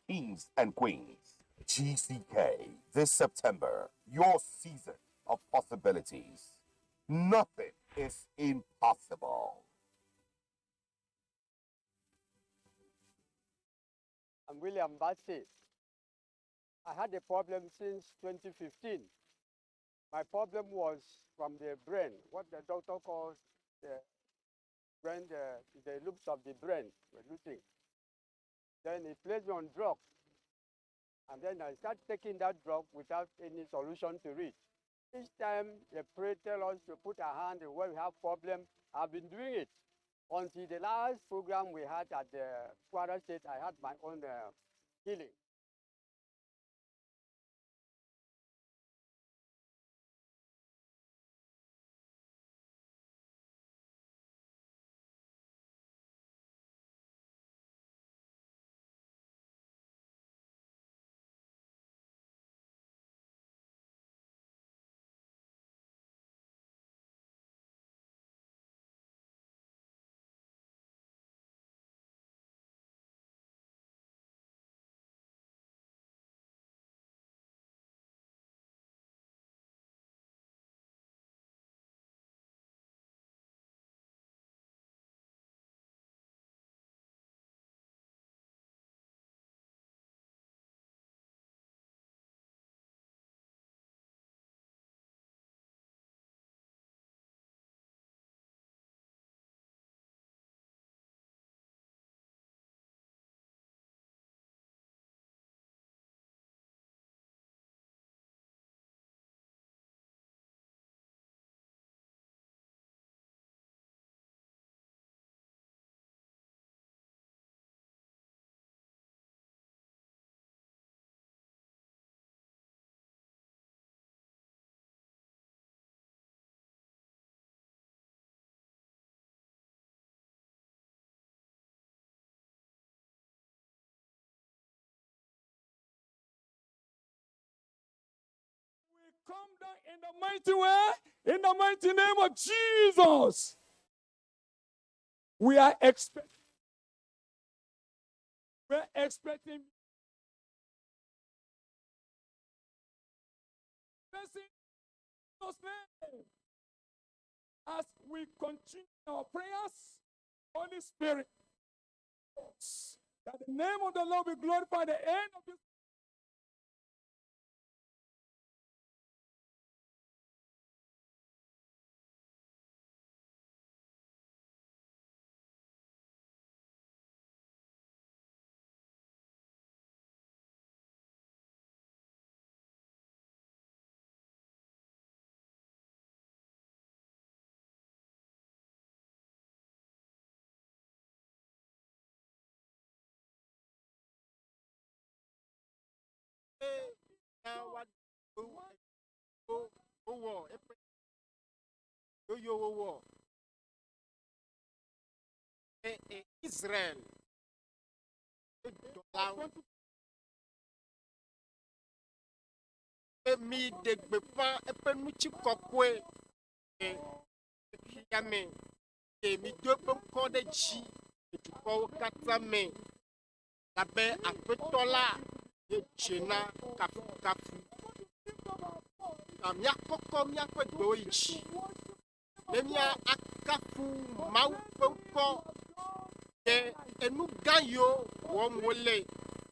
kings and queens. GCK, this September, your season of possibilities. Nothing is impossible. I'm William Bassey. I had a problem since 2015. My problem was from the brain, what the doctor calls the brain, the loops of the brain were losing. Then he placed me on drug. And then I started taking that drug without any solution to it. Each time they pray, tell us to put our hand where we have problem, I've been doing it. Until the last program we had at the Kwara State, I had my own healing. We come down in the mighty way, in the mighty name of Jesus. We are expecting. We're expecting. Name. As we continue our prayers, Holy Spirit, that the name of the Lord be glorified at the end of this. Wowɔ Israel dɔlawo mi ɖe gbeƒã eƒe ŋutikɔkɔe le xexea me eye mi do eƒe ŋkɔ ɖe dzi le dukɔwo katã me labe aƒetɔ la ye dze na kafukafu. Na míakɔkɔ míaƒe gbewo yi dzi ne mía akafu Mawu ƒe ŋkɔ ɖe enu gã yiwo wɔm wole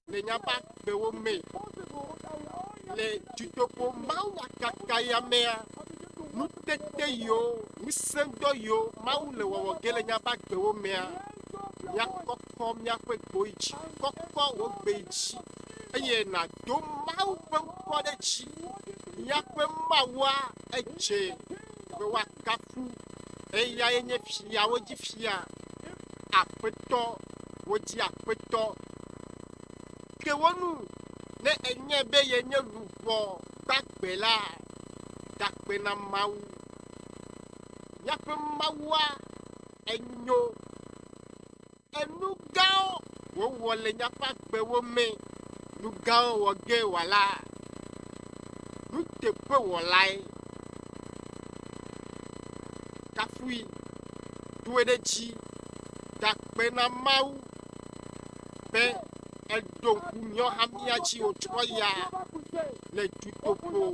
le míaƒe agbewo me le dutoƒo mawunyakaka ya mea nutete yiwo ŋusẽdɔ yiwo Mawu le wɔwɔ ge le míaƒe agbewo mea míakɔkɔ míaƒe gbewo yi dzi kɔkɔ wò gbe yi dzi eye nàdo Mawu ƒe ŋkɔ ɖe dzi míaƒe Mawua edze be woakafu eyae nye fiawo dzi fia aƒetɔ wo dzi aƒetɔ ke wo nu ne enye be yenye luʋɔ gbagbe la dakpe na Mawu míaƒe Mawua enyo enu gãwo wòwɔ le míaƒe agbewo me nu gãwo wɔ ge wòala nuteƒewɔlae kafui doe ɖe dzi dakpe na Mawu be Eɖo ŋku míawo hã mía dzi wòtrɔ ya le dutoƒo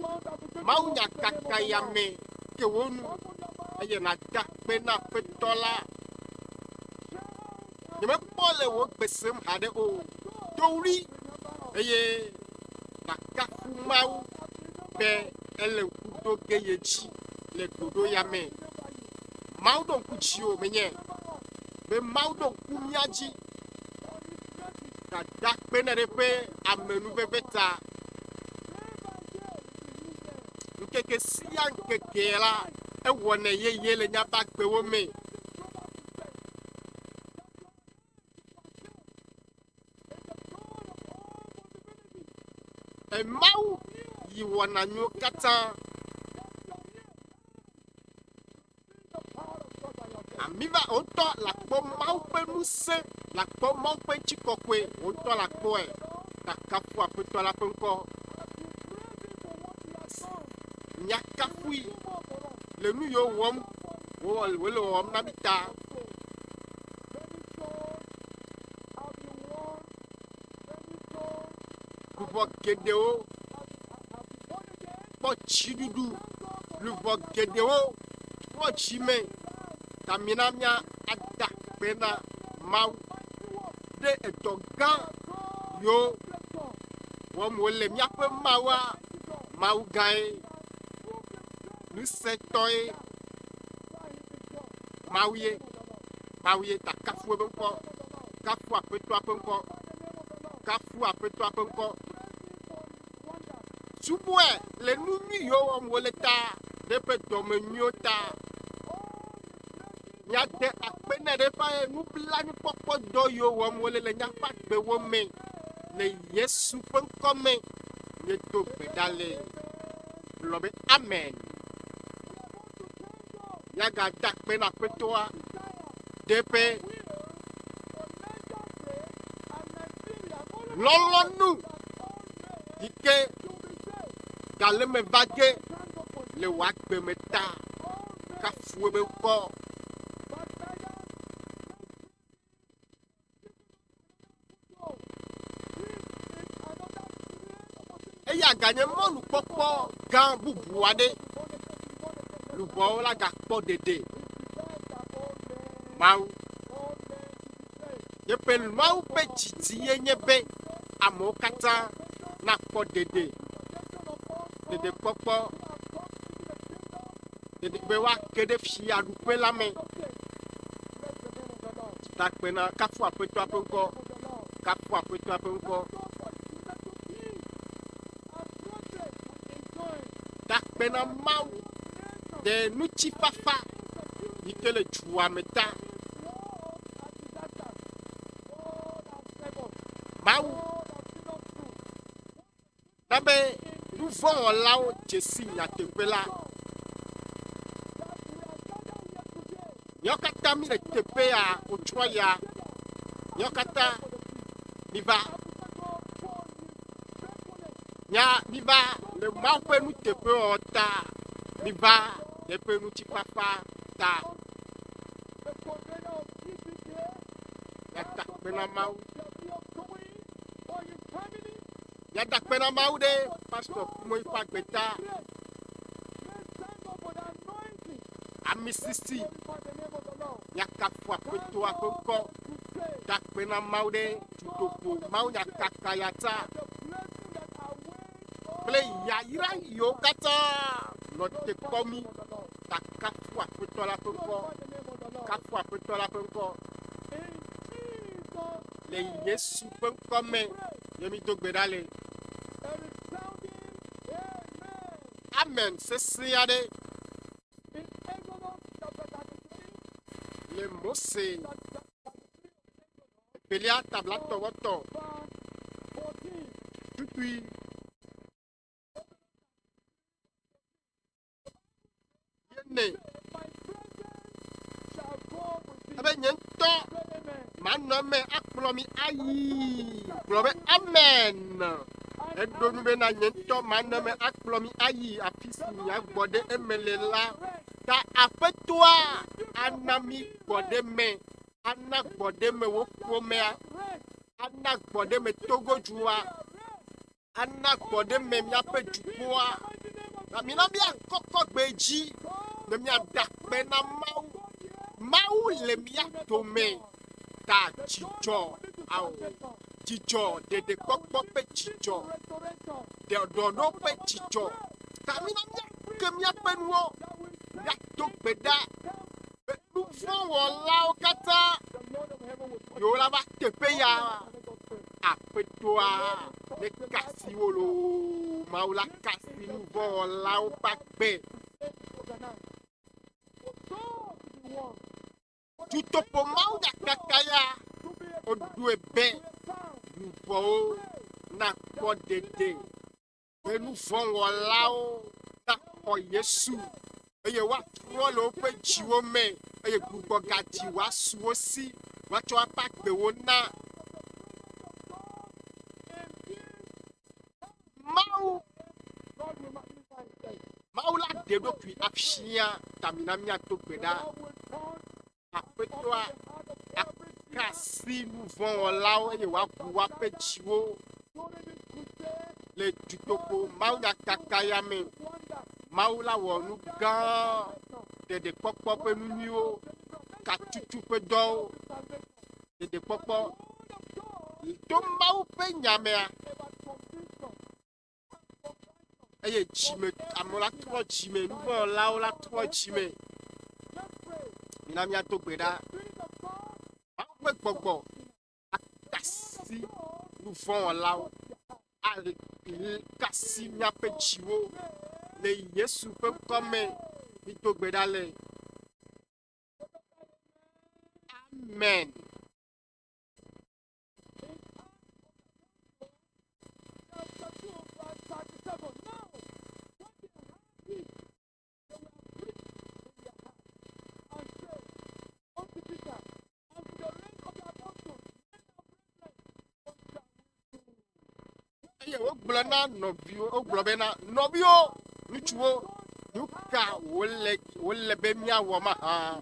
mawunyakaka ya me ke wo nu eye nàda akpe na Aƒetɔ la. Nyemekpɔ le wò gbe sem haɖe o. Do ɣli eye nàkafu Mawu be ele ŋku ɖo ge ye dzi le ɖoɖo ya me. Mawu ɖo ŋku dziwò menye be Mawu ɖo ŋku mía dzi. Dada kpena ɖe eƒe amenuveve ta. Ŋkeke sia ŋkeke la, ewɔnɛ yeye le míaƒe agbewo me. Emawu yi wɔna nyuiwo katã. Amiva wòŋutɔ lakpɔ Mawu ƒe ŋusẽ, lakpɔ Mawu ƒe ŋutikɔkɔe, wòŋutɔ lakpɔe. Gakafu Aƒetɔ la ƒe ŋkɔ. Miakafui le nu yiwo wɔm wòle wɔwɔm na mi ta. Luʋɔ geɖewo kpɔ dziɖuɖu. Luʋɔ geɖewo trɔ dzi me. Ta mina mía ada akpe na Mawu ɖe edɔ gã yiwo wɔm wòle. Míaƒe Mawua, Mawu gãe, ŋusẽtɔe, Mawu ye. Mawu ye ta kafu eƒe ŋkɔ. Kafu Aƒetɔa ƒe ŋkɔ. Kafu Aƒetɔa ƒe ŋkɔ. Subɔe le nu nyui yiwo wɔm wòle ta, ɖe eƒe dɔme nyuiwo ta. Míade akpe nɛ ɖe eƒe nublanuikpɔkpɔ dɔ yiwo wɔm wòle le míaƒe agbewo me. Le Yesu ƒe ŋkɔ me, míedo gbe ɖa le gblɔ be amen. Míagada akpe na Aƒetɔa ɖe eƒe lɔlɔ̃nu yi ke gale eme va ge le wò agbe me ta. Kafu eƒe ŋkɔ. Eya ganye mɔnukpɔkpɔ gã bubu aɖe. Luʋɔwo la gakpɔ ɖeɖe. Mawu. Yeƒe Mawu ƒe didi ye nye be amewo katã nakpɔ ɖeɖe. Ɖeɖekpɔkpɔ. Ɖeɖe be woage ɖe fiaɖuƒe la me. Takpe na kafu Aƒetɔa ƒe ŋkɔ. Kafu Aƒetɔa ƒe ŋkɔ. Takpe na Mawu ɖe ŋutifafa yi ke le dua me ta. Mawu na be nuvɔ̃wɔlawo dze si nyateƒe la. Míawo katã míle teƒe ya wotsrɔ̃ ya. Míawo katã miva. Nya miva le Mawu ƒe nuteƒewɔwɔ ta. Miva le eƒe ŋutifafa ta. Míada akpe na Mawu. Míada akpe na Mawu ɖe Pastor Kumoyi ƒe agbe ta. Ami sisi. Míakafu Aƒetɔa ƒe ŋkɔ. Da akpe na Mawu ɖe dutoƒo mawunyakaka ya ta kple yayra yiwo katã nɔ te kpɔ mí. Ta kafu Aƒetɔ la ƒe ŋkɔ. Kafu Aƒetɔ la ƒe ŋkɔ. Le Yesu ƒe ŋkɔ me ye mído gbe ɖa le. Amen sesẽ aɖe. Le Mose evelia ta blatɔ̃-vɔ-tɔ̃ kpukpui ene. Ebe nye ŋutɔ manɔ eme akplɔ mi ayi. Gblɔ be amen. Eɖo nu bena nye ŋutɔ manɔ eme akplɔ mi ayi afi si miagbɔ ɖe eme le la. Ta Aƒetɔa ana mi gbɔɖeme, ana gbɔɖeme wò ƒomea, Ana gbɔɖeme Togodua. Ana gbɔɖeme míaƒe dukɔa. Na mina míakɔkɔ gbe dzi ne míada akpe na Mawu. Mawu le mía dome ta dzidzɔ ao dzidzɔ ɖeɖekpɔkpɔ ƒe dzidzɔ ɖɔɖɔɖo ƒe dzidzɔ ta mina míake míaƒe nuwo míado gbe ɖa be nu vɔ̃ wɔlawo katã yewo la va teƒe ya aƒetɔa ne kasi wo loo mawu la kasi nu vɔ̃ wɔlawo ƒe agbe Dutoƒo mawunyakaka ya woɖoe be luʋɔwo nakpɔ ɖeɖe, be nu vɔ̃ wɔlawo naxɔ Yesu eye woatrɔ le woƒe dziwo me eye gbugbɔgadzi wòasu wo si woatsɔ woaƒe agbewo na Mawu. Mawu la ɖe eɖokui afia ta mina míado gbe ɖa. Aƒetɔa aka asi nu vɔ̃ wɔlawo eye wòaʋu woaƒe dziwo le dutoƒo mawunyakaka ya me. Mawu la wɔ nu gã, ɖeɖekpɔkpɔ ƒe nu nyuiwo, katutu ƒe dɔwo, ɖeɖekpɔkpɔ to Mawu ƒe nya mea. Eye dzime amewo la trɔ dzime, nuvɔ̃wɔlawo la trɔ dzime. Mina míado gbe ɖa. Mawu ƒe gbɔgbɔ akasi nuvɔ̃wɔlawo, akasi míaƒe dziwo le Yesu ƒe ŋkɔ me. Mido gbe ɖa le. Amen. Eye wogblɔ na nɔviwo, wogblɔ bena, Nɔviwo, ŋutsuwo, nu ka wòle wòle be míawɔ mahã?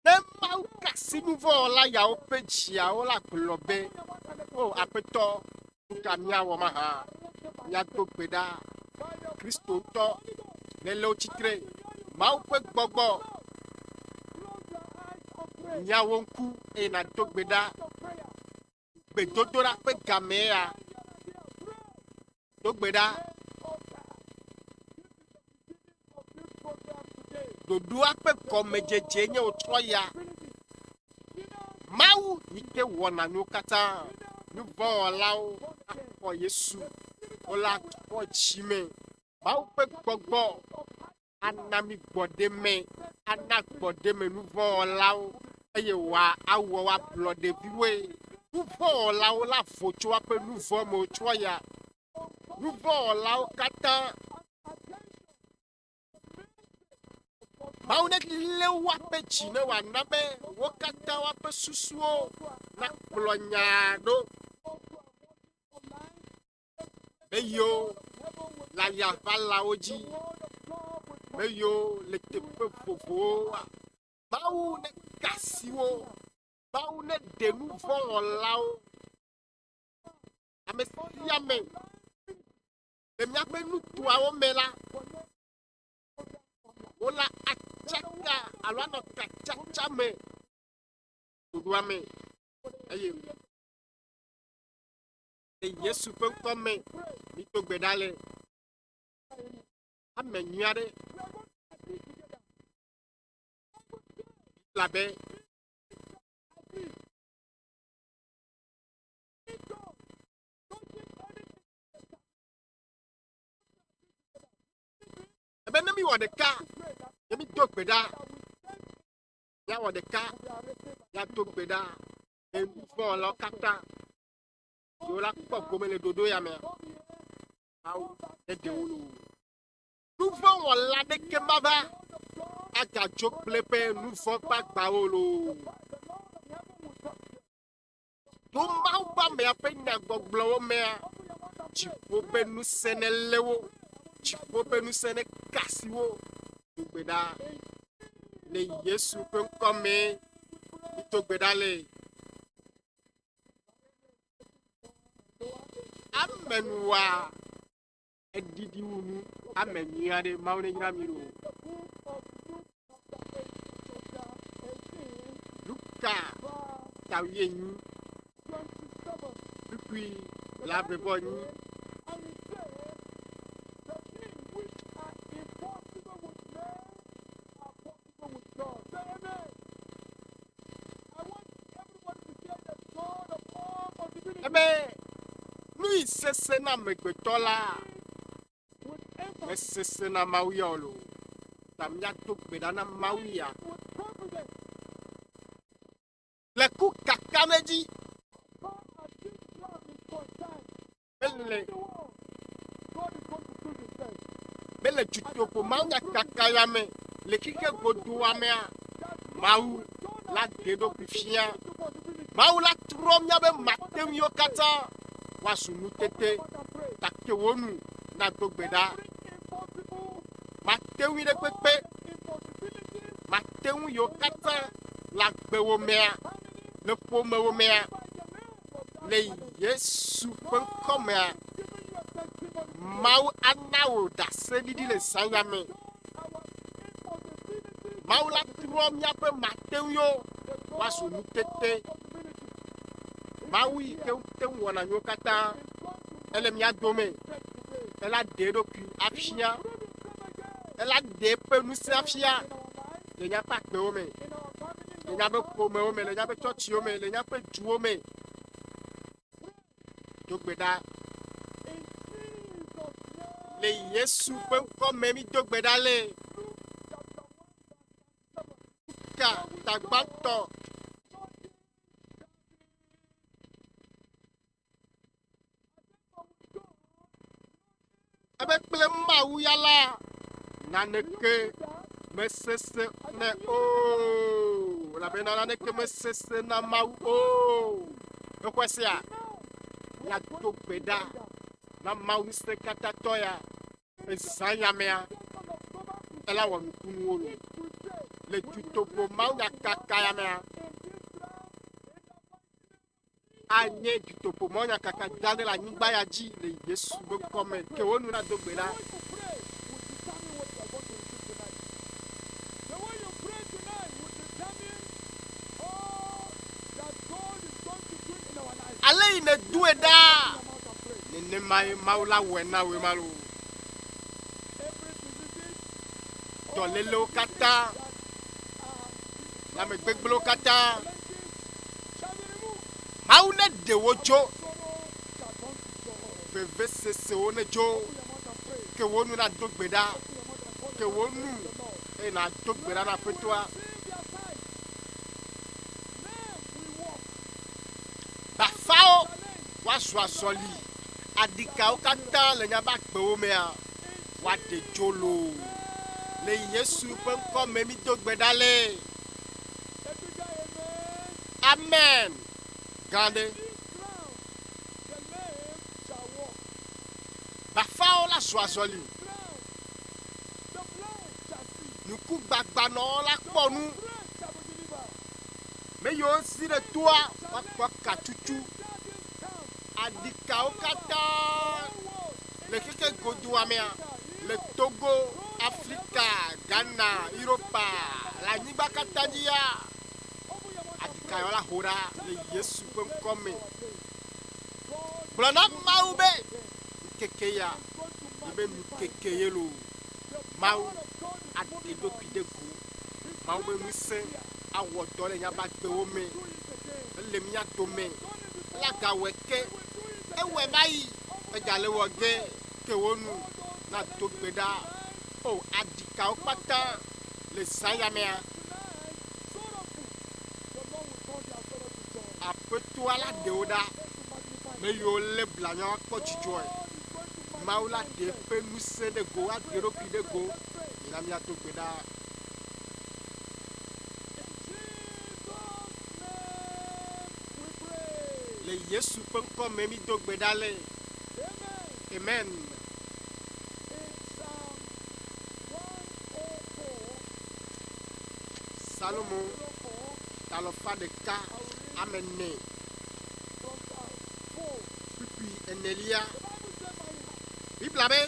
Ne Mawu ka asi nu vɔ̃ la yawo ƒe dziawo la gblɔ be, O Aƒetɔ, nu ka míawɔ mahã? Míado gbe ɖa. Kristo ŋutɔ nelé wo tsitre. Mawu ƒe gbɔgbɔ, mia wò ŋku eye nàdo gbe ɖa. Gbedodoɖa ƒe gamee ya. Do gbe ɖa. Ɖoɖoa ƒe gɔmedzedze nye wòtrɔ ya. Mawu yi ke wɔna nuwo katã. Nu vɔ̃ wɔlawo axɔ Yesu. Wola trɔ dzi me. Mawu ƒe gbɔgbɔ ana mi gbɔɖeme, ana gbɔɖeme nu vɔ̃ wɔlawo eye wòawɔ wo ablɔɖeviwoe. Nu vɔ̃ wɔlawo la vo tso woaƒe nu vɔ̃ me wotrɔ ya. Nu vɔ̃ wɔlawo katã Mawu nelé woaƒe dzi ne wòana be wo katã woaƒe susuwo nakplɔ nyaa ɖo. Be yewo le ayaʋalawo dzi, be yewo le teƒe vovovowo. Mawu neka asi wo. Mawu neɖe nu vɔ̃ wɔlawo. Ame sia ame le míaƒe nutoawo me la, wola atsaka alo anɔ katsatsa me ɖoɖoa me eye le Yesu ƒe ŋkɔ me mído gbe ɖa le ame nyui aɖe labe Ebe ne míwɔ ɖeka, ne mído gbe ɖa, míawɔ ɖeka, míado gbe ɖa, ne nu vɔ̃ wɔlawo katã yiwo la kpɔ gome le ɖoɖo ya mea, Mawu neɖe wo loo. Nu vɔ̃ wɔla ɖeke mava agadzo kple eƒe nu vɔ̃ ƒe agbawo loo. To Mawu ƒe amea ƒe nyagbɔgblɔwo mea, dziƒo ƒe ŋusẽ nelé wo, dziƒo ƒe ŋusẽ neka asi wo. Do gbe ɖa. Le Yesu ƒe ŋkɔ mee mído gbe ɖa le. Amenua eɖiɖi wu nu ame nyui aɖe Mawu ne yra mi ɖo. Luka ta wuienyi kpukpui blaeve-vɔ-enyi. Ebe nu yi sesẽ na amegbetɔ la, mesesẽ na Mawu ya o loo. Ta míado gbe ɖa na Mawu ya. Le ku kakam ɖe edzi. Mele mele dutoƒo mawunyakaka ya me le xixe godoa mea, Mawu la ɖe eɖokui fia. Mawu la trɔ míaƒe mateŋuiwo katã woazu nutete. Gake wò nu nado gbe ɖa. Mateŋui ɖe kpekpe, mateŋu yiwo katã le agbewò mea, le ƒomewò mea, Le Yesu ƒe ŋkɔ mea, Mawu ana wò ɖaseɖiɖi le zã ya me. Mawu la trɔ míaƒe mateŋuiwo woazu nutete. Mawu yi ke te ŋu wɔna nuwo katã, ele mía dome. Ela ɖe eɖokui afia. Ela ɖe eƒe ŋusẽ afia le míaƒe agbewo me. le míaƒe ƒomewo me, le míaƒe tsɔtsiwo me, le míaƒe duwo me. Do gbe ɖa. Le Yesu ƒe ŋkɔ me mído gbe ɖa le. Ka tagbãtɔ. Ebe kple Mawu ya la, naneke mesesẽ nɛ o, elabena naneke mesesẽ na Mawu o. Exɔe sea? Míado gbe ɖa na Mawu Ŋusẽkatãtɔ ya. Ezã ya mea, ela wɔ nukunuwo lo. Le dutoƒo mawunyakaka ya mea, anye dutoƒomɔ nyakaka gã aɖe le anyigba ya dzi le Yesu ƒe ŋkɔ me. Ke wo nu nado gbe ɖa. Ale yi nèdoe ɖaa, nenemae Mawu la wɔe na wòe ma loo. Dɔlélewo katã, lãmegbegblẽwo katã, Mawu neɖe wo tso vevesesewo nedzo, ke wò nu nado gbe ɖa, ke wò nu eye nàdo gbe ɖa na Aƒetɔa. Bafawo woazɔ azɔli, aɖikawo katã le míaƒe agbewo mea, woaɖe dzo loo. Le Yesu ƒe ŋkɔ me mído gbe ɖa le. Amen gã ɖe. Bafawo la zɔ azɔli. Nukugbagbanɔwo la kpɔ nu. Me yiwo si ɖe toa woakpɔ katutu. Aɖikawo katã le xexe godoa mea, le Togo, Afrika, Ghana, Europa, le anyigba katã dzia, aɖikayɔ la ho ɖa le Yesu ƒe ŋkɔ me. Gblɔ na Mawu be, ŋkeke ya nye be nukeke ye loo. Mawu aɖe eɖokui ɖe go. Mawu ƒe ŋusẽ awɔ dɔ le míaƒe agbewo me. Ele mía dome. Ela gawɔe ke. Ewɔe va yi. Egale wɔ ge ke wo nu nado gbe ɖa. O, aɖikawo kpata le zã ya mea? Aƒetɔa la ɖe wo ɖa. Me yiwo lé blanui woakpɔ dzidzɔe. Mawu la ɖe eƒe ŋusẽ ɖe go, aɖe eɖokui ɖe go. Mina míado gbe ɖa. Le Yesu ƒe ŋkɔ me mído gbe ɖa le. Amen. Salomo ta alafa ɖeka ame ene kpukpui enelia. Biblia be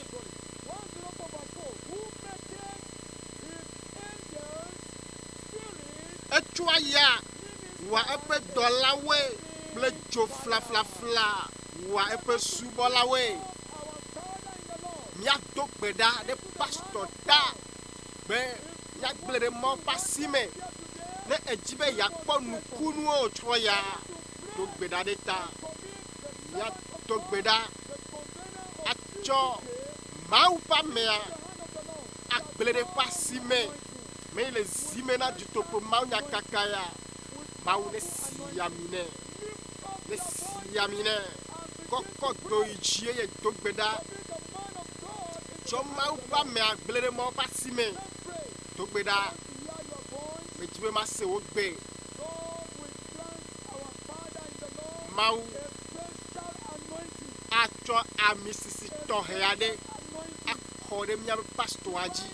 etsɔa ya wɔa eƒe dɔlawoe kple dzo flaflafla wɔa eƒe subɔlawoe. Míado gbe ɖa ɖe pastɔ ta be míagblẽ ɖe Mawu ƒe asi me. Ne edzi be yeakpɔ nukunuwo trɔ ya, do gbe ɖa ɖe ta. Míado gbe ɖa atsɔ Mawu ƒe amea agblẽ ɖe eƒe asi me. Me yi le zi me na dutoƒo mawunyakaka ya, Mawu ne si ami nɛ. Ne si ami nɛ. Kɔkɔ do yi dzi eye do gbe ɖa. Tsɔ Mawu ƒe amea gblẽ ɖe Mawu ƒe asi me. Do gbe ɖa. Medzi be mase wò gbe. Mawu atsɔ ami sisi tɔxɛ aɖe akɔ ɖe míaƒe pastɔa dzi.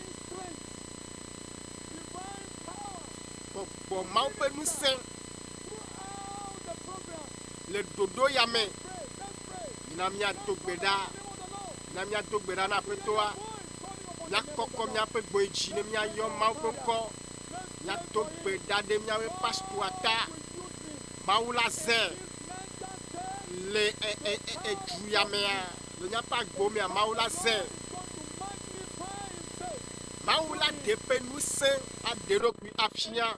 Gbɔgbɔ Mawu ƒe ŋusẽ le ɖoɖo ya me. Mina míado gbe ɖa. Mina míado gbe ɖa na Aƒetɔa. Míakɔkɔ míaƒe gbe dzi ne míayɔ Mawu ƒe ŋkɔ. Míado gbe ɖa ɖe míaƒe pastɔa ta. Mawu la zẽ le e e e edu ya mea, le míaƒe agbewo mea, Mawu la zẽ. Mawu la ɖe eƒe ŋusẽ aɖe eɖokui afia.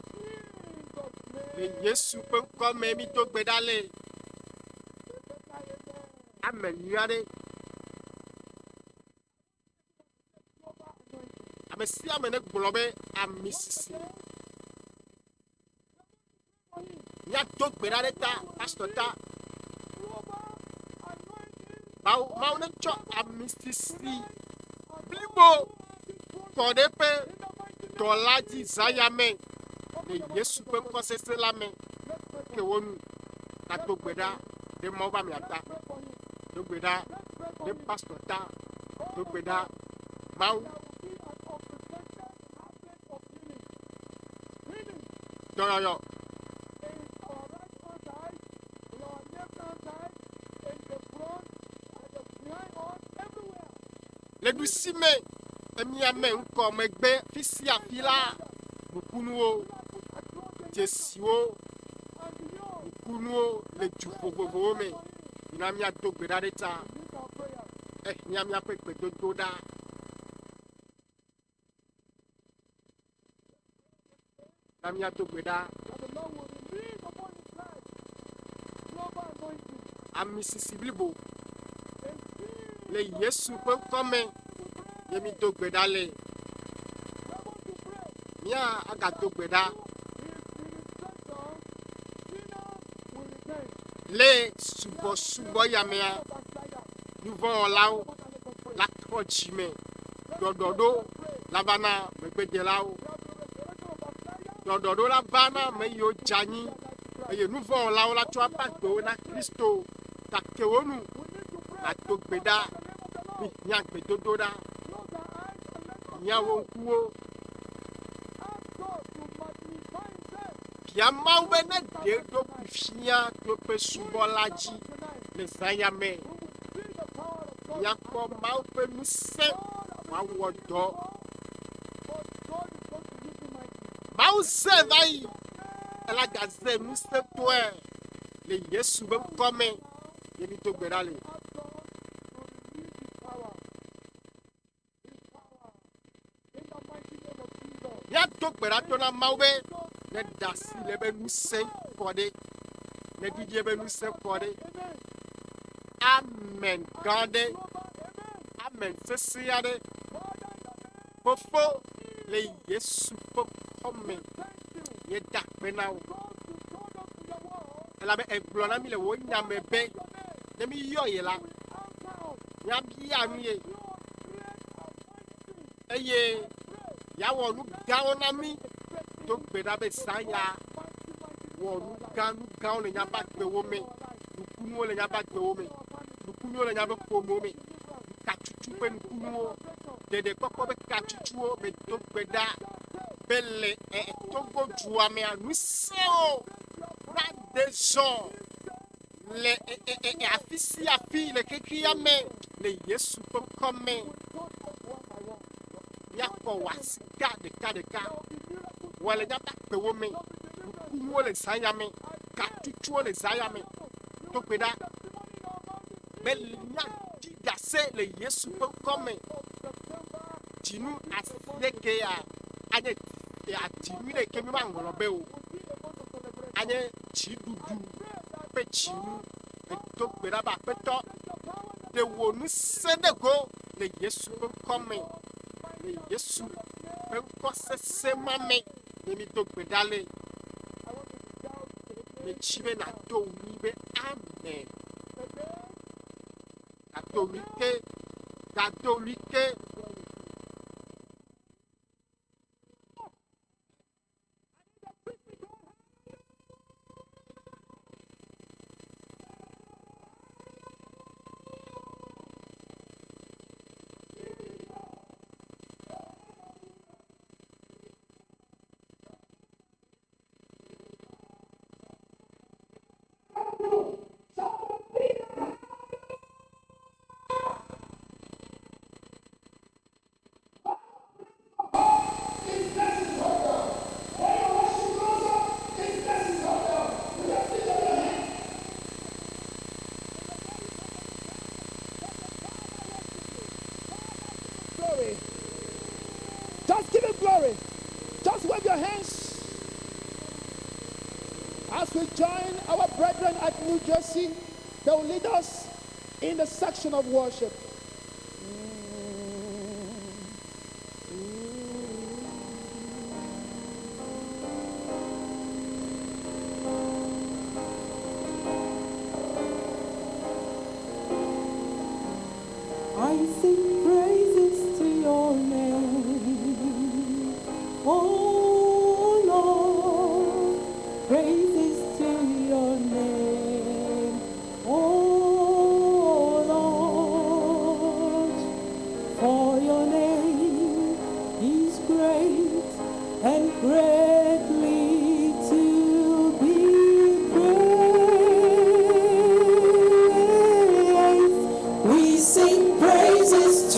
Le Yesu ƒe ŋkɔ me mído gbe ɖa le. Ame nyui aɖe. Ame sia ame ne gblɔ be ami sisi. Míado gbe ɖa ɖe ta, pastor ta. Mawu, Mawu ne tsɔ ami sisi blibo kɔ ɖe eƒe dɔla dzi zã ya me le Yesu ƒe ŋkɔ sese la me. Ke wo nu nado gbe ɖa ɖe Mawu ƒe amea ta. Do gbe ɖa ɖe pastor ta. Do gbe ɖa Mawu. Dɔyɔyɔ. Le ɖusi me, emia me, ŋkɔ, megbe, fi sia fi la, nukunuwo, dzesiwo, nukunuwo le du vovovowo me. Mina míado gbe ɖa ɖe ta. Ehiã míaƒe gbedodo ɖa. Na míado gbe ɖa. Ami sisi blibo le Yesu ƒe ŋkɔ me ye mído gbe ɖa le. Mía agado gbe ɖa le subɔsubɔ ya mea, nuvɔ̃wɔlawo la trɔ dzi me. Ɖɔɖɔɖo la va na megbedelawo. Ɖɔɖɔɖo la va na ame yiwo dze anyi eye nuvɔ̃wɔlawo la tsɔ woƒe agbewo na Kristo. Gake wo nu nàdo gbe ɖa. Mihiã gbedodo ɖa. Mihiã wò ŋkuwo. Bia Mawu be neɖe eɖokui fia to eƒe subɔla dzi le zã ya me. Míakpɔ Mawu ƒe ŋusẽ wòawɔ dɔ. Mawu zẽ va yi, ela gazẽ ŋusẽtɔe le Yesu ƒe ŋkɔ me. Ye mído gbe ɖa le. Míado gbe ɖa to na Mawu be neɖe asi le eƒe ŋusẽ kɔ ɖe, neɖiɖi eƒe ŋusẽ kɔ ɖe. Amen gã aɖe, amen sesẽ aɖe. Fofo le Yesu ƒe ŋkɔ me, míeda akpe na wò. Elabe ègblɔ na mí le wò nya me be ne míyɔ ye la, míabia nu ye eye yeawɔ nu gãwo na mí. Do gbe ɖa be zã ya wɔ nu gã, nu gãwo le míaƒe agbewo me, nukunuwo le míaƒe agbewo me, nukunuwo le míaƒe ƒomewo me, katutu ƒe nukunuwo, ɖeɖekpɔkpɔ ƒe katutuwo. Medo gbe ɖa. Be le e Togo dua mea ŋusẽwo nade zɔ le e e e afi sia afi le xexea me le Yesu ƒe ŋkɔ me. Míakɔ wò asi ɖa ɖekaɖeka. Wɔ le míaƒe agbewo me. Nukunuwo le zã ya me. Gatutuwo le zã ya me. Do gbe ɖa be míaɖi ɖase le Yesu ƒe ŋkɔ me. Dzinu asiekea anye dzinu ɖe ke mímaŋlɔ be o. Anye dziɖuɖu ƒe dzinu. Edo gbe ɖa be Aƒetɔ, ɖe wò ŋusẽ ɖe go le Yesu ƒe ŋkɔ me. Le Yesu ƒe ŋkɔ sesẽ ma me ne mído gbe ɖa le. Metsi be nàdo ɣli be amen. Gado ɣli ke, gado ɣli ke. Glory. Just give him glory. Just wave your hands. As we join our brethren at New Jersey, they will lead us in the section of worship. I sing praises to your name, oh Lord, praises to your name, oh Lord, for your name is great and greatly to be praised. We sing praises to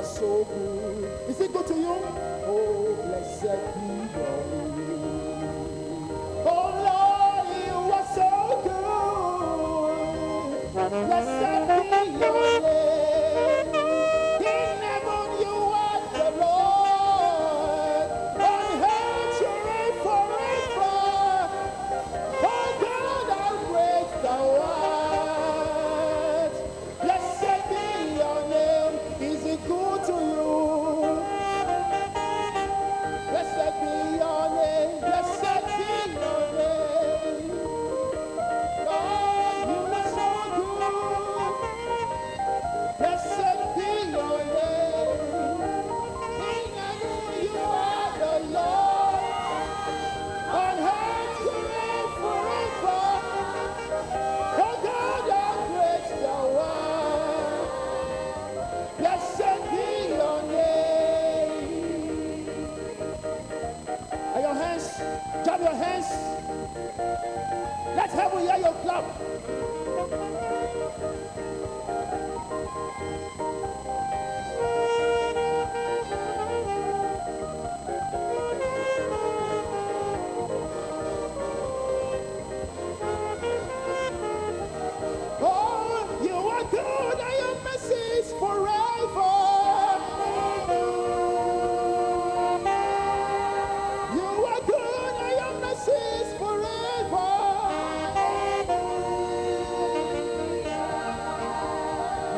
are so good. Is it good to you? Oh, blessed be your name. Oh Lord, you are so good. Blessed be your name. In heaven you are the Lord. On earth you reign forever. Oh God, how great thou art. Blessed be your name. Is it good to you? Blessed be your name. Blessed be your name. Lord, you are so good. Blessed be your name. In heaven you are the Lord. On earth you reign forever. Oh God, how great thou art. Blessed be your name. Are your hands, clap your hands. Let heaven hear your clap. Oh, you are good and your mercy is forever. You are good and your mercy is forever.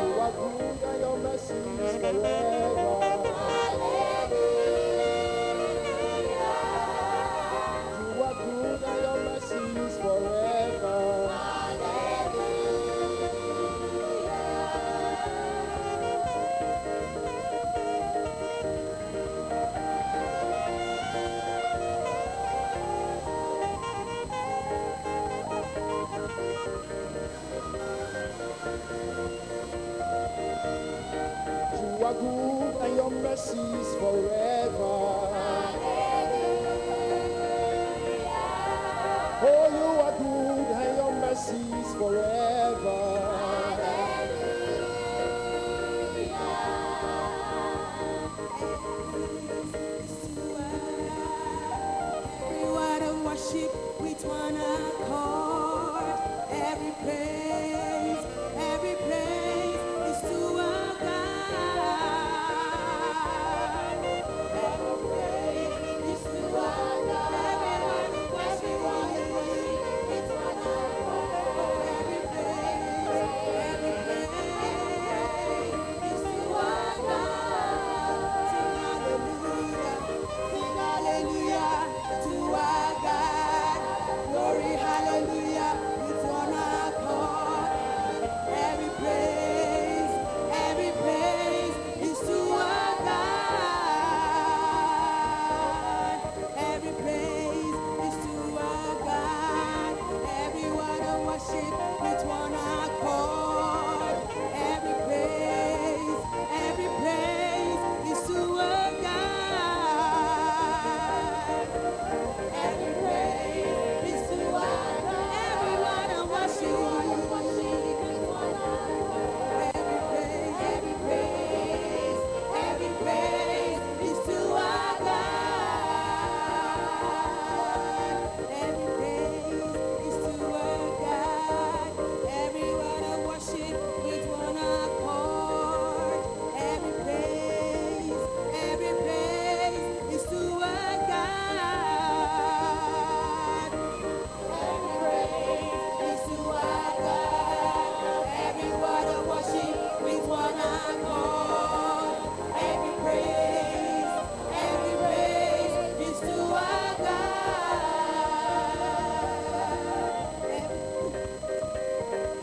You are good and your mercy is forever. You are good and your mercy is forever. You are good and your mercy is forever. Oh, you are good and your mercy is forever. Everyone to worship with one accord. Every praise is to our God. Every praise is to our God. Everyone worship with one accord. Every praise is to our God. Sing hallelujah. Sing hallelujah to our God. Glory, hallelujah, with one accord. Every praise is to our God. Every praise is to our God. Everyone to worship with one accord. Every praise is to our God. Every praise is to our God. Everyone to worship. Every praise, every praise, every praise is to our God. Every praise is to our God. Everyone to worship with one accord. Every praise is to our God. Every praise is to our God. Everyone to worship with one accord. Every praise is to our God.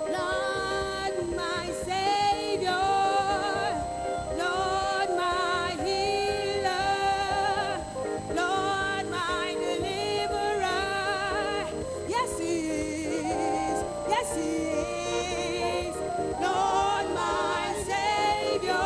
Lord, my Savior, Lord, my healer, Lord, my deliverer. Yes, He is. Yes, He is. Lord, my Savior.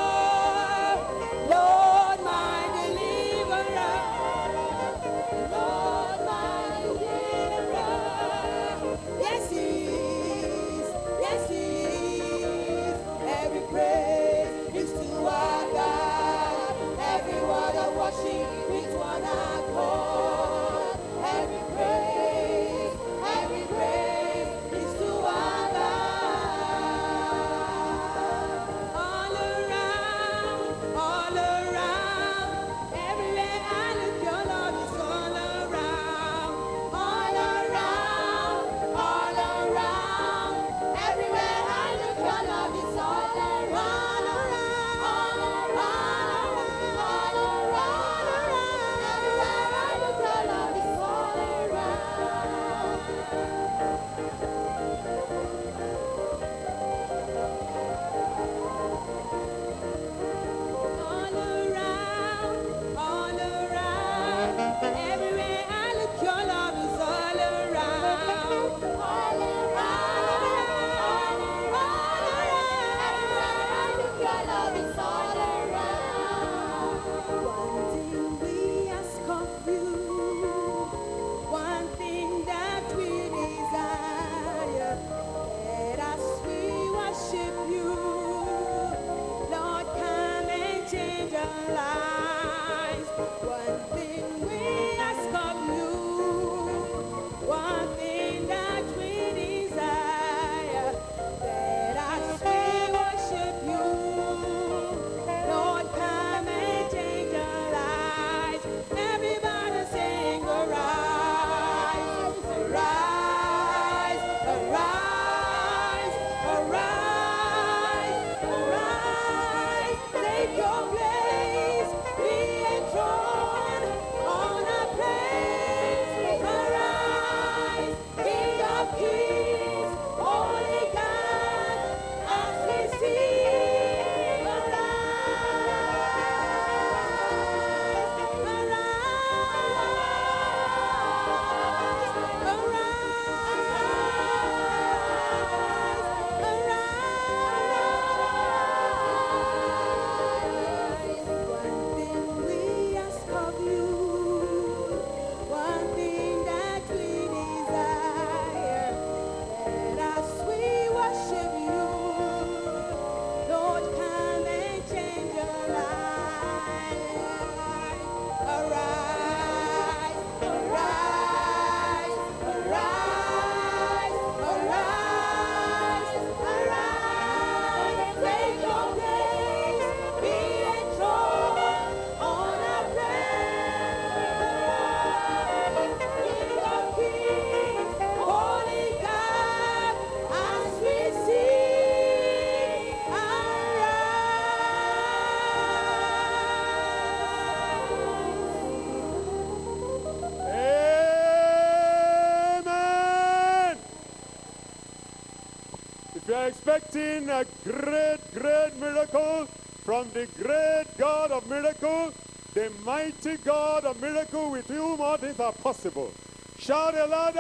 are expecting a great, great miracle from the great God of miracle, the mighty God of miracle with whom all things are possible. Shout a louder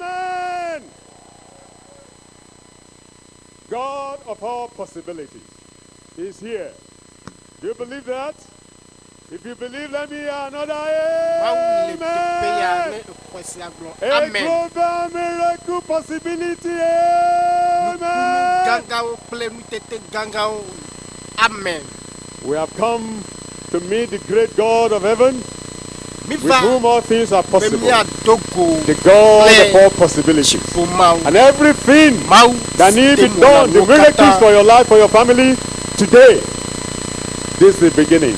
amen! God of all possibilities is here. Do you believe that? If you believe, let me hear another Mawu le teƒe ya amen. ne exɔe sia gblɔ A amen. global miracle possibility. Nukunu Amen. gãgãwo kple nutete gãgãwo. Amen. We have come to meet the great God of heaven, with Miva whom all things are be possible. míado go The God kple of all possibilities. dziƒo Mawu. And everything Mawu that si need te be ŋu done, the lãnuwo miracles katã. for your life, for your family, today, this is the beginning.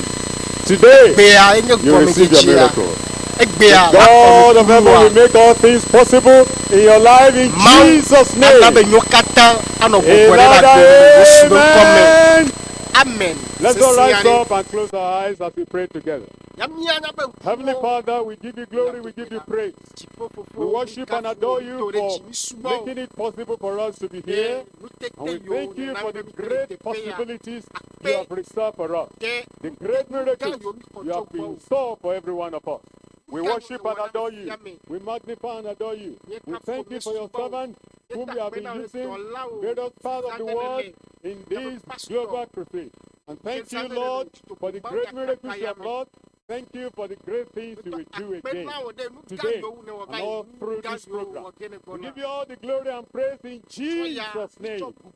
Today, Egbea enye you receive your gɔmedzedzea. miracle. Egbea The God of heaven will woaxɔ make all things possible in your life in Mawu Jesus' ana be name. nuwo katã anɔ A bɔbɔe ɖe louder agbe me le Yesu be ŋkɔ me. amen. Amen. Let's all Sesẽ rise aɖe. up and close our eyes as we pray together. Míamia míaƒe Heavenly ŋkuwo. Father, we give you glory, we give you praise. Dziƒo fofo, We worship and míekafu wò, adore you míto ɖe for dzi, mísubɔ wò. making it possible for us to be Ɖe here. nutete And we yiwo thank you nèna for be the míte le great teƒe ya. possibilities Akpe you have reserved for us, ɖe the great nutete gã miracles yiwo míxɔ you tso have gbɔwò. been store for every one of us. We Nu gã yiwo worship nèwɔ and na adore mí you. sia me. We magnify and adore you. We Míekafu wò, thank you for your míesubɔ wò. servant whom Míeda you have akpe na been wò ɖe using dɔlawo various parts of zã the ɖe world nèle. in Míaƒe this pastor global crusade. And thank zã you, ɖe nèle Lord, for the dutoƒo great miracles you yakaka have me. wrought. Thank you for the great things you Ŋutɔ will do akpe again na wò ɖe nu gã today yiwo nèwɔ and va yi, all nu through gã this yiwo program. wɔ ge We nègbɔna. give you all the glory and praise in Tsɔ ya Jesus' mítsɔ name. bubu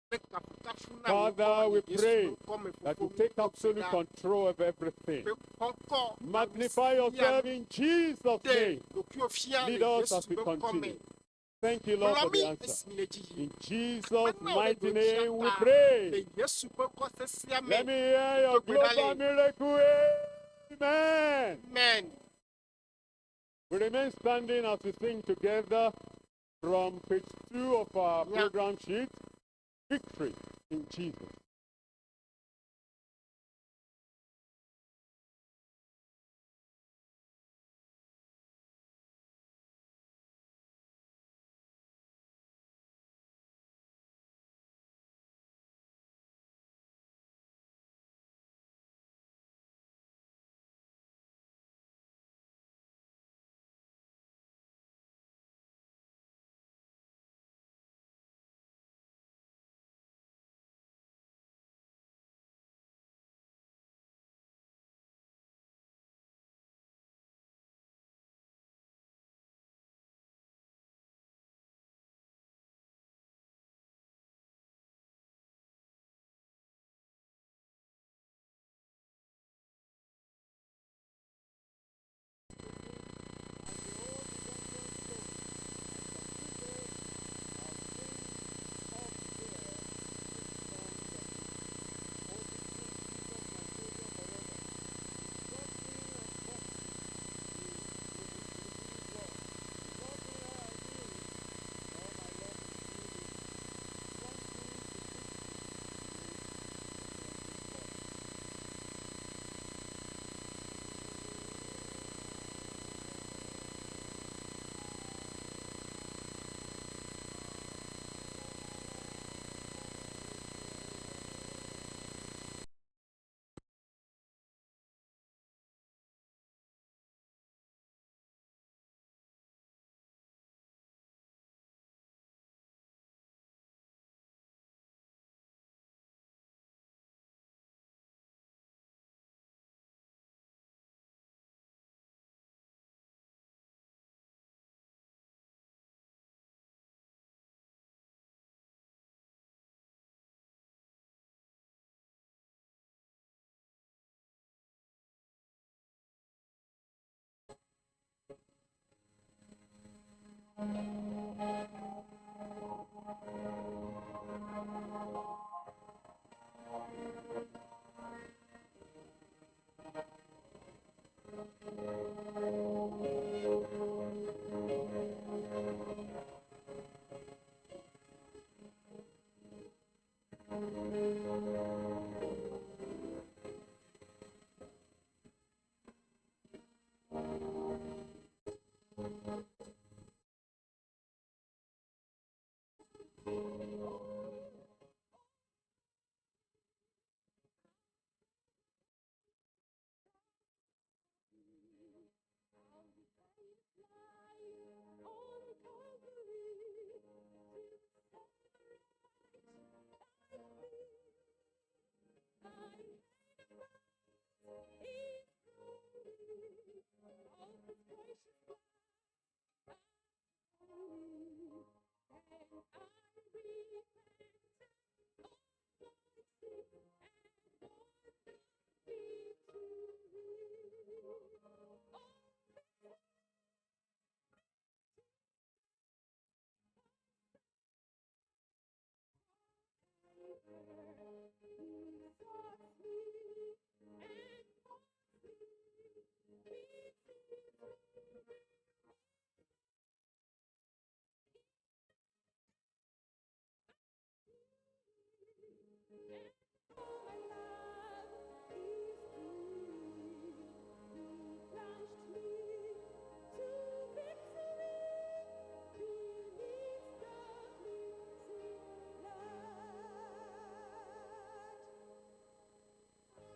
kple kafukafu na wò ŋkɔ Father, le we Yesu be pray ŋkɔ me that fofo you take mído gbe absolute ɖa. control of everything. Be xɔŋkɔ na nu Magnify sia yourself nu. in Jesus' Ɖe name. ɖokuiwò fia le Lead us Yesu as we be ŋkɔ me. continue. Thank you, Lord, Kplɔ for mí the answer. esi le dzi yim. In Jesus' Akpe na wò ɖe mighty ɖoɖodzia name we ta pray. le Yesu ƒe ŋkɔ sesẽa me. Let me hear your Mído gbe ɖa global le. miracle. Amen. Amen. We remain standing as we sing together from page 2 of our Mía program sheet, Victory in Jesus.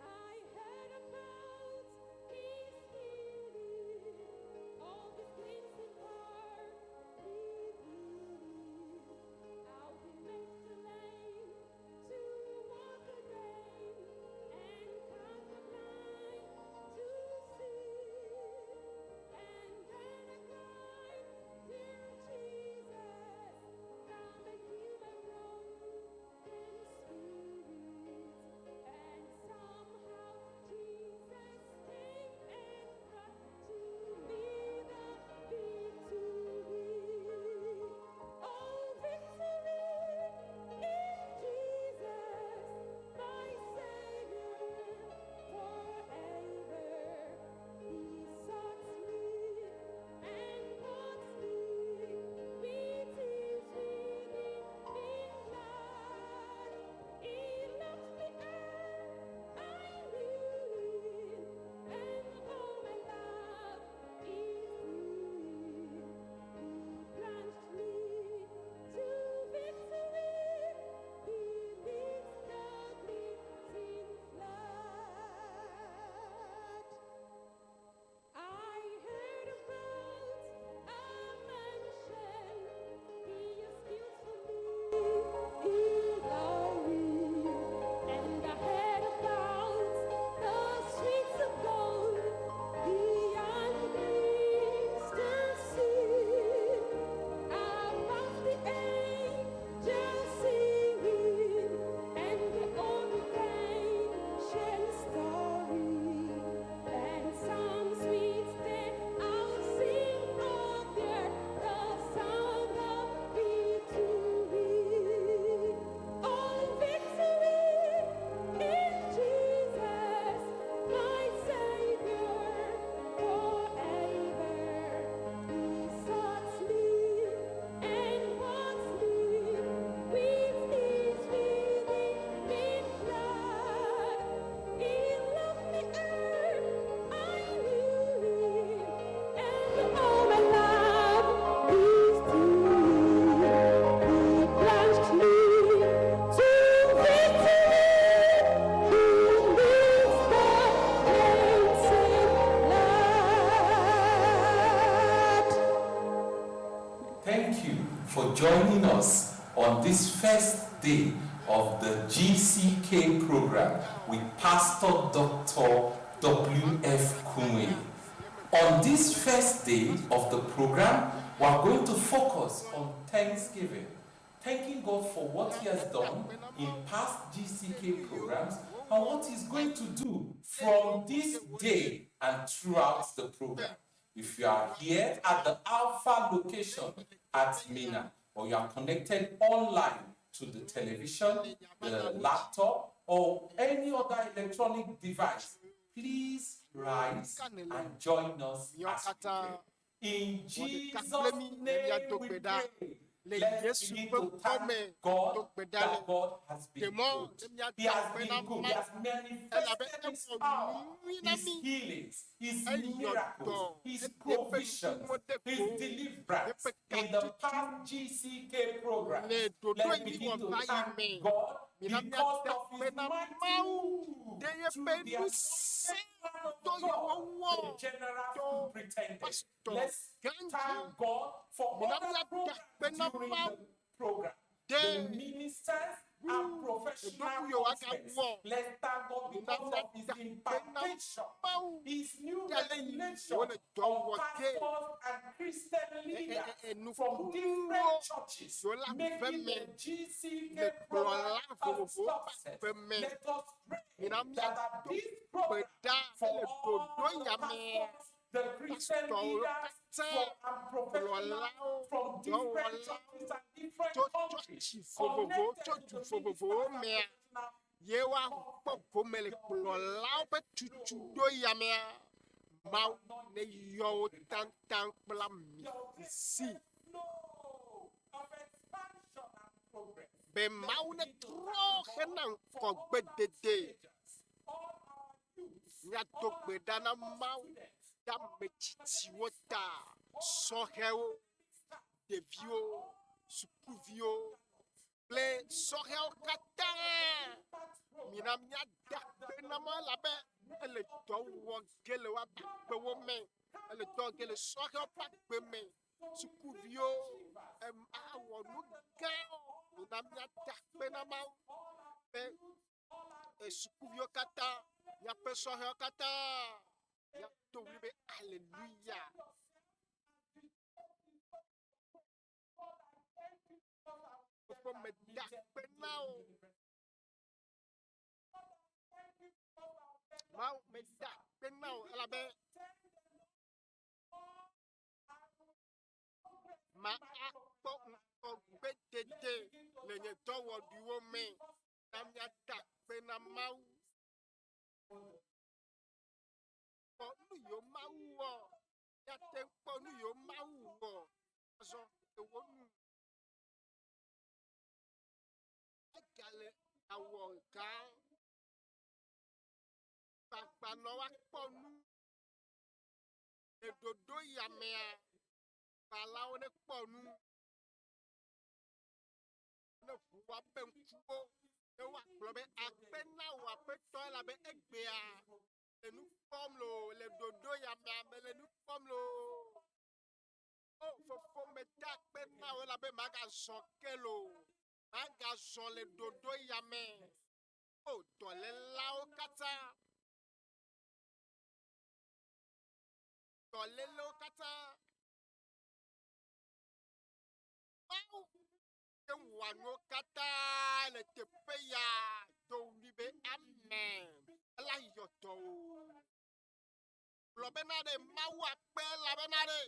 I heard about his healing, all his cleansing power, revealing how he makes the lame to walk again and cause the blind to see. And then I cried, Dear Jesus, come and heal my broken spirit. And somehow Jesus came and brought to me the victory. Oh, victory in Jesus, my Savior, forever. He sought me and bought me with his redeeming blood. He loved me ere I knew him, and all my love is through him. He plunged me to victory beneath the cleansing flood. I heard about a mansion he has built for me in glory, and I heard about the streets of gold beyond the sea, about the angels singing and the old redemption story. And some sweet day I'll sing up there the song of victory. Oh, victory in Jesus, my Savior, forever. He sought me and bought me with his redeeming blood. He loved me ere I knew him, and all my love is through him. He plunged me to victory. He leads the cleansing blood. Thank you for joining us on this first day of the GCK program with Pastor Dr. W.F. Kumuyi. On this first day of the program, we are going to focus on Thanksgiving, thanking God for what He has done in past GCK programs and what He's going to do from this day and throughout the program. If you are here at the Alpha location at Mina, or you are connected online to the television, the laptop, or any other electronic device, please rise and join us as we pray. In Jesus' name we pray. Le Let's Yesu begin ƒe to thank ŋkɔme God do gbe ɖa that le. God has been Ɖe mɔ good. ne míada He has akpe been na good. He Mawu has elabe manifested His ewɔ power, nyui na His mí. healings, His Eyɔ miracles, dɔ His eɖe eƒe provisions, nukuwo ɖe His go, deliverance eƒe in the katutu past GCK program. le ɖoɖo Let's yi begin wɔ to va yi thank me. God Mina because míada of akpe His na mighty Mawu move ɖe through yeƒe the ŋusẽ anointed man of to God, yewɔwɔ the general to superintendent. pastor Let's gãdzi. thank God for Mina other míada akpe programs na during Mawu the program. ɖe The ministers, and professional Eɖokuiwo conference. woagawɔ. Let's thank God Mina because of his míada akpe na impartation, Mawu his new ɖe ale yi revelation wòle dɔ of wɔ ge pastors and Christian leaders from enukunuwo different churches, yiwo le ave making me the GCK le program kplɔla a vovovowo ƒe success. agbe me. Let us pray Mina that at míado this gbe program, ɖa for hele all ɖoɖo the ya mea, pastors, the Christian pastɔwo leaders katã, from, and professionals kplɔlawo, from different dɔwɔlawo churches and different tso countries tsɔtsi vovovowo, tso connected du to the vovovowo ministers and mea, professional ye woakpɔ gome le kplɔlawo ƒe tutu ɖo ya mea, Mawu ne yɔ wo taŋtaŋ kple ami si flow of expansion and progress. be Mawu ne trɔ hena ŋgɔgbedede. All our youths, Míado gbe ɖa na Mawu ɖe ame tsitsiwo ta, sɔhɛwo, ɖeviwo, sukuviwo kple sɔhɛwo katã. Mina míada akpe na Mawu elabe ele dɔ wɔ ge le woaƒe agbewo me, ele dɔ wɔ ge le sɔhɛwo ƒe agbe me, sukuviwo em awɔ nu gãwo. Mina míada akpe na Mawu be sukuviwo katã, míaƒe sɔhɛwo katã míado ɣli be aleluya. Fofo meda akpe na wò. Mawu meda akpe na wò elabe ma akpɔ ŋgɔgbedede le nye dɔwɔɖuiwo me. Na míada akpe na Mawu. Kpɔ nu yiwo Mawu wɔ. Míate ŋu kpɔ nu yiwo Mawu wɔ. Azɔ le wo nu. Egale awɔ gã. Gbagbanɔ woakpɔ nu. Le ɖoɖo ya mea, gbalawo ne kpɔ nu. Ne ʋu woaƒe ŋkuwo ne woagblɔ be akpe na wò aƒetɔ elabe egbea le nu kpɔm loo le ɖoɖo ya mea mele nu kpɔm loo. O fofo meda akpe na wò elabe magazɔ ke loo. Magazɔ le ɖoɖo ya me. O dɔlélawo katã. Dɔlélewo katã. Mawu ke wɔa nuwo katã le teƒe ya do ɣli be amen. Ela yɔ dɔ o. Gblɔ bena ɖe Mawu akpe elabena ɖe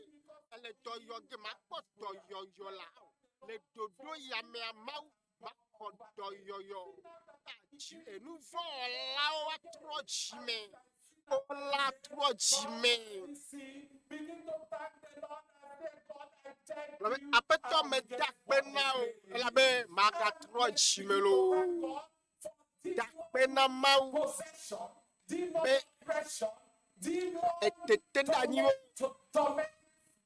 ele dɔyɔ ge makpɔ dɔyɔyɔ la le ɖoɖo ya mea Mawu maxɔ dɔyɔyɔ. Dzi enu vɔ̃wɔlawo atrɔ dzime. Wola trɔ dzime. See, begin to thank the Lord and say, God, I thank Gblɔ be you. aƒetɔ meda akpe na wò elabe magatrɔ dzime loo. Da akpe na Mawu Possession, demon be oppression, demon etete ɖe anyi wo. to torment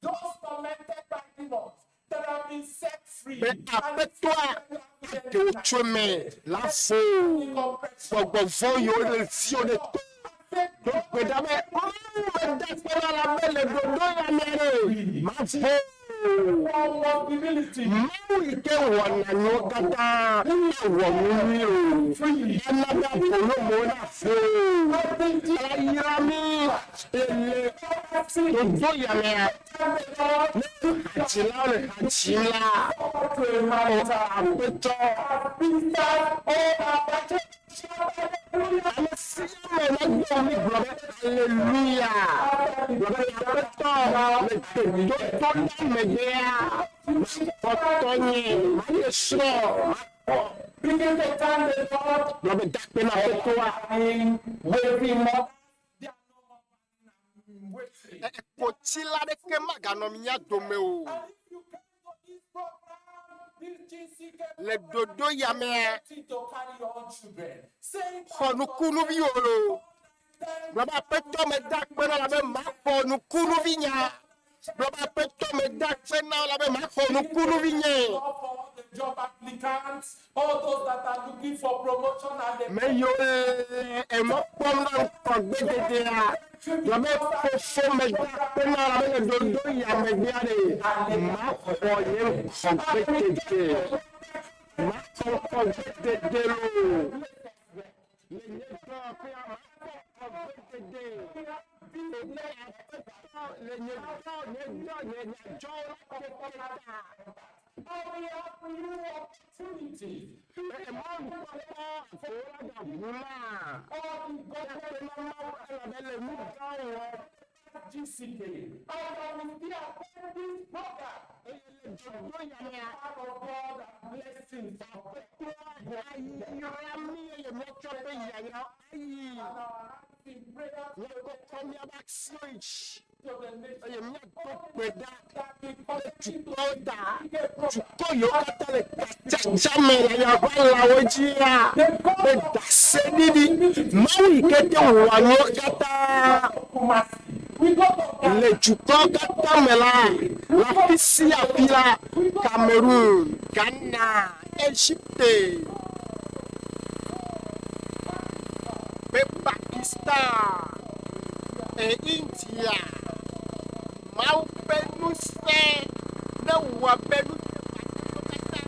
those tormented by demons that have been set free. Be aƒetɔa aɖe wò tso eme la vo gbɔgbɔ vɔ̃ yiwo le ziwo ɖe to. Do gbe ɖa be Mawu meda akpe na elabe le ɖoɖo ya me ɖe mavo. Possibility. Mawu yi ke wɔna nuwo katã ewɔ nu nyui o. Ena be abolomo navo. Ela yra mí le ɖoɖo ya mea. Ne hadzilawo le ha dzim la, o aƒetɔ, ame sia ame negbe ɣli gblɔ be aleluya. Gblɔ be aƒetɔ le gbedodo ɖa megbea, makpɔtɔ nye, maɖe srɔ̃, makpɔ. Begin to thank the Lord. Gblɔ be da akpe na aƒetɔa. Waiting more. They are no more running and waiting. Kpotsila ɖeke maganɔ mía dome o. And if you come to this program, this GCK Le ɖoɖo ya mea, to carry your own children. Say xɔ nukunuviwo loo. Gblɔ be aƒetɔ meda akpe na elabe maxɔ nukunuvi nya. Gblɔ be aƒetɔ meda akpe na elabe maxɔ nukunuvi nye. for all the job applicants, all those that are looking for promotion and the Me yiwo le emɔ kpɔm na ŋgɔgbededea, gblɔ be fofo meda akpe na elabe le ɖoɖo ya megbea ɖe, maxɔ nye ŋgɔgbedede. Maxɔ ŋkɔgbedede loo. Le nye dɔwɔƒea maxɔ ŋkɔgbedede. Le Aƒetɔ le nye dɔ nye dɔ nye nyadzɔwo la keke ta. Emɔnukpɔkpɔ aƒewo la gaʋu la. Míakpe na Mawu elabe le nu gãwo wɔm. GCK. And I will still attend this program. Eye le dodo ya mea, Out of God and blessings. Aƒetɔ ayra mí eye míatsɔ eƒe yayra ayi. And our hands in prayer to Míakɔkɔ míaƒe asiwo yi dzi the nation. eye míado gbe ɖa That be ɖe connected to dukɔwo ta. the Dukɔ yiwo katã le katsatsa me le yaʋalawo dzia, be ɖaseɖiɖi Mawu yi ke te wɔa nuwo katã We got of le dukɔwo katã me la, le afi sia afi la, Cameroon, Ghana, Egypte, be Pakistan, e India, Mawu ƒe ŋusẽ ne wɔ be nuteƒewɔlawo katã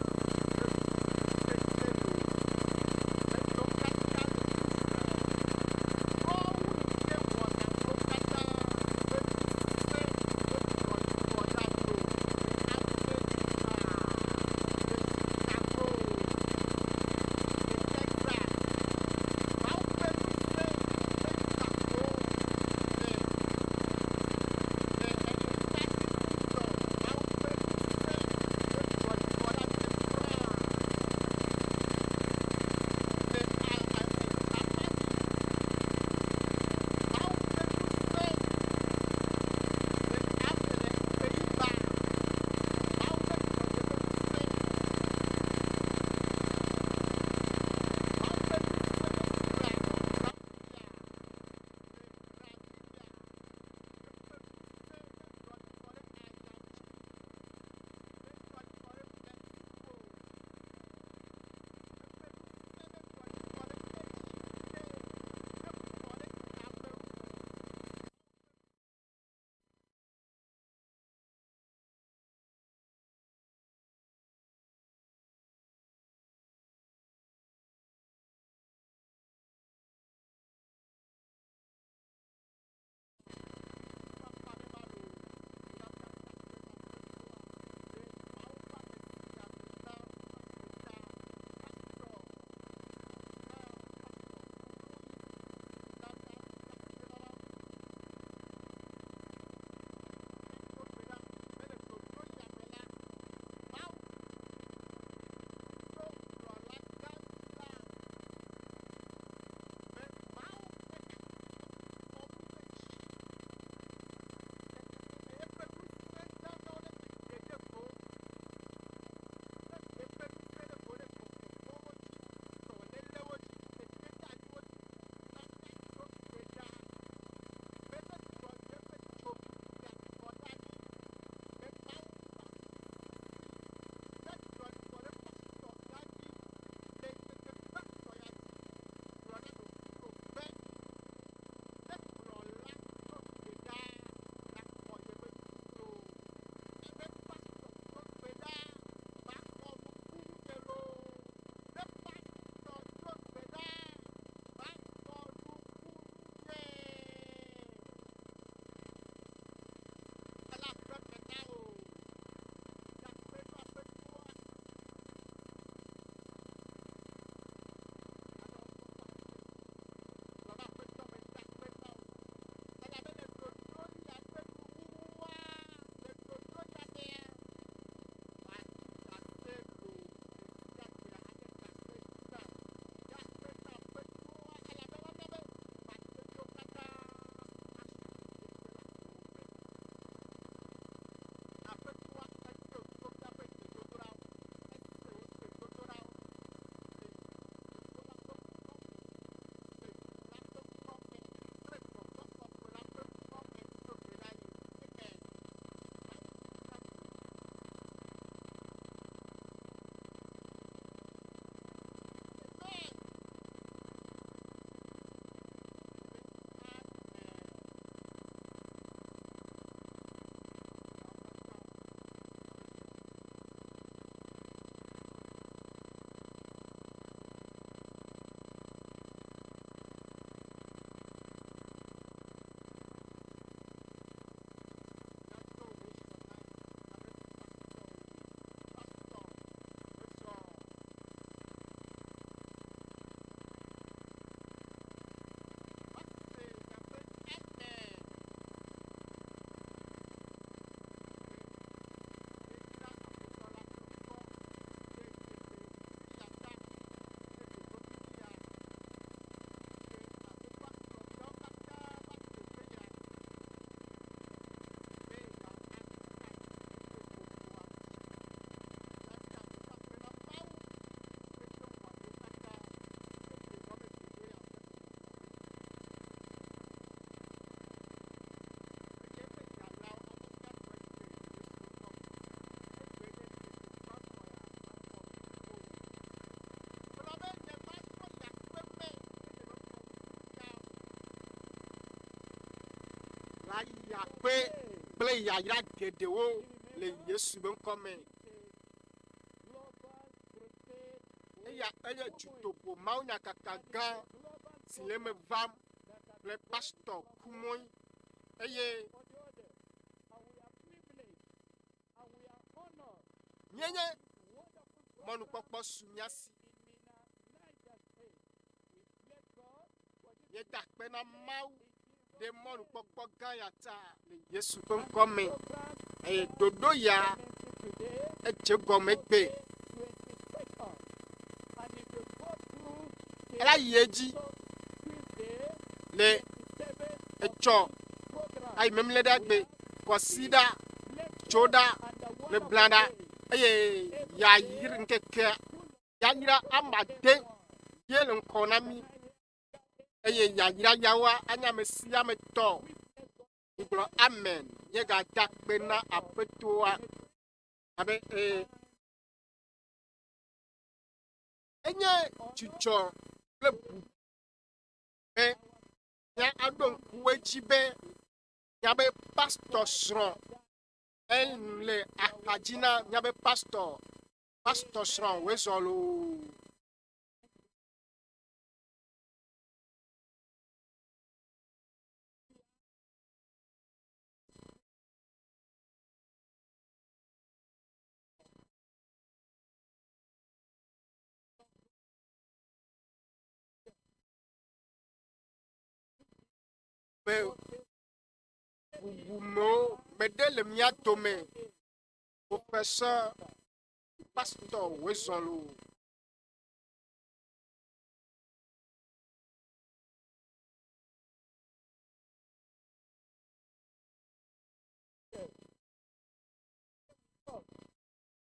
Ayi aƒe kple yayra geɖewo le Yesu be ŋkɔ me. Eya enye dutoƒo mawunyakaka gã si le eme vam kple Pastɔ Kumoi eye míenye mɔnukpɔkpɔ su mía si. Míeda akpe na Mawu ɖe mɔnukpɔkpɔ gã ya ta le Yesu ƒe ŋkɔ me. Eye ɖoɖo ya edze gɔme gbe. Ela yi edzi le etsɔ ayi memle ɖe gbe kɔsiɖa tso ɖa le bla ɖa eye yayra ŋkekea yayra ame ade ye le ŋkɔ na mí eye yayra yawoa anye ame sia ame tɔ. Migblɔ amen. Míegada akpe na Aƒetɔa abe ee. Enye dzidzɔ kple bubu be míaɖo ŋku edzi be míabe pastɔ srɔ̃ ele axa dzi na míabe pastɔ. Pastɔ srɔ̃ wòe zɔ loo. Be bubumewo meɖe le mía dome. Professeur Pastor wòe zɔ loo.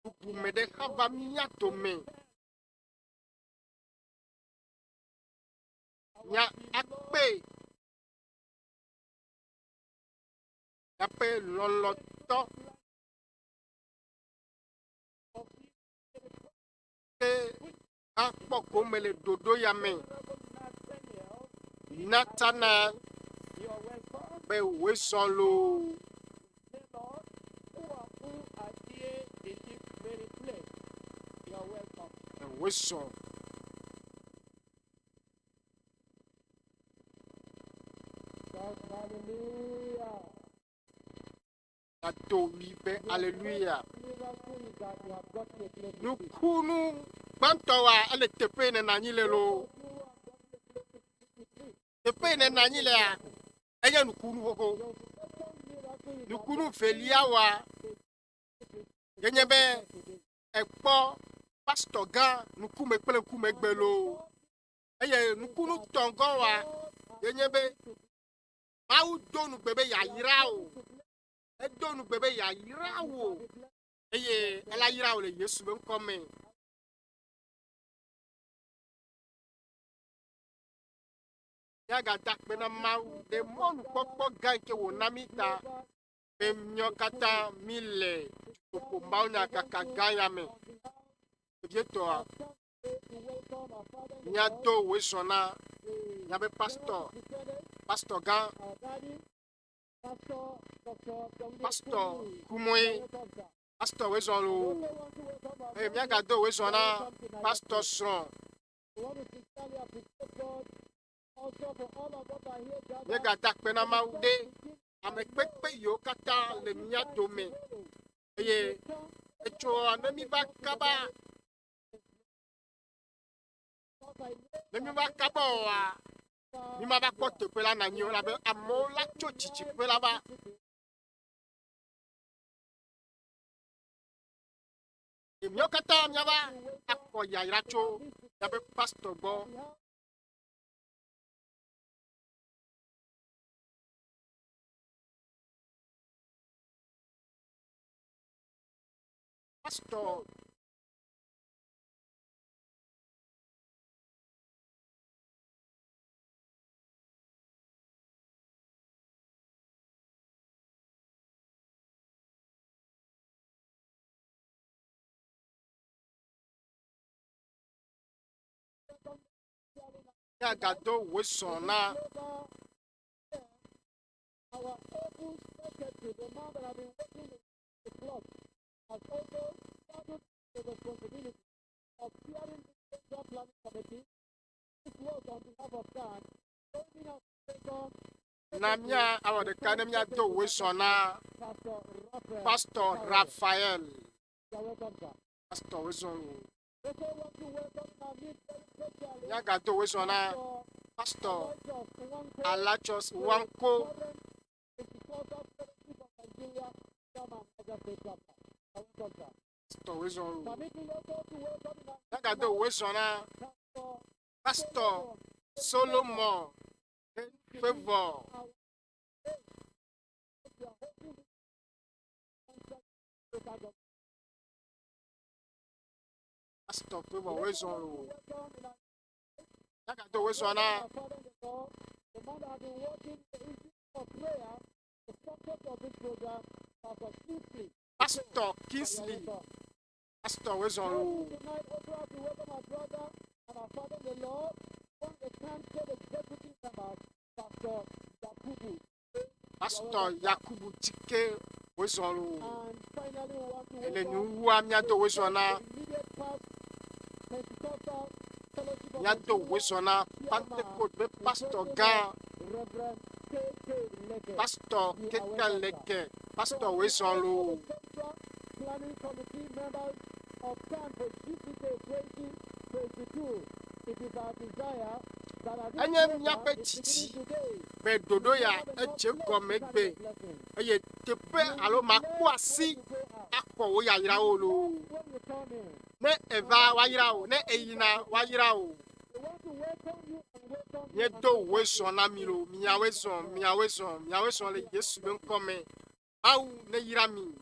Bubume ɖe hã va mía dome. Nya akpe míaƒe lɔlɔ̃tɔ ke akpɔ gome le ɖoɖo ya me. Natana be wòe zɔ loo. Wòe zɔ. Ado ɣli be aleluya. Nukunu gbãtɔ wa ele teƒe yi nènɔ anyi le loo. Teƒe yi nènɔ anyi lea, enye nukunu xoxo. Nukunu velia wa yenye be ekpɔ pastɔ gã ŋkume kple ŋkume gbe loo. Eye nukunu tɔ̃gɔ wa yenye be Mawu do ŋugbe be yeayra wò. Edo ŋugbe be yeayra wò eye ela yra wò le Yesu be ŋkɔ me. Míagada akpe na Mawu ɖe mɔnukpɔkpɔ gã yi ke wòna mí ta be míawo katã míle dutoƒo mawunyakaka gã ya me. Vevietɔa, míado wòe zɔ na míaƒe pastɔ, pastɔ gã, pastɔ Kumoe, pastɔ wòe zɔ loo. Eye míagado wòe zɔ na pastɔ srɔ̃. Míegada akpe na Mawu ɖe ame kpekpe yiwo katã le mía dome eye etsoa ne míva kaba ne míva kaba oa mímava kpɔ teƒe la nanyi o elabe amewo la tso dzidziƒe la va. Míawo katã míava akpɔ yayra tso míaƒe pastɔ gbɔ. Pastɔ Míagado wòe sɔ na Our able secretary, the man that has been working the clock, has also started the responsibility of chairing the Central Planning Committee. This work on behalf of CAN, joining us second Na mía awɔ ɖeka ne míado wòezɔ na Pastor Raphael. Pastor Raphael. You are welcome, sir. Pastor wòezɔ lo. Also want to welcome our meet very specially Míagado wòezɔ na Pastor Pastor Aloysius Nwankwo, Alachos Wanko, Sovereign Pentecostal Fellowship of Nigeria, Chairman, Niger State Chapter. You are welcome, sir. Pastor wòezɔ lo. Permit me also to welcome in our Míagado wòezɔ na Pastor Pastor Solomon Favour. We are hoping this local government. Pastor Favour wòezɔ lo. Welcome in our Míagado wòezɔ na our father in the Lord, the man that has been working the issue of prayer, the subject of this program, Pastor Kingsley. Pastor Kingsley. Pastor wòezɔ lo. Tonight, also have to welcome our brother and our father in the Lord, one of the council executive members, Pastor Yakubu. Pastor Yakubu Chike wòezɔ lo. And finally, we want to Ele welcome nuwua míado wòezɔ na the immediate past Pentecostal Fellowship of míado Nigeria wòezɔ na Pentecost be pastor gã Reverend K.K. Leke. Pastor Keke Leke. Pastor wòezɔ lo. Central Planning Committee members of CAN for GCK 2022. It is our desire that as this Enye program míaƒe is tsitsi beginning today, be ɖoɖo ya edze gɔme gbe eye teƒe alo makpɔ asi akpɔ wò yayrawo loo. when you come in, Ne eva woayra wò, ne eyina woayra wò. we want to welcome you and welcome you. Míedo wòe zɔ na mi lo, miawoe zɔ, miawoe zɔ, miawoe zɔ le Yesu be ŋkɔ me. Mawu ne yra mi.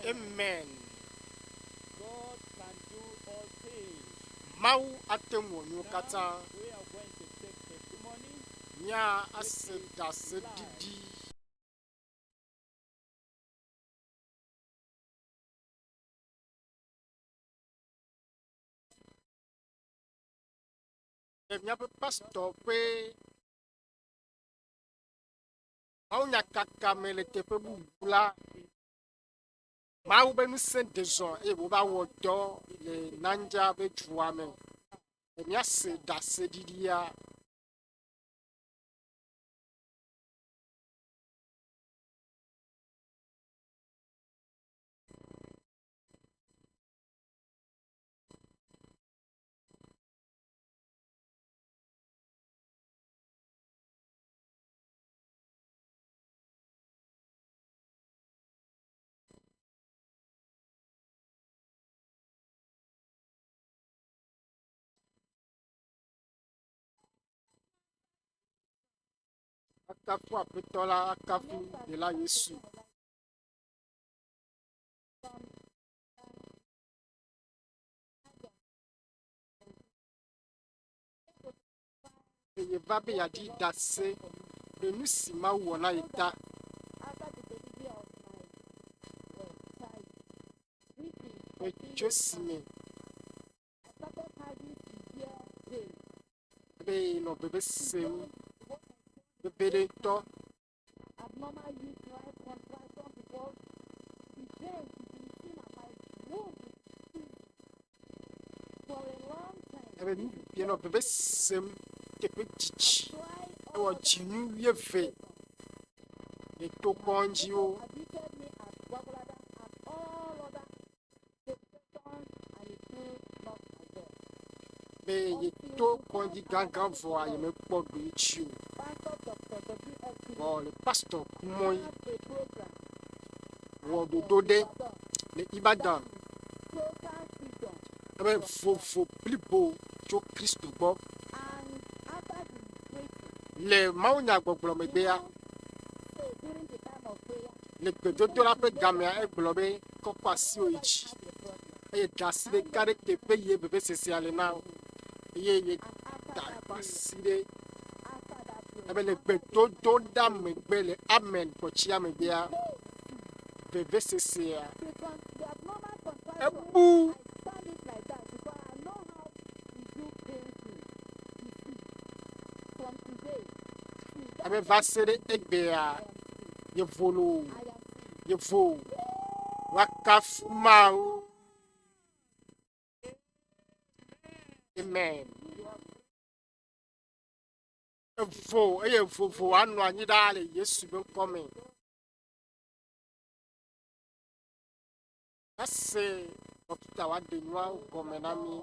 Amen. God can do all things. Mawu ate ŋu wɔ nuwo Now katã. we are going to take testimony. Mía ase ɖaseɖiɖi. Le míaƒe pastɔ ƒe mawunyakaka me le teƒe bubu la, Mawu be ŋusẽ de zɔ eye wòva wɔ dɔ le Nanja be dua me. Le míase ɖaseɖiɖia. Akafu Aƒetɔ la, akafu Ɖela Yesu. Eye va be yeaɖi ɖase le nu si Mawu wɔ na ye ta. Etso si me be yenɔ veve sem veve ɖe ŋutɔ. Abnormal uterine contraction because the veins been seen at my womb for a long time. Ebe nu yenɔ veve sem teƒe dzidzi. Ewɔ dzinu wuieve le to kɔŋdziwo. Admitted me at Gwagwalada and all other stations and it still not as well. Be yeto kɔdzi gãgã vɔa yemekpɔ ɖoɖoetsi o. Pastor Dr. W.F. Vɔ le pastor Kumuyi has a program wɔ ɖoɖo ɖe le Ibadan total freedom ebe vovo blibo tso Kristo gbɔ. and after the preaching Le mawunyagbɔgblɔ megbea, so during the time of prayer le gbedodoɖa ƒe gamea egblɔ be kɔkɔ asiwò yi dzi eye da asi ɖeka ɖe teƒe ye vevesesea le na wò eye ye da eƒe asi ɖe after that prayer ebe le gbedodoɖa megbe le amen kpɔtsia megbea vevesesea because the abnormal contraction ebu I stand it like that because I know how it do pains me. You see, from today, see, that ebe va se ɖe egbea yevo loo I am free. yevo woakafu Mawu. Amen. Evo eye vovo anɔ anyi ɖaa le Yesu be ŋkɔ me. Ese dɔkita wòaɖe nua gɔme na mí.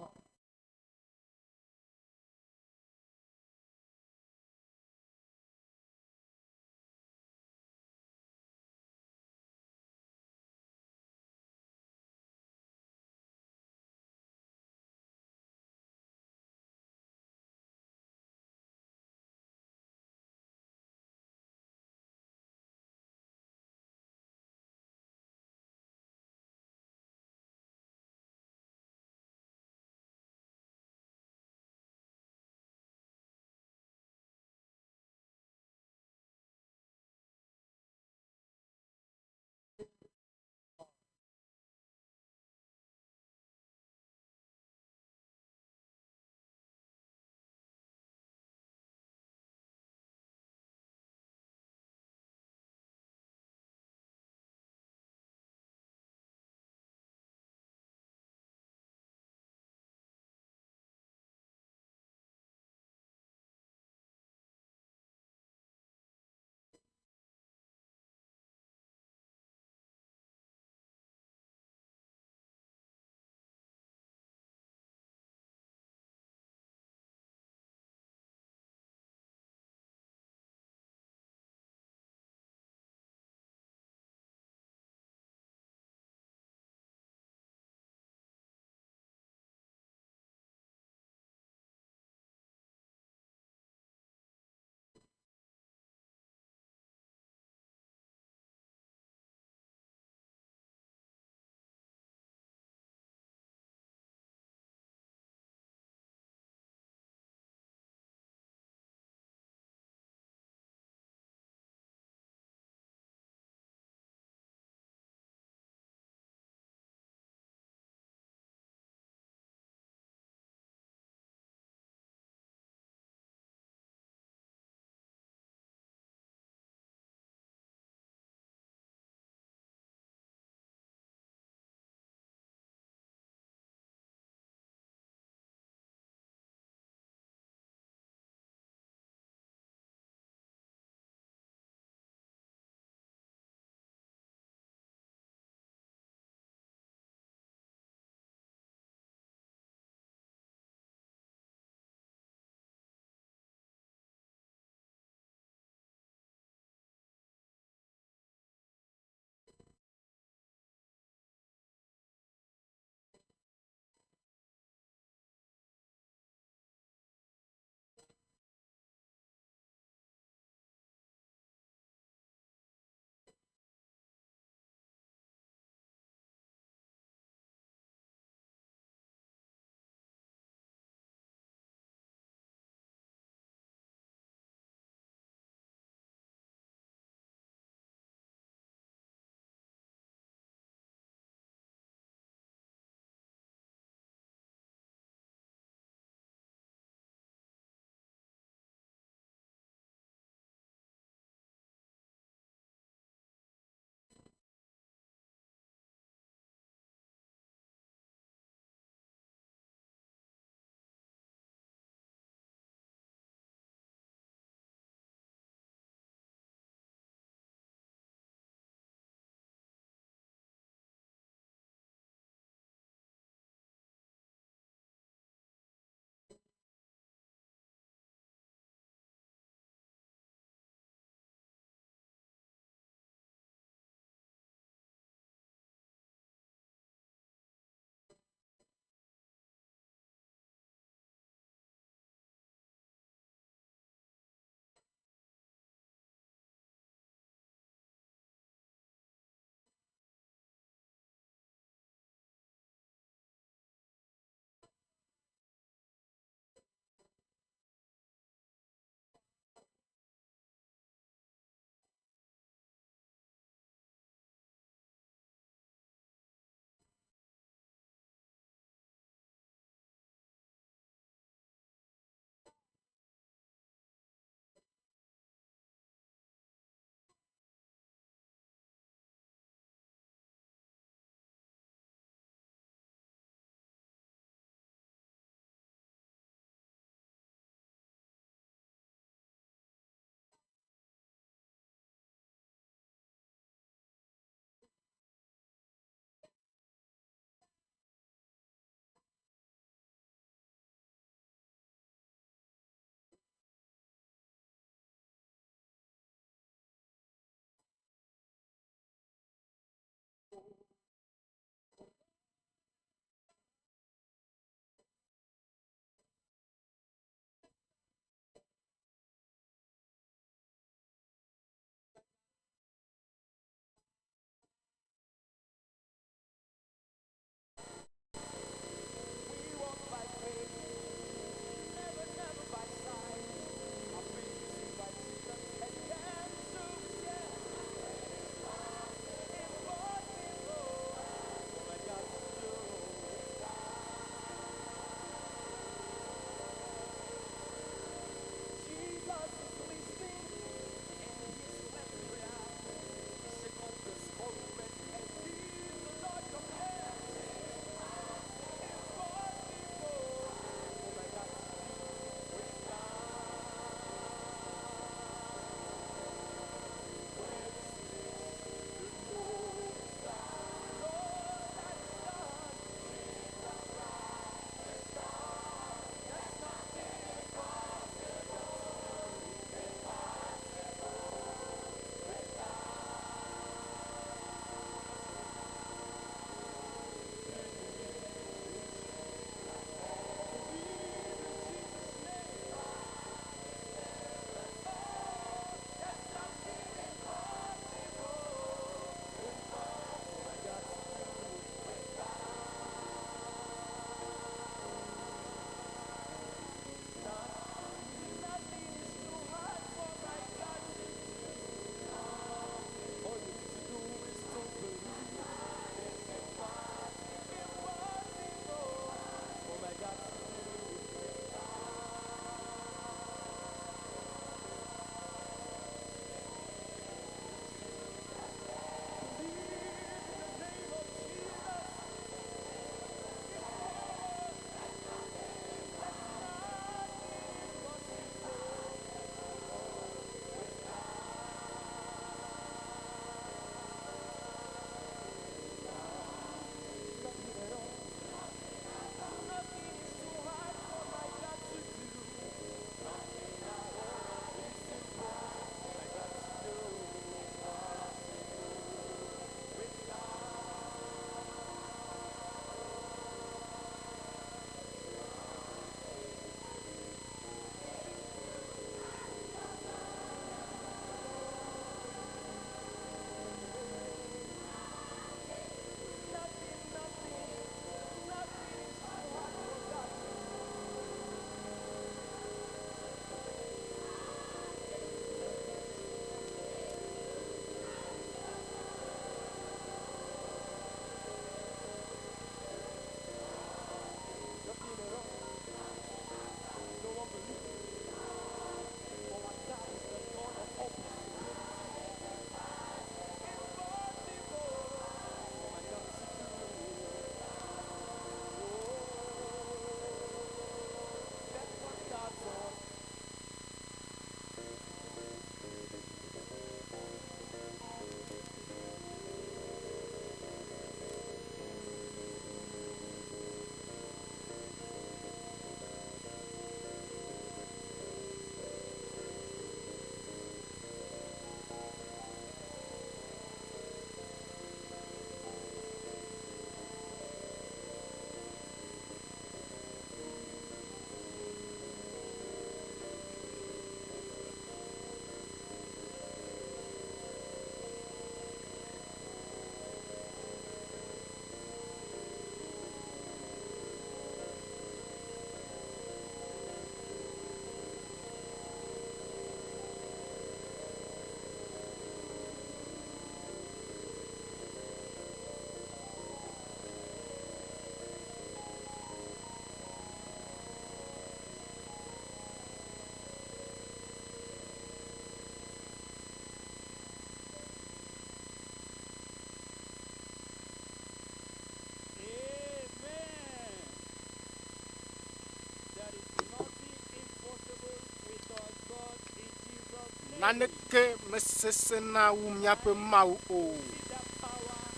Naneke mesesẽna wu míaƒe Mawu o.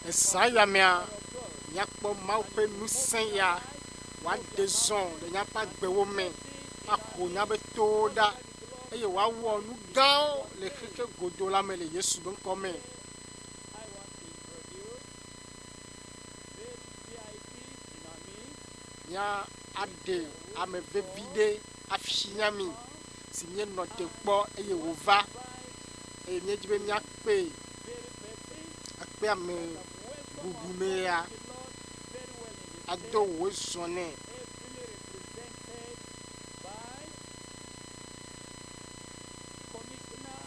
Ezã ya mea, míakpɔ Mawu ƒe ŋusẽ ya wòaɖe zɔ le míaƒe agbewo me, aho míaƒe towo ɖa eye wòawɔ nu gãwo le xexe godo la me le Yesu ƒe ŋkɔ me. I want to introduce this VIP in our midst. Mía aɖe ame vevi ɖe afia mi si míenɔ te kpɔ eye wòva eye míedzi be míakpe Very person akpe ame bubume ya the Lord very well in the ado wò zɔ nɛ. ably represented by Commissioner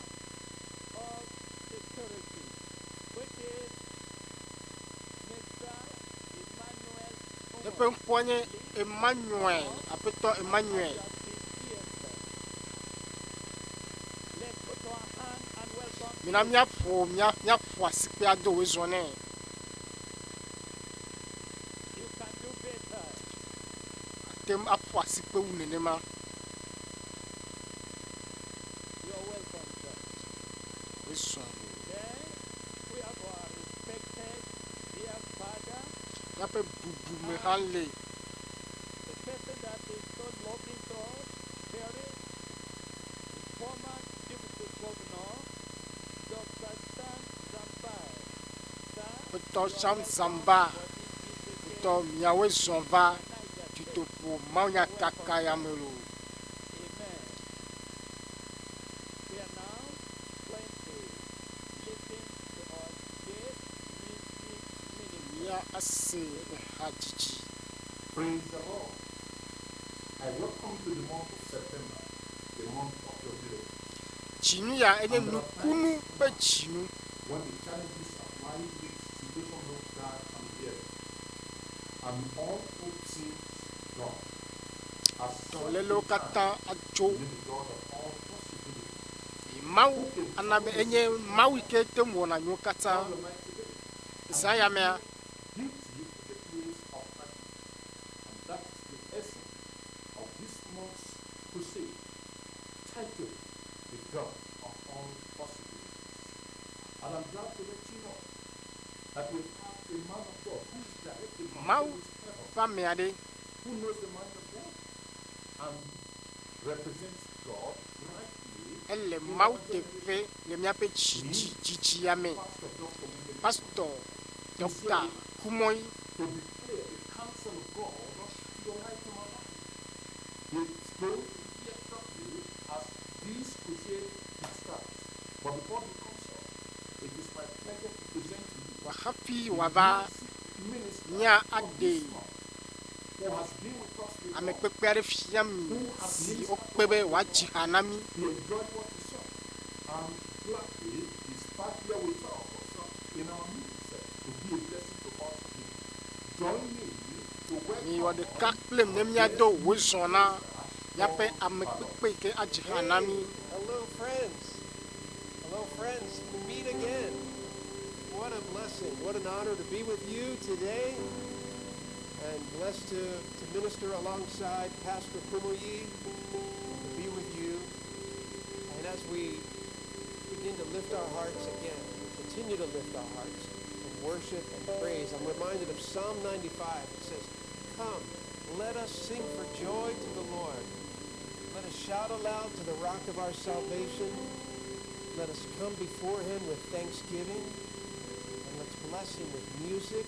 of Security, which is Mr. Emmanuel Eƒe ŋkɔ nye Emmanuel, Aƒetɔ Emmanuel. Justice Theatre. Let's put our hand and welcome Mina míaƒo mía míaƒo asikpe ado wò zɔ nɛ. You can do better. Ate ŋu aƒo asikpe wu nenema. You are welcome, sir. Wò zɔ. Then we have our respected dear father, Míaƒe bubume hã le the person that is so loving to us, caring, the former deputy governor, Dr. Sam Zambai. Sir, Aƒetɔ Sam Zamba. Aƒetɔ miawoe zɔ va dutoƒo mawunyakaka ya me loo. Amen. We are now going to listen to our guest music minister. Mía ase ehadzidzi. Praise the Lord. I welcome you to the month of September, the month of your miracle. Dzinu ya enye nukunu ƒe dzinu. When the challenges of life make situation look dark and weary, and all hope seems gone. As such a Dɔlélewo time, katã atso. we need the God of all possibilities. Mawu ana be enye Mawu yi ke te ŋu wɔna nuwo katã. God Almighty today Zã ya mea, beauty in the place of hardship. And that is the essence of this month's crusade, titled The God of All Possibilities. And I'm glad to let you know that we have a man of God who is directly from Mawu heaven's heaven, ƒe ame aɖe who knows the mind of God and represents God rightly. ele Mawu teƒe le míaƒe dzidzi dzidzia me. Pastor Dr. William Pastor Dr. Kumoyi to declare the counsel of God to your life and my life. It's going to hear shortly as this crusade starts. But before he comes up, it is my pleasure to present to you hafi the wòava music minister mía of aɖe this month, who has been with us before. ame kpekpe aɖe fia mi si wokpe be wòadzi ha na mí. He enjoyed what he saw. And gladly is back here with us also in our midst to be a blessing to us again. Join me to Miwɔ welcome ɖeka kple ne míado wò zɔ na míaƒe ame kpekpe yi ke adzi ha na mí. Hello, friends. Hello, friends. We meet again. What a blessing. What an honor to be with you today. And blessed to minister alongside Pastor Kumuyi, to be with you. And as we begin to lift our hearts again, continue to lift our hearts in worship and praise, I'm reminded of Psalm 95. It says, Come, let us sing for joy to the Lord. Let us shout aloud to the rock of our salvation. Let us come before him with thanksgiving, and let's bless him with music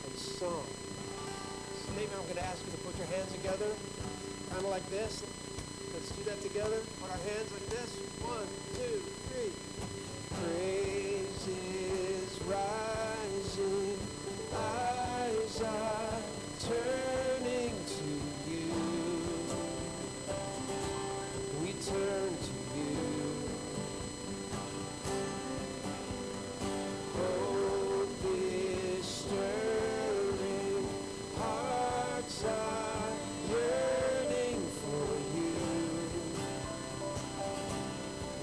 and song. Statement, I'm going to ask you to put your hands together, kind of like this. Let's do that together. Put our hands like this. 1, 2, 3. Praise is rising. Eyes are turning to you. We turn to you. Hope is stirring. Hearts are yearning for you.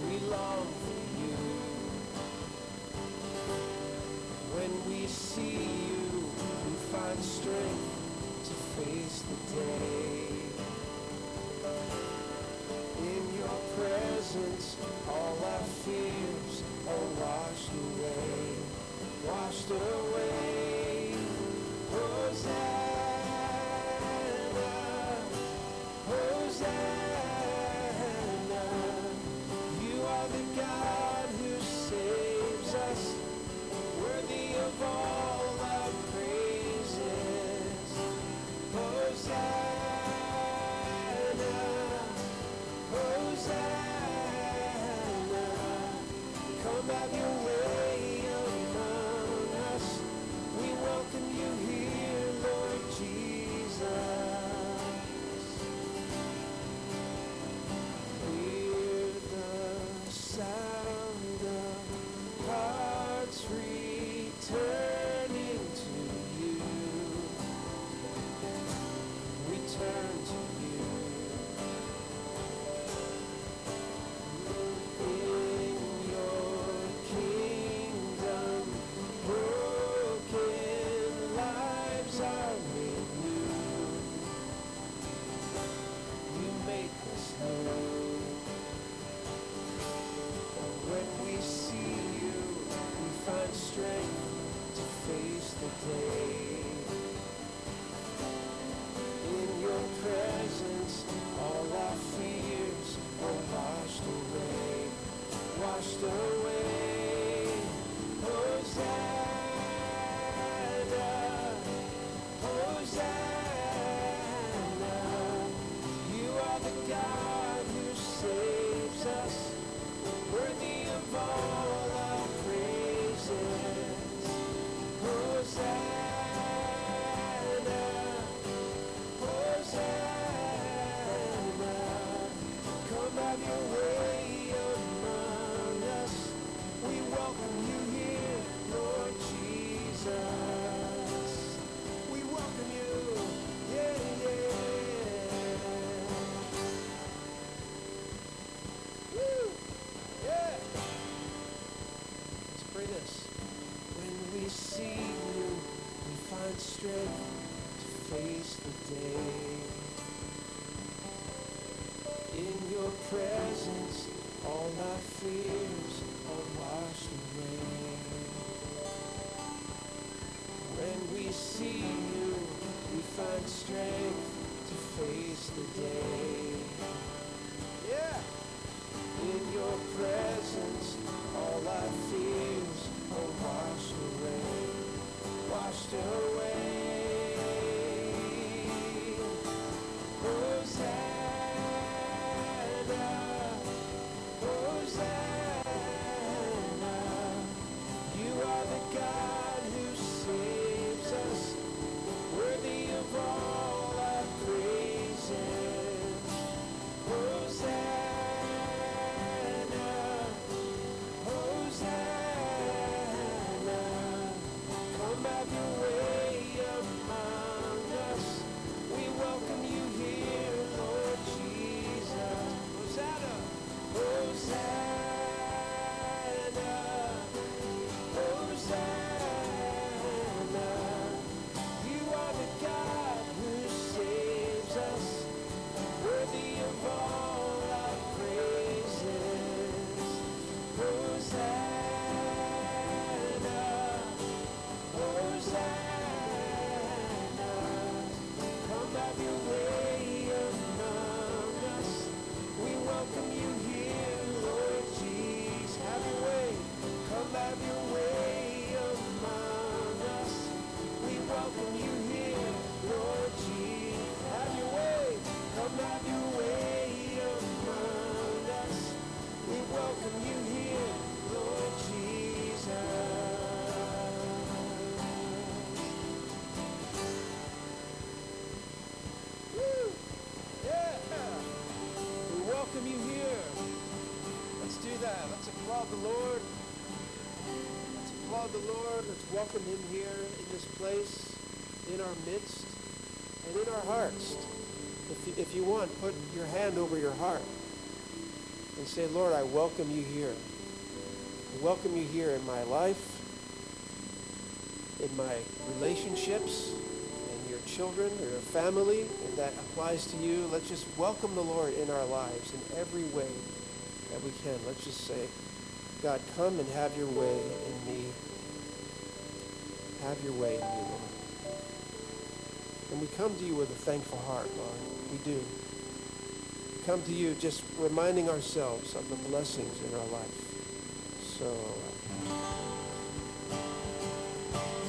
We long for you. When we see you, we find strength to Washed away. Hosanna, Hosanna. You are the God who saves us, worthy of all our praises. Hosanna, Hosanna. Come have your way among us. We welcome you here, Lord Jesus. Hear the sound of hearts returning to you. Return to you. In your kingdom, broken lives are made new. You make us new. And when we see you, we find strength to face the day. In your presence, all our fears are washed away, washed away. Hosanna, Hosanna. You are the God who saves us, worthy of all our praises. Hosanna, Hosanna. Come have your way among us. We welcome you here, Lord Jesus. We welcome you, yeah, yeah. Woo! Yeah! Let's pray this. When we see you, we find strength to face the day. In your presence, all our fears are washed away. When we see you, we find strength to face the day. Yeah! In your presence, all our fears are washed away, washed away. Hosanna, Hosanna. You are the God who saves us, worthy of all our praises. Hosanna, Hosanna. Come have your way among us. We welcome you here, Lord Jesus. Hosanna, Hosanna, Hosanna. You are the God who saves us, worthy of all our praises. Hosanna, Hosanna. Come have your way among us. We welcome you here, Lord Jesus. Have your way. Come have your way among us. We welcome you here, Lord Jesus. Have your way. Come have your way among us. We welcome you here, Lord Jesus. Woo! Yeah! We welcome you here. Let's do that. Let's applaud the Lord. Let's applaud the Lord. Let's welcome him here in this place, in our midst, and in our hearts. If you want, put your hand over your heart and say, Lord, I welcome you here. I welcome you here in my life, in my relationships, and your children or your family, if that applies to you. Let's just welcome the Lord in our lives in every way that we can. Let's just say, God, come and have your way in me. Have your way in me, Lord. And we come to you with a thankful heart, Lord. We do. We come to you just reminding ourselves of the blessings in our life. So,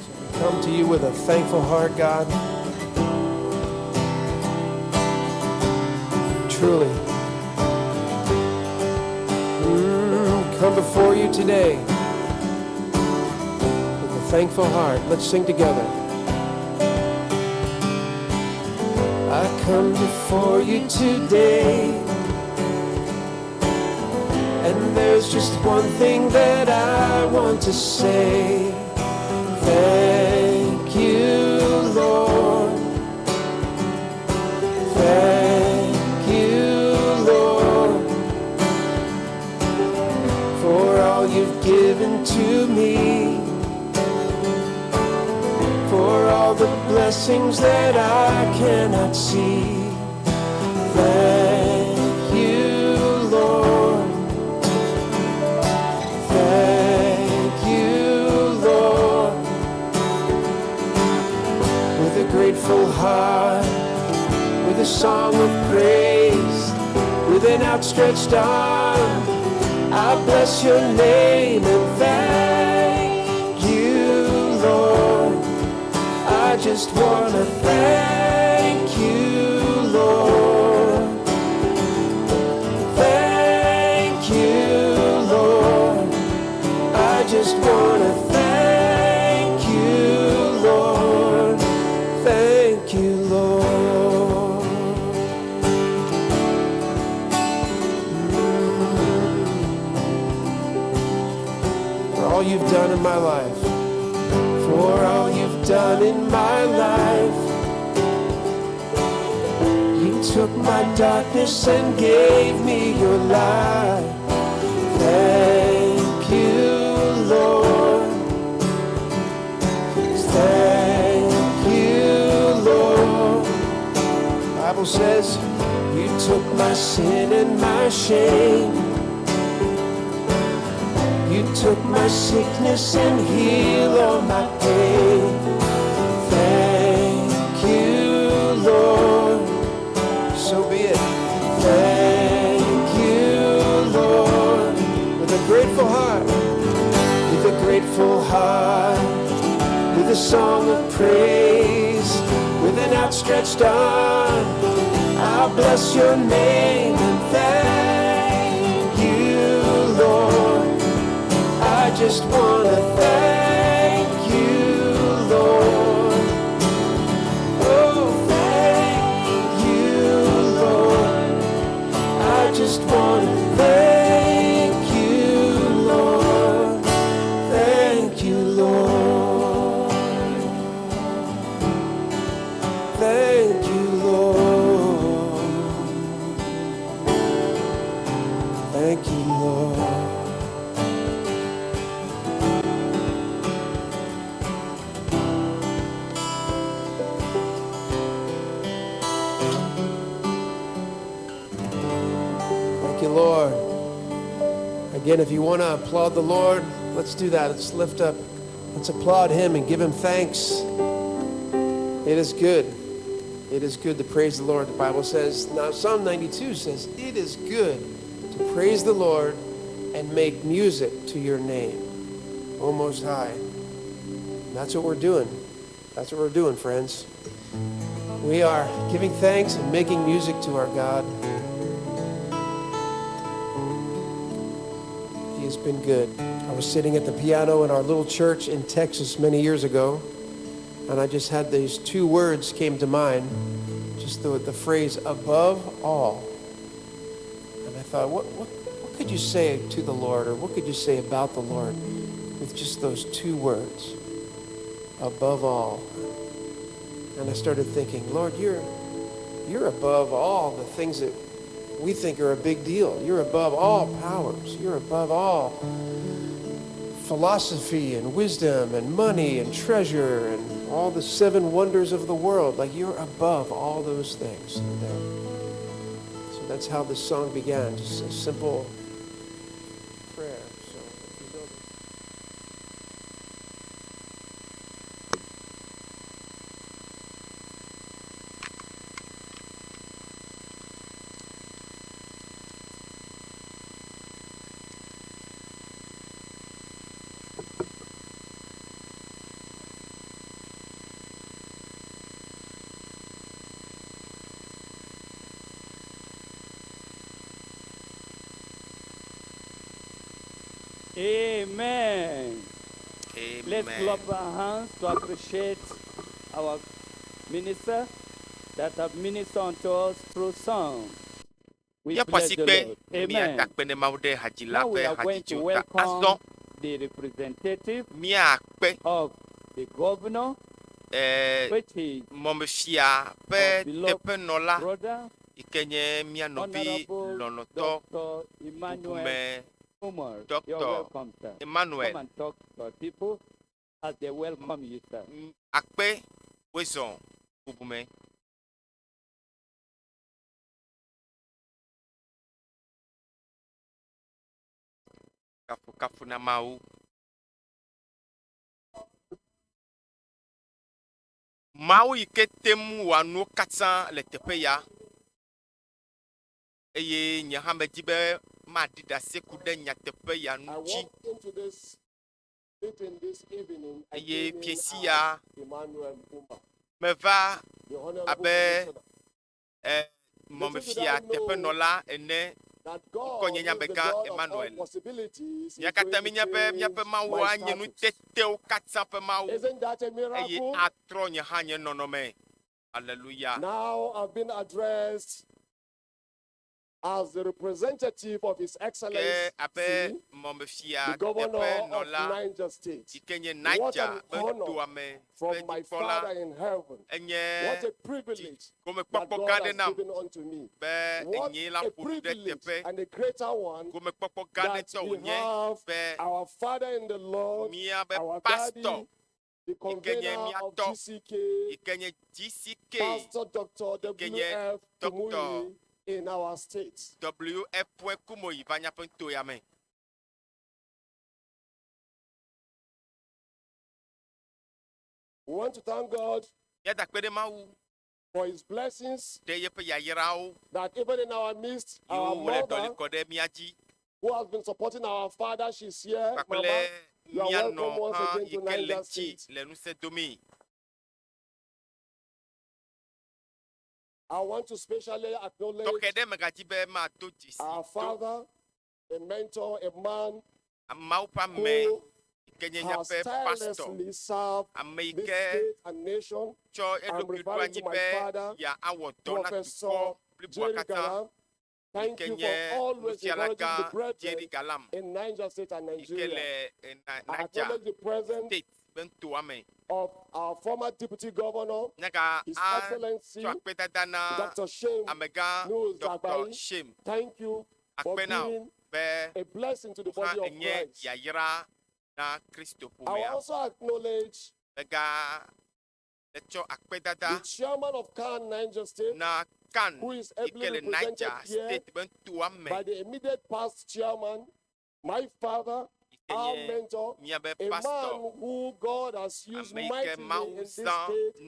so we come to you with a thankful heart, God. Truly. Come before you today with a thankful heart. Let's sing together. I come before you today, and there's just one thing that I want to say. Thank you, Lord. Thank you, Lord, for all you've given to me, for all the blessings that I cannot see. Thank you, Lord. Thank you, Lord. With a grateful heart, with a song of praise, with an outstretched arm, I bless your name and thank you, Lord. I just want to thank you, Lord. Thank you, Lord. I just want to thank you, Lord. Thank you, Lord. For all you've done in my life. For all you've done in my life. You took my darkness and gave me your light. Thank you, Lord. Thank you, Lord. The Bible says you took my sin and my shame. You took my sickness and healed all my pain. Thank you, Lord. So be it. Thank you, Lord. With a grateful heart, with a grateful heart, with a song of praise, with an outstretched arm, I bless your name and thank you, Lord. I just want to thank you, Lord. Oh, thank you, Lord. I just want to thank you, Lord. Thank you, Lord. Thank you, Lord. Thank you, Lord. Thank you, Lord. Again, if you want to applaud the Lord, let's do that. Let's lift up. Let's applaud him and give him thanks. It is good. It is good to praise the Lord. The Bible says, now Psalm 92 says, it is good to praise the Lord and make music to your name, O Most High. And that's what we're doing. That's what we're doing, friends. We are giving thanks and making music to our God. He has been good. I was sitting at the piano in our little church in Texas many years ago, and I just had these two words came to mind, just the phrase, above all. And I thought, what could you say to the Lord, or what could you say about the Lord with just those two words, above all? And I started thinking, Lord, you're above all the things that we think are a big deal. You're above all powers. You're above all philosophy and wisdom and money and treasure and all the seven wonders of the world. You're above all those things. And so that's how this song began, just a simple prayer. So if you know this. Amen. Let's Amen. clap our hands to appreciate our minister that have ministered unto us through song. We Míaƒo bless the asikpe Lord. míada Amen. akpe ne Mawu ɖe hadzila Now we ƒe are going to hadzidziwo ta. welcome Azɔ the representative míakpe of the governor, eh, which is mɔmefia our ƒe beloved teƒenɔla brother, yi ke nye mía nɔvi Honorable lɔlɔ̃tɔ Dr. Emmanuel bubume Umar. You're Dr. welcome, sir. Emmanuel. Come and talk to our people as they welcome you, sir. Akpe wozɔ bubume. Kafukafu na Mawu. Mawu yi ke te ŋu wɔa nuwo katã le teƒe ya eye nye hã medi be maɖi ɖase ku ɖe nyateƒe ya I ŋuti. walked into this meeting this evening. I Eye came in fiesi as ya Emmanuel Umar, meva the honorable abe commissioner. eh, Little did mɔmefia I know teƒenɔla ene. that Ŋkɔ God nye is the amegã God of all Emmanuel. possibilities. Mía Is katã going to míenya be change míaƒe Mawu my anye status. nutetewo katã ƒe Mawu Isn't that a eye miracle? atrɔ nye hã nye nɔnɔme. Hallelujah. Now I've been addressed as the representative of His Ke Excellency, abe mɔmefia the governor of teƒenɔla Niger State. yi ke nye What Niger an ƒe honor nutoame ƒe from my dzikpɔla Father in heaven. enye What a privilege that gomekpɔkpɔ gã God ɖe has nam given unto me. be What enye la a ƒo nu ɖe privilege teƒe. and a greater one Gomekpɔkpɔ gã ɖe that tɔ we wònye have be our Father in the Lord, míabe our pastor daddy, the yi ke nye convener of míatɔ GCK, yi ke nye GCK Pastor Dr. yi ke nye W.F. Dr. Kumuyi in our state. W.F. Kumuyi va míaƒe nuto ya me. We want to thank God Míada akpe ɖe Mawu for his blessings ɖe yeƒe yayrawo that even in our midst, our yiwo wòle mother dɔli kɔ ɖe mía dzi who has been supporting our father, she's here. Mama, kpakple you are mía welcome nɔ once hã again yi to ke le Niger ŋuti State. le ŋusẽ domii. I want to specially acknowledge Tɔxɛ ɖe megadzi be mato dzesi our to father, a mentor, a man Mawu ƒe ame who yi ke nye has míaƒe pastor, tirelessly served ame yi this ke state and nation. tsɔ I'm eɖokui ɖo referring anyi to my be father, yeawɔ dɔ na dukɔ Professor bliboa Jerry katã Galam. yi Thank ke you nye for always encouraging the nufialagã Jerry brethren Galam in Niger State and yi ke Nigeria. le eh, I Niger acknowledge the presence State ƒe nutoa me. of our former deputy governor, Nyaga His atsɔ Excellency akpedada na Dr. Shane amegã Nuhu Dr. Zagbai. Shem Thank you for akpe na wò being be a blessing to the wò hã body of enye Christ. yayra na Kristo I will ƒomea. also acknowledge Mega etsɔ akpedada the chairman of CAN Niger State, na CAN who is yi ably ke le represented Niger here State ƒe nutoa me by the immediate past chairman, my father, yi ke our nye mentor, míabe a pastor man who God has used ame yi ke mightily Mawu in this zã state to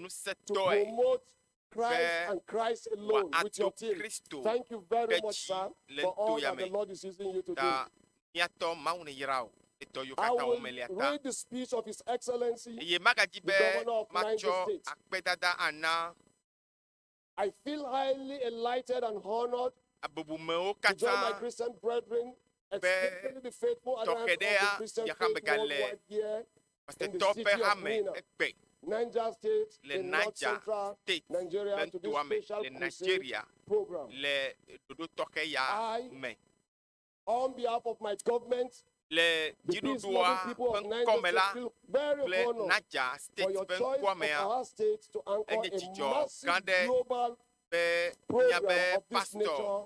ŋusẽtɔe promote Christ be and Christ alone with your wòado team. Kristo Thank you very ɖe much, dzi sir, le for all nuto ya that the me. Lord is using you to do. Ta míatɔ Mawu ne yra wò le dɔ yiwo I katã will wɔm mele ta. read the speech of His Excellency, Eye magadzi the be Governor of Niger matsɔ State. akpedada ana I feel highly enlightened and honored abubumewo to join my katã Christian brethren, be especially the faithful tɔxɛ adherents of the ɖea Christian yeha faith megale worldwide here in the xɔsetɔ city ƒe of hame Minna, egbe Niger State, le in North Niger Central State Nigeria, ƒe to this nutoa me special le crusade Nigeria program. le ɖoɖo tɔxɛ ya I, me. on behalf of my government, Le the dziɖuɖua peace-loving people ƒe of Niger ŋkɔme State, la feel very kple honored Niger for State your ƒe choice ŋkɔa of mea, our state to anchor enye a dzidzɔ gã massive ɖe global be program míabe of this pastor nature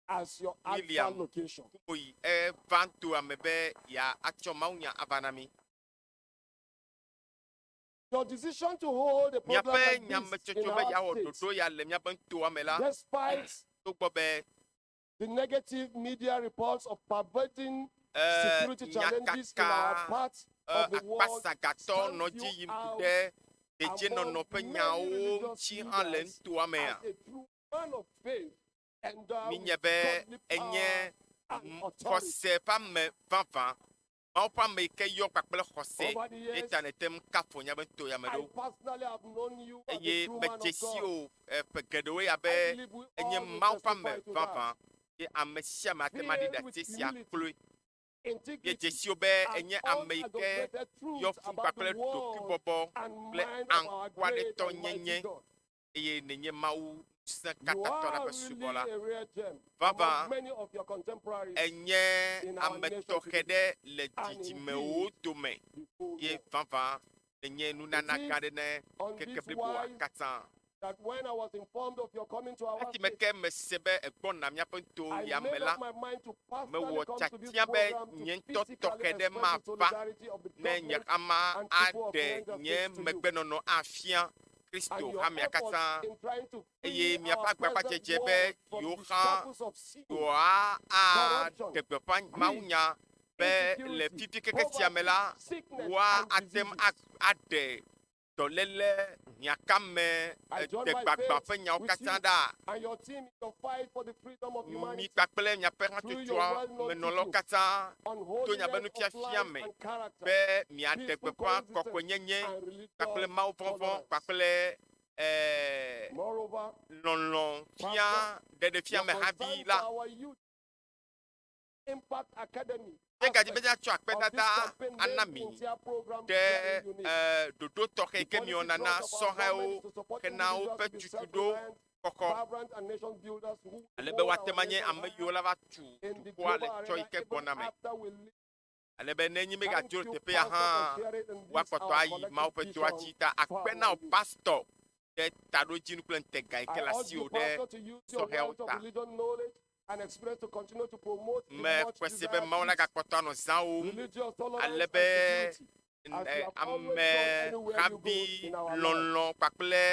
as your actual William location. Kumuyi eva nutoa me be yeatsɔ mawunya ava na mí. Your decision to hold a program Míaƒe like this in nyametsotso be our yeawɔ state, ɖoɖo ya le míaƒe nutoa me la, despite togbɔ be the negative media reports of pervading eh, security challenges in our nyakaka part eh, of the world, akpasagatɔ stands nɔ you dzi yim ku out ɖe dedienɔnɔ among ƒe many nyawo religious ŋuti hã le leaders nutoa mea. as a true man of faith endowed Mínya with be godly enye power and authority. xɔse ƒe ame vavã. Mawu ƒe ame yi ke yɔ kpakple xɔse Over the years, ye ta nète ŋu kafo míaƒe nuto ya me I ɖo. personally have known you as a Eye true man of medze si God. wò eh, ƒe geɖewoe ya I be believe we enye all will Mawu ƒe testify ame to that. vavã ye ame sia ame ate ŋu aɖi Filled with ɖase sia humility, kloe. Ye dzesi wò be ènye ame yi ke yɔ fũ kpakple ɖokuibɔbɔ kple aŋkuaɖetɔnyenye eye nènye Mawu Ŋusẽkatãtɔ la ƒe subɔla. Vavã, ènye ame tɔxɛ ɖe le dzidzimewo dome ye vavã nènye nunana gã aɖe ne keke bliboa katã. Esime ke mese be ègbɔna míaƒe nuto ya me la, mewɔ tiatia be nye ŋutɔ tɔxɛ ɖe mava ne nye ama aɖe nye megbenɔnɔ afia Kristo hamea katã, eye miaƒe agbagbadzedze be yewoxa yewoaɖe gbeƒã mawunya be le fifi keke sia me la, woate ŋu aɖe dɔléle, hiãkame, degbagba ƒe nyawo katã ɖa. Mi kpakple miaƒe hatsotsoa me nɔlawo katã to miaƒe nufiafia me be miaɖe gbeƒã kɔkɔenyenye kpakple mawuvɔvɔ̃ kpakple lɔlɔ̃ fia ɖeɖefia me havi la. Míegadzi be míatsɔ akpedada ana mi ɖe ɖoɖo tɔxɛ yi ke miewɔna na sɔhɛwo hena woƒe tutuɖo kɔkɔ ale be woate ŋu anye ame yiwo la va tu dukɔa le tsɔ yi ke gbɔna me. Ale be ne nyi megadzo le teƒe ya hã, woakpɔtɔ ayi Mawu ƒe dɔa dzi. Ta akpe na wò pastɔ ɖe taɖodzinu kple ŋutega yi ke le asiwò ɖe sɔhɛwo ta. Mexɔe se be Mawu nagakpɔtɔ anɔ zãwòm ale be ame havi lɔlɔ̃ kpakple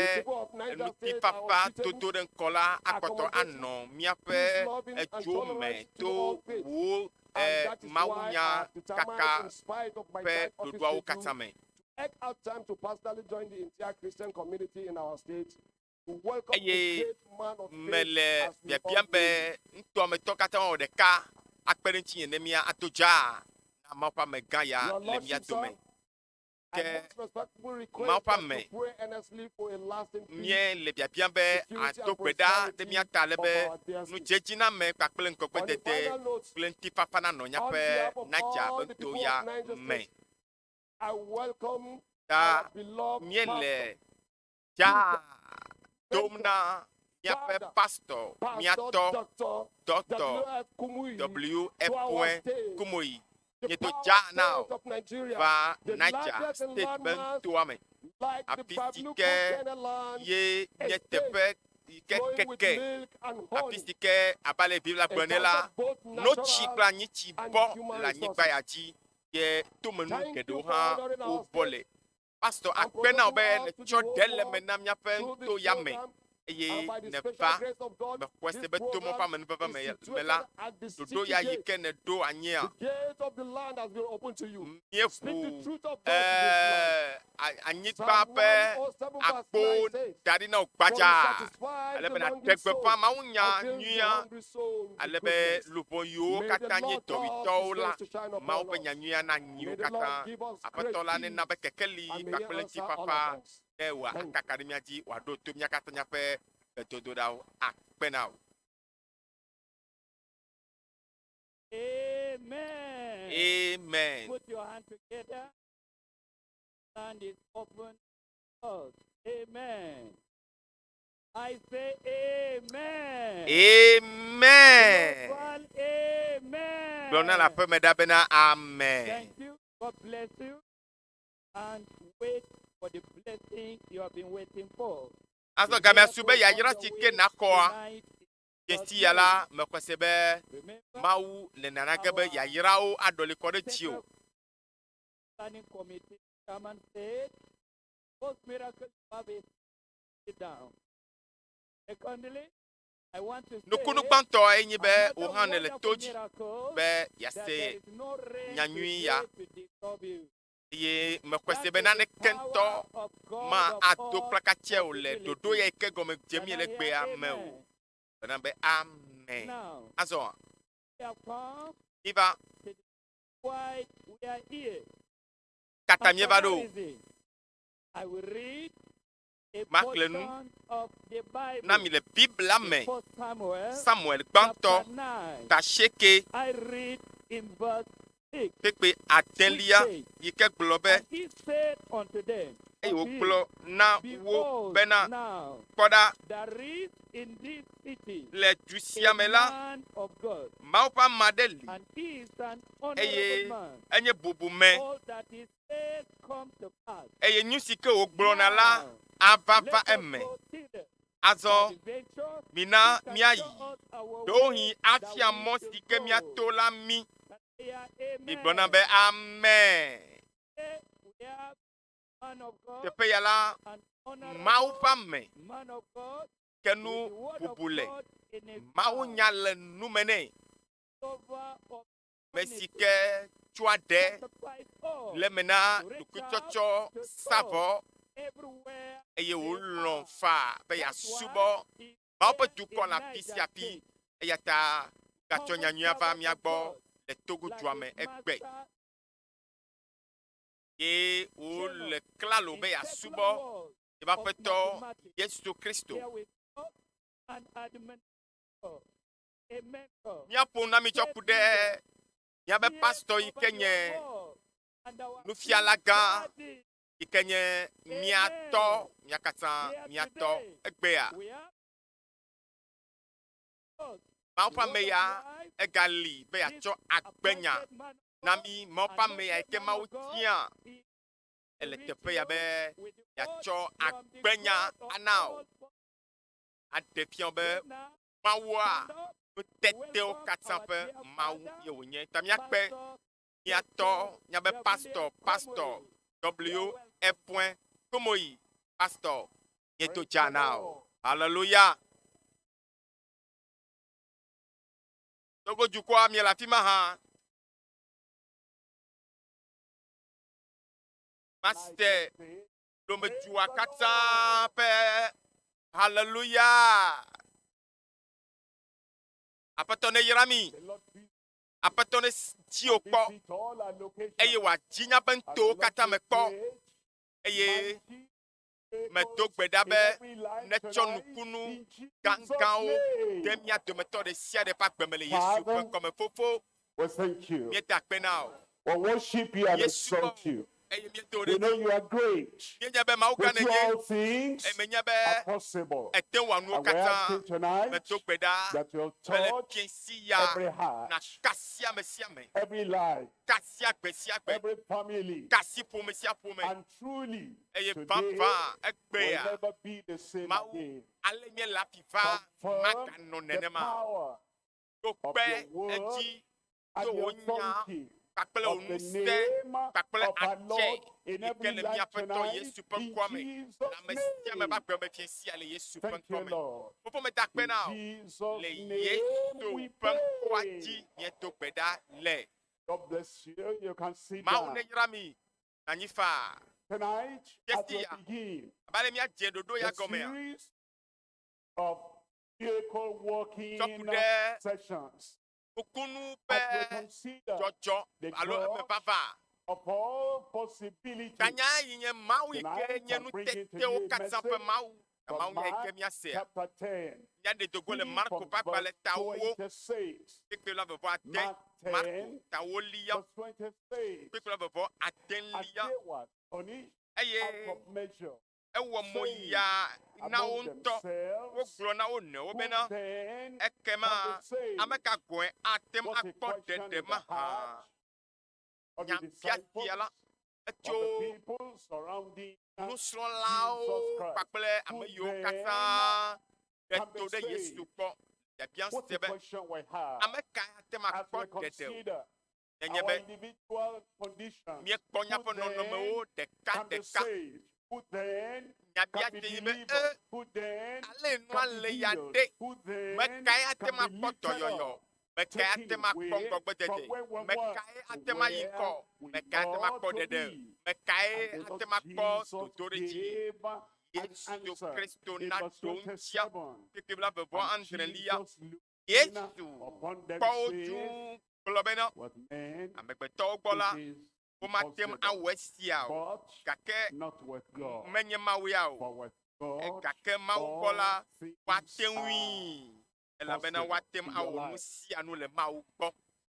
ŋutifafa dodo ɖe ŋkɔ la akpɔtɔ anɔ míaƒe edzo me to wò mawunya kaka ƒe ɖoɖoawo katã me. Eye mele biabiam be ŋutɔa me tɔ katã woawɔ ɖeka akpe ɖe ŋutinye ne mía ado dzaa na Mawu ƒe amegã ya le mía dome. Ke Mawu ƒe ame, míele biabiam be ado gbe ɖa ɖe mía ta ale be nudzedziname kpakple ŋgɔgbedede kple ŋutifafa nanɔ míaƒe Niger ƒe nuto ya me. Ta míele Dza dom na míaƒe pastɔ, mía tɔ, Dɔkta W. F. Kumuyi. Míedo dza na wò va Niger State ƒe nutoa me, afi si ke ye nye teƒe yi ke keke, afi si ke abe ale Biblia gblɔ ene la, notsi kple anyitsi bɔ le anyigba ya dzi ye tomenu geɖewo hã wobɔ le. Pastor, akpe na wò be nètsɔ ɖe le eme na míaƒe nuto ya me eye nèva. Mexɔe se be to Mawu ƒe amenuveve me me la, ɖoɖo ya yi ke nèɖo anyia, míeʋu anyigba ƒe agbo da ɖi na wò gbadzaa ale be nàɖe gbeƒã mawunya nyuia ale be luʋɔ yiwo katã nye dɔwuitɔwo la, Mawu ƒe nyanyuia nanyi wo katã. Aƒetɔ la nena be kekeli kpakple ŋutifafa ne wòakaka ɖe mía dzi, wòaɖo to mía katã míaƒe gbedodoɖawo. Akpe na wò. Amen. Amen. Put your hand together. Land is open. Amen. I say amen. Amen. Global amen. Gblɔ na le aƒeme ɖa bena amen. Thank you. God bless you. And wait for the blessing you have been waiting for. Azɔ gamea su be yayra si ke nàxɔa dzesi ya la, mexɔe se be Mawu le nana ge be yayrawo aɖɔli kɔ ɖe dziwò. Planning committee chairman said, most miracle you have is sit down. Secondly, I want to say Nukunu gbãtɔ ye nye be wò another hã nèle to wonderful dzi miracle be that yease there is no rain nyanyui ya today to disturb you. eye mexɔe That se be is the naneke ŋutɔ power of God ma of ado all kplakatsɛ o le ɖoɖo possibilities. ya yi ke gɔme dzem Can míele I hear egbea me o. amen? Gblɔna be amen. Now, Azɔ we have come míva to why we are here. kata míeva ɖo. Pastor I will read a Maxlẽ nu portion of the Bible. na mi le Biblia in me, First Samuel, Samuel gbãtɔ, chapter 9. ta asieke, I read in verse Kpekpe adelia yi ke gblɔ be, eye wògblɔ na wo bena, Kpɔ ɖa, le du sia me la, Mawu ƒe ame aɖe li, eye enye bubume, eye nu si ke wògblɔna la ava va eme. Azɔ mina míayi, ɖewohĩ afia mɔ si ke míato la mí. Migblɔ na be, Amen. Teƒe ya la, Mawu ƒe ame ke nu bubu le. Mawu nya le nu me nɛ. Me si ke tsɔa ɖe le eme na ɖokuitsɔtsɔ savɔ eye wòlɔ̃ faa be yeasubɔ Mawu ƒe dukɔ le afi sia afi. Eya ta gatsɔ nyanyuia va mía gbɔ le Togo dua me egbe. Ye wòle klalo be yeasubɔ yeƒe Aƒetɔ Yesu Kristo. Míaƒo nu na mi tsɔ ku ɖe míaƒe pastɔ yi ke nye nufiala gã yi ke nye mía tɔ, mía katã mía tɔ egbea. Mawu ƒe ame ya egali be yeatsɔ agbenya na mí. Mawu ƒe ame ya yi ke Mawu tia ele teƒe ya be yeatsɔ agbenya ana wò. Aɖe fia wò be Mawua nutetewo katã ƒe Mawu ye wònye. Ta míakpe mía tɔ, míabe pastɔ, Pastor W. F. Kumuyi, Pastor, míedo dza na wò. Haleluya! Togo dukɔa, miele afi ma hã. Mase Lomedua katã ƒe haleluya. Aƒetɔ neyra mi. Aƒetɔ ne dzi wò kpɔ eye wòadzi míaƒe nutowo katã me kpɔ eye medo gbe ɖa be netsɔ nukunu gãgãwo de mía dometɔ ɖe sia ɖe ƒe agbe me le Yesu ƒe ŋkɔ me. Fofo, míeda akpe na wò. Míesubɔ wò eye míedo ɖe edzi. Míenya be Mawu gã nènye eye menya be ète ŋu wɔa nuwo katã. Medo gbe ɖa be le fiẽ sia nàka asi ame sia ame, ka asi agbe sia agbe, ka asi ƒome sia ƒome, eye vavã egbea Mawu ale míele hafi va maganɔ nenema o. Ɖo kpe edzi to wò nya kpakple wò ŋusẽ kpakple atse yi ke le mía Aƒetɔ Yesu ƒe ŋkɔa me le ame sia ame ƒe agbe me fiẽ sia le Yesu ƒe ŋkɔ me. Fofo meda akpe na wò le Yesu ƒe ŋkɔa dzi míedo gbe ɖa le. Mawu neyra mi nanyi faa. Fiẽ sia, abe ale míadze ɖoɖo ya gɔmea, tsɔ ku ɖe nukunu ƒe dzɔdzɔ alo emevava. Tanya yi nye Mawu yi ke nye nutetewo katã ƒe Mawu. Na Mawu nya yi ke míasea. Míaɖe do go le Marko ƒe agbalẽ ta ewo, kpukpui blaeve vɔ ade, Marko ta ewolia, kpukpui blaeve vɔ adelia. Eye ewɔ mo yaa na wo ŋutɔ. Wogblɔ na wo nɔewo bena, Ekema ame ka gɔ̃e ate ŋu akpɔ ɖeɖe mahã? Nyabiabia la etso nusrɔ̃lawo kpakple ame yiwo katã ɖe to ɖe Yesu gbɔ biabiam se be, Ame kae ate ŋu akpɔ ɖeɖe o? Nenye be míekpɔ míaƒe nɔnɔmewo ɖekaɖeka, nyabiase yi be, E, ale nua le ya ɖe, mekae ate ŋu akpɔ dɔyɔyɔ? Mekae ate ŋu akpɔ ŋgɔgbedede? Mekae ate ŋu ayi ŋgɔ? Mekae ate ŋu akpɔ ɖeɖe? Mekae ate ŋu akpɔ dodoɖedzi? Yesu Kristo na ɖoŋutia kpekpe blaeve-vɔ-adrelia. Yesu kpɔ wo dũu gblɔ bena, Amegbetɔwo gbɔ la, womate ŋu awɔ esia o, gake menye Mawu ya o. Gake Mawu gbɔ la, woate ŋui, elabena woate ŋu awɔ nu sia nu le Mawu gbɔ.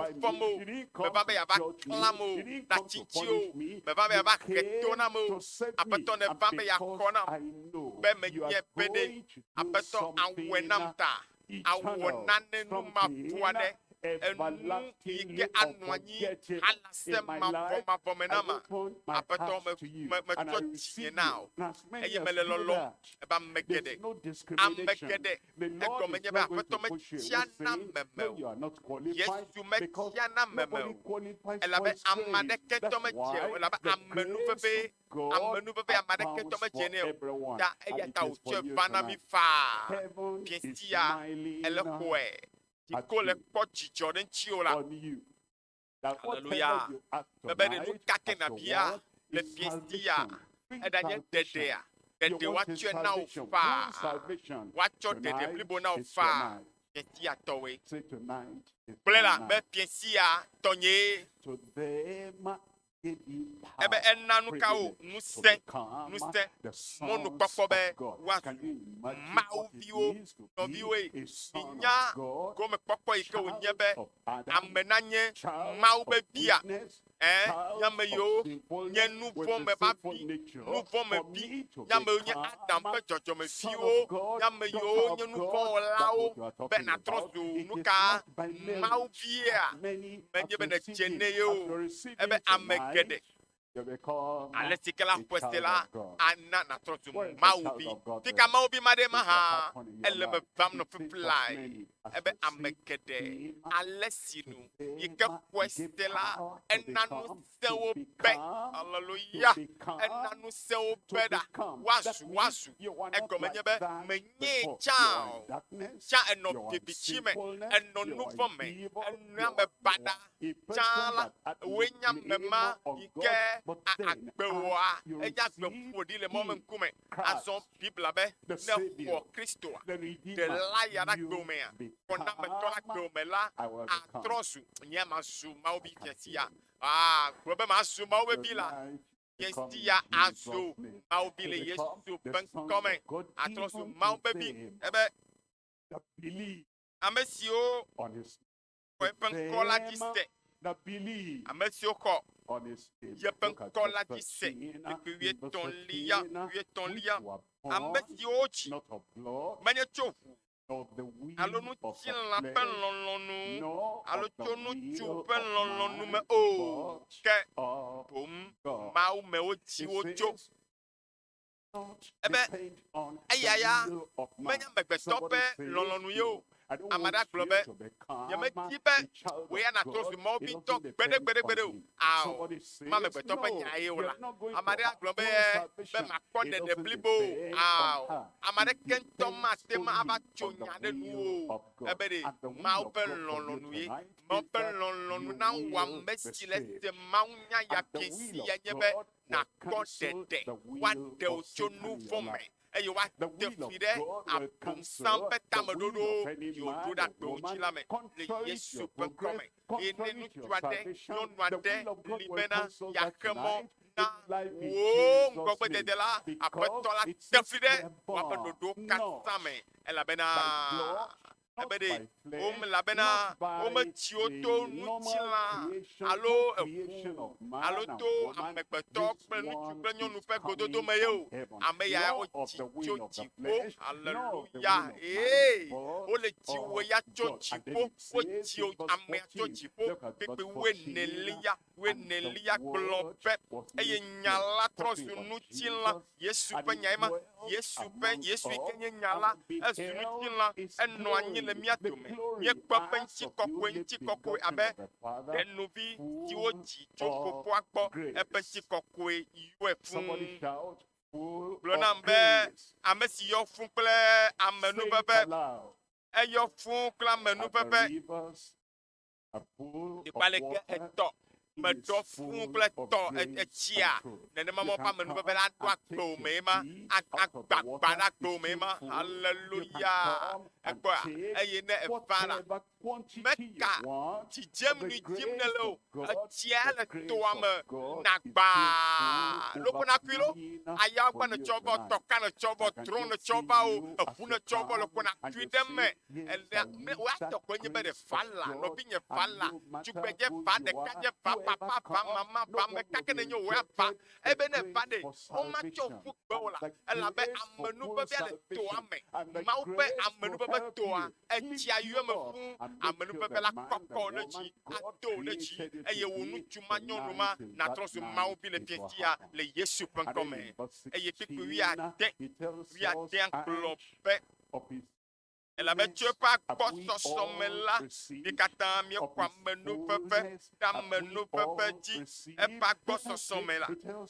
crucify fɔm me. o You didn't come meva be to yeava judge me. klam o You didn't le come to atsitsi o punish me. meva be You yeava he came to nam o to save me. aƒetɔ And neva be yeaxɔ because nam I know be you are menye be ɖe going to do aƒetɔ awɔe something nam ta awɔ eternal, nane nu something mavu aɖe Enu yi ke anɔ anyi halase mavɔmavɔ me na ma. Aƒetɔ, me, me, metsɔ dzinye na wò eye mele lɔlɔm ebe ame geɖe, ame geɖe. Egɔme nye be Aƒetɔ metsia na meme o. Yesu metsia na meme o. Elabe ame aɖeke ŋutɔ medze o. Elabe amenuvevee, amenuvevee ame aɖeke ŋutɔ medze nɛ o. Ta eya ta wòtsɔe va na mí faa. Fiẽsia ele xɔe. Dziƒo le kpɔ dzidzɔ ɖe ŋutiwò la. Aleluya. Mebe ɖe nu ka ke nàbia le fiẽsia, eɖanye ɖeɖea, ɖeɖe woatsɔe na wò faa. Woatsɔ ɖeɖe blibo na wò faa. Fiẽsia tɔwoe. Gblɔe la be fiẽsia tɔnyee. Ebe ena nu ka wo? Ŋusẽ, ŋusẽ, mɔnukpɔkpɔ be woazu Mawu viwo, nɔviwoe. Minya gomekpɔkpɔ yi ke wònye be ame nanye Mawu ƒe via? Ẽ, nye ame yiwo nye nu vɔ̃ me va vi, nu vɔ̃ me vi, nye ame yiwo nye Adam ƒe dzɔdzɔmeviwo, nye ame yiwo nye nu vɔ̃ wɔlawo, be nàtrɔ zu nu ka? Mawu viea? Menye be nèdze nɛ ye o. Ebe ame geɖe ale si ke la xɔe se la ana nàtrɔ zu Mawu vi. Fika Mawu vi ma ɖe mahã ele me vam nɔ fiflae. Ebe ame geɖe ale si nu yi ke xɔe se la ena ŋusẽ wo be, aleluya, ena ŋusẽ wo be ɖa woazu woazu. Egɔme nye be menyee tsã o. Tsã enɔ viviti me, enɔ nuvɔ̃ me, enɔ ame baɖa. Tsã la, wòe nye ame ma yi ke agbe wɔa, enye agbe ƒoɖi le Mawu ƒe ŋkume. Azɔ Biblia be, ne èxɔ Kristoa, Ɖela ya ɖe agbewò mea, xɔnametɔ ɖe agbewò me la, àtrɔ zu, nye mazu Mawu vi fia sia. Ah, gblɔ be mazu Mawu ƒe vi la. Fia sia azu Mawu vi le Yesu ƒe ŋkɔ me. Atrɔ zu Mawu ƒe vi. Ebe ame siwo xɔ eƒe ŋkɔ la dzi se. Ame siwo xɔ yeƒe ŋkɔ la dzi se. Kpukpui wuietɔ̃lia, wuietɔ̃lia. Ame siwo wodzi menye tso ʋu alo ŋutilã ƒe lɔlɔ̃nu alo tso ŋutsu ƒe lɔlɔ̃nu me o, ke boŋ Mawu me wodzi wo tso. Ebe eya ya menye amegbetɔ ƒe lɔlɔ̃nu ye o. Ame aɖe agblɔ be, Nyemedi be wò ya nàtrɔ zu Mawu vi ŋutɔ gbeɖegbeɖegbeɖe o. Ao, me amegbetɔ ƒe nya ye o la. Ame aɖe agblɔ be, Be makpɔ ɖeɖe blibo o. Ao, ame aɖeke ŋutɔ mate ŋu ava tso nya ɖe nuwò o. Ebe ɖe Mawu ƒe lɔlɔ̃nu ye. Mawu ƒe lɔlɔ̃nu na wò ame si le ese Mawu nya ya ke si ya nye be nàkpɔ ɖeɖe, woaɖe wò tso nu vɔ̃ me, eye woate fli ɖe Abosam ƒe tameɖoɖo si wòɖo ɖe agbewo dzi la me le Yesu ƒe ŋkɔ me. Eye ne ŋutsu aɖe, nyɔnu aɖe li bena yeaxe mɔ na wò ŋgɔgbedede la, Aƒetɔ la te fli ɖe woaƒe ɖoɖowo katã me, elabena Ebe ɖe wome elabena wometsi wo to ŋutilã alo eʋu alo to amegbetɔ kple ŋutsu kple nyɔnu ƒe gododo me ye o. Ame ya wodzi tso dziƒo. Aleluya. Ee, wole dziwò ya tso dziƒo. Wodzi amea tso dziƒo. Kpekpe wuienelia wuienelia gblɔ be, eye nya la trɔ zu ŋutilã. Yesu ƒe nyae ma. Yesu ƒe, Yesu yi ke nye Nya la, ezu ŋutilã, enɔ anyi le mía dome. Míekpɔ eƒe ŋutikɔkɔe, ŋutikɔkɔe abe ɖenuvi si wodzi tso Fofoa gbɔ, eƒe ŋutikɔkɔe yɔe fũu. Gblɔ nam be, ame si yɔ fũ kple amenuveve, eyɔ fũ kple amenuveve. Teƒe aleke etɔ meɖɔ fũu kple tɔ etsia, nenema Mawu ƒe amenuveve la aɖo agbewò mee ma, agbagba ɖe agbewò mee ma. Haleluya! Ekpɔa? Eye ne eva la, meka dzidzem nui dim nèle o, etsia le toa me nagbaa. Loko nakui lo, ayawo gba nètsɔ va o, tɔka nètsɔ va o, drɔ̃ nètsɔ va o, eʋu nètsɔ va o, loko nakui ɖe eme. Elea, me, woatɔ koe nye be ɖe va la, nɔvinye va la, tugbedze va, ɖekadze va, papa va, mama va, ameka ke nenye wò ya va. Ebe ne va ɖe, womatsɔ ƒu gbe o la, elabe amenuvevea le toa me. Mawu ƒe amenuveve toa, etsia yɔ eme fũ. Amenuveve la kɔkɔ wò ɖe dzi, ado wò ɖe dzi, eye wò ŋutsu ma, nyɔnu ma, nàtrɔ zu Mawu vi le fiẽ sia le Yesu ƒe ŋkɔ me. Eye kpukpui wuiade, wuiadea gblɔ be, Elabe tso eƒe agbɔsɔsɔ me la, mí katã míexɔ amenuveve ɖe amenuveve dzi. Eƒe agbɔsɔsɔ me la,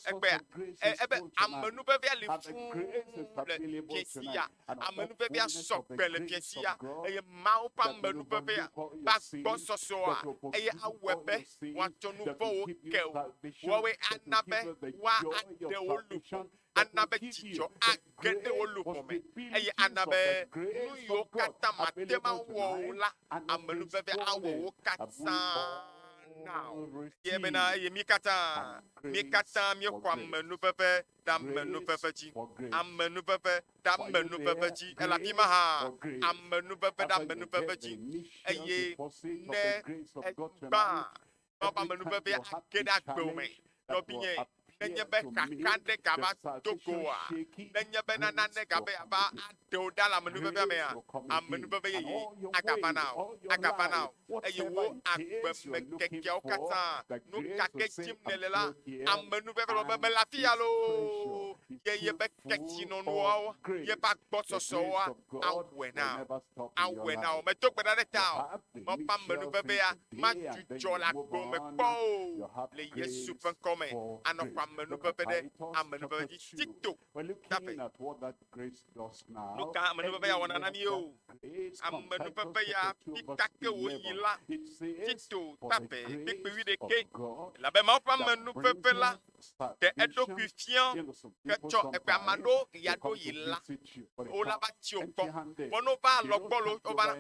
egbea, ebe amenuvevea li fũu le fiẽsia. Amenuvevea sɔ gbe le fiẽsia eye Mawu ƒe amenuvevea ƒe agbɔsɔsɔa eye awɔe be woatsɔ nu vɔ̃wo ke wò. Woawoe ana be woaɖe wò luʋɔ ana be dzidzɔ age ɖe wò luʋɔ me, eye ana be nu yiwo katã màte ŋu awɔ o la, amenuveve awɔ wo katã na wò. Eye bena, eye mí katã, mí katã míexɔ amenuveve ɖe amenuveve dzi, amenuveve ɖe amenuveve dzi, ele afi ma hã, amenuveve ɖe amenuveve dzi, eye ne egbã Mawu ƒe amenuvevea age ɖe agbewò me. Nɔvinye, nenye be xaxa ɖe gava do go wòa, nenye be nane gabe ava aɖe wò ɖa le amenuvevea mea, amenuveve yeye agava na wò, agava na wò, eye wò agbemeŋkekeawo katã, nu ka ke dim nèle la, amenuveve gblɔ be, Mele afi ya loo, ye yeƒe kesinɔnuawo, yeƒe agbɔsɔsɔwoa awɔe na wò, awɔe na wò. Medo gbe ɖa ɖe tawò, Mawu ƒe amenuvevea madzudzɔ le agbo me kpɔ o le Yesu ƒe ŋkɔ me. Anɔ xɔ amenuveve ɖe amenuveve dzi. Tito David. Nu ka amenuveve ya wɔna na mí o? Amenuveve ya fi ka ke wòyi la, Tito David kpekpe wuiɖekɛ. Elabe Mawu ƒe amenuveve la ɖe eɖokui fia hetsɔ eƒe ame aɖewo ɣeaɖewoɣi la, wola va tsi wo kpɔ. Vɔ ne wova alɔgbɔlo, wova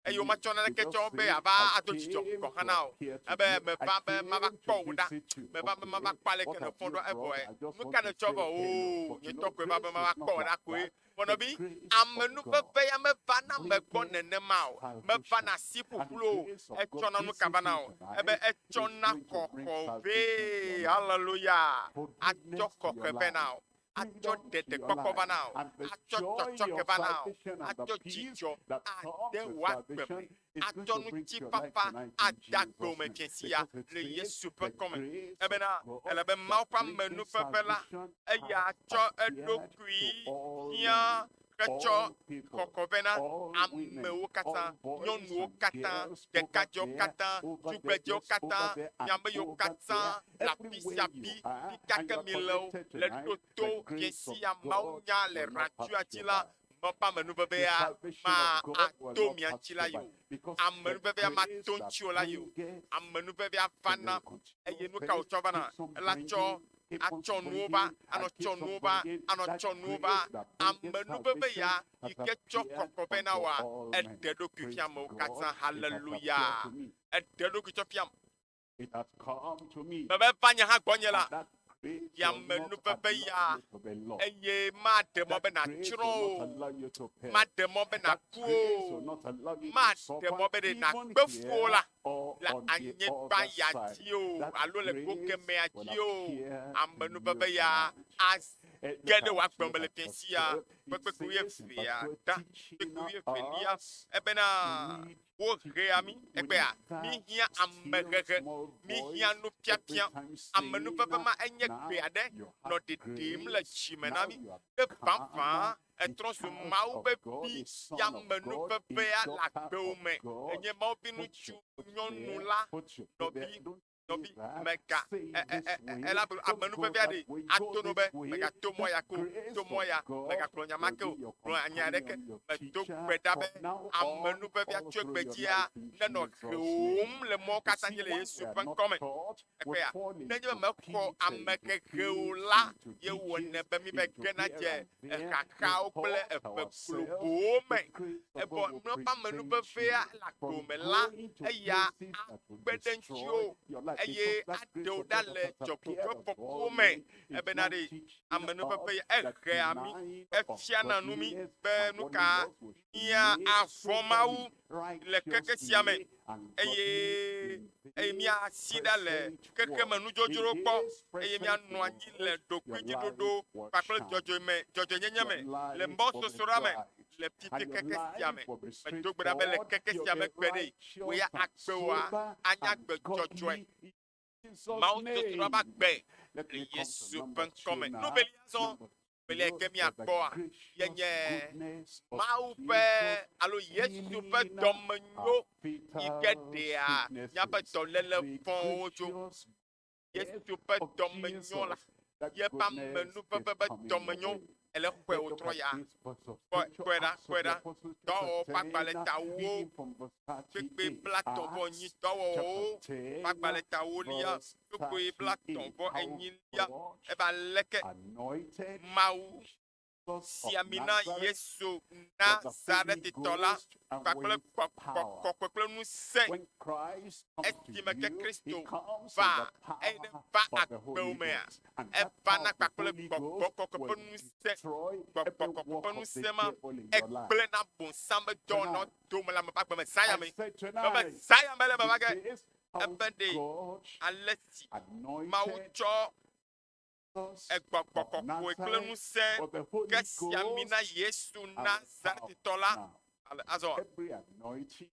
eye wometsɔ naneke tsɔ be yeava ado dzidzɔ gɔ̃ hã na o. Ebe, Meva be mava kpɔ wò ɖa. Meva be mava kpɔ aleke nèfɔ ɖo evɔe. Nu ka nètsɔ vɔ? Oo, nye ŋutɔ koe va be mava kpɔ wò ɖa koe. Vɔ nɔvi, amenuveve ya mevana ame gbɔ nenema o. Mevana asi ƒuƒlu o. Etsɔna nu ka vana o? Ebe etsɔna xɔxɔ vɛ. Haleluya! Atsɔ xɔxɔe vɛ na wò. atsɔ ɖeɖekpɔkpɔ va na wò, atsɔ tsɔtsɔke va na wò, atsɔ dzidzɔ ade wò agbe me, atsɔ ŋutifafa ade agbewò me fiẽ sia le Yesu ƒe ŋkɔ me. Ebena ele be Mawu ƒe amenuveve la, eya tsɔ eɖokui fia hetsɔ kɔkɔ vɛ na amewo katã, nyɔnuwo katã, ɖekadzewo katã, tugbedzewo katã, mi ame yiwo katã le afi sia afi, fi ka ke mile o, le ɖo to fiẽ sia mawunya le radioa dzi la, Mawu ƒe amenuvevea ma ato mia ŋuti la yi o. Amenuvevea mato ŋutiwò la yi o. Amenuvevea vana eye nu ka wòtsɔ vana? Ela tsɔ atsɔ nuwo va, anɔ tsɔ nuwo va, anɔ tsɔ nuwo va. Amenuveve ya yi ke tsɔ kɔkɔ vɛ na wòa, eɖe eɖokui fia amewo katã. Haleluya! Eɖe eɖokui tsɔ fiam. Bebe va nye hã gbɔnye la, yi amenuveve ya, eye maɖe mɔ be nàtsrɔ̃ o, maɖe mɔ be nàku o, maɖe mɔ be ɖe nàkpe fu o la, le anyigba ya dzi o, alo le go kemɛa dzi o, amenuveve ya age ɖe wò agbe me le fiẽ sia ƒe kpekpe wuievea ɖa, kpekpe wuievelia, ebena wohea mí egbea. Míhiã amehehe, míhiã nufiafia. Amenuveve ma enye gbe aɖe nɔ ɖeɖem le dzi me na mí. Ne vavã ètrɔ zu Mawu ƒe vi ye amenuvevea le agbewò me, ènye Mawu viŋutsu, nyɔnu la, nɔvi, nɔvi, mega, e, e, e, e, elabe amenuvevea ɖe ato no be megato mɔ ya ke o, to mɔ ya, megagblɔ nya ma ke o, gblɔ nya aɖeke. Medo gbe ɖa be amenuvevea tso egbedzia nenɔ hewòm le mɔwo katã dzi le Yesu ƒe ŋkɔ me. Egbea, nenye be mexɔ amehehe o la, ye wɔnɛ be míve gena dze exaxawo kple eƒe globowo me. Evɔ míaƒe amenuvevea le agbo me la, eya akpe ɖe ŋutiwò eye aɖe wò ɖa le dzɔgbevɔ̃efɔkuwo me. Ebena ɖe amenuveve ya ehea mí, efiana nu mí be nu ka mía avɔ̃ Mawu le xexe sia me eye eye míasi ɖa le xexeme nudzodzro gbɔ eye míanɔ anyi le ɖokuidziɖoɖo kpakple dzɔdzɔme dzɔdzɔenyenye me le mɔsosroɖa me. Le and fifi your keke sia life me will be medo gbe ɖa be le straightforward. keke You'll sia be me gbe ɖe wò ya righteous and agbewoa sober anya and agbe dzɔdzɔe godly in Jesus' mawu sosroa ƒe name. agbe Let le me come to yesu ƒe number ŋkɔ two me nu now. velia zɔ Number velia yi two ke is the míakpɔa gracious yenye goodness of mawu ƒe Jesus alo yesu ƒe healing dɔmenyo our yi ke fatal ɖea míaƒe sicknesses. dɔléle The vɔ̃wo tso gracious yesu ƒe of dɔmenyo la Jesus, that yeƒe goodness amenuveve is ƒe coming your dɔmenyo way. ele xɔe Let's wòtrɔ look at ya this verse of kpɔe scripture, kpɔe ɖa Acts kpɔe of the ɖa Apostles, chapter dɔwɔwɔ ƒe 10, agbalẽtawo reading from verse kpekpe 38. blatɔ̃ vɔ enyi Acts dɔwɔwɔwo chapter ƒe 10, agbalẽtawolia verse kpekpe blatɔ̃ 38. vɔ How enyilia God ebe aleke anointed mawu Jesus si of ami na Nazareth yesu with the nazaretitɔ Holy la Ghost and kpakple with power. kɔkɔe kple ŋusẽ When Christ comes to esime ke you, he kristo comes with va the eye ne power va of the agbewo Holy mea Ghost. And that evana power of the kpakple Holy gbɔgbɔ Ghost kɔkɔe ƒe will ŋusẽ destroy gbɔgbɔ every kɔkɔe work ƒe of the ŋusẽ ma devil in your life. egblẽna bonsam be dɔwɔnɔ Tonight, dome le ame ƒe agbe me zã ya I me said mebe tonight, zã ya me le me va it ge is how ebe ɖe God ale si mawu anointed tsɔ Jesus egbɔgbɔ of kɔkɔe kple Nazareth ŋusẽ with the Holy ke si ami na Ghost yesu and with power. nazaretitɔ la Now, ale azɔ every anointing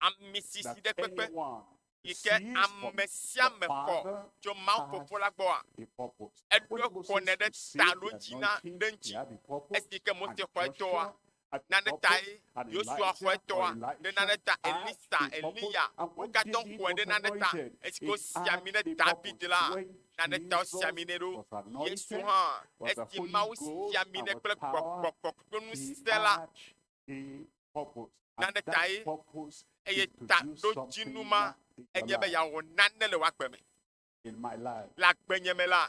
ami sisi that ɖe kpekpe anyone yi ke receives from ame sia the ame xɔ Father tso mawu has fofo la gbɔa a purpose. eɖo When xɔnɛ Moses ɖe received ta the ɖo dzi na anointing, ɖe he ŋuti had a purpose, esi ke mose and xɔ etɔa Joshua had a nane purpose, tae and yosua xɔ Elijah or etɔa ɖe nane Elisha ta had elisa a purpose. eliya And wo when katã David xɔe was ɖe nane ta anointed, esi ke it wosi had ami ɖe a david purpose. la When nane ta wosi Jesus ami nɛ ɖo was yesu anointed hã with the esi Holy mawu si Ghost ami and nɛ with kple power, gbɔgbɔ kɔkɔe he ŋusẽ la had a purpose. And nane that tae purpose eye is to ta do ɖo something dzinu ma in your enye be life, yeawɔ nane le wò agbe me in my life, le agbenye me la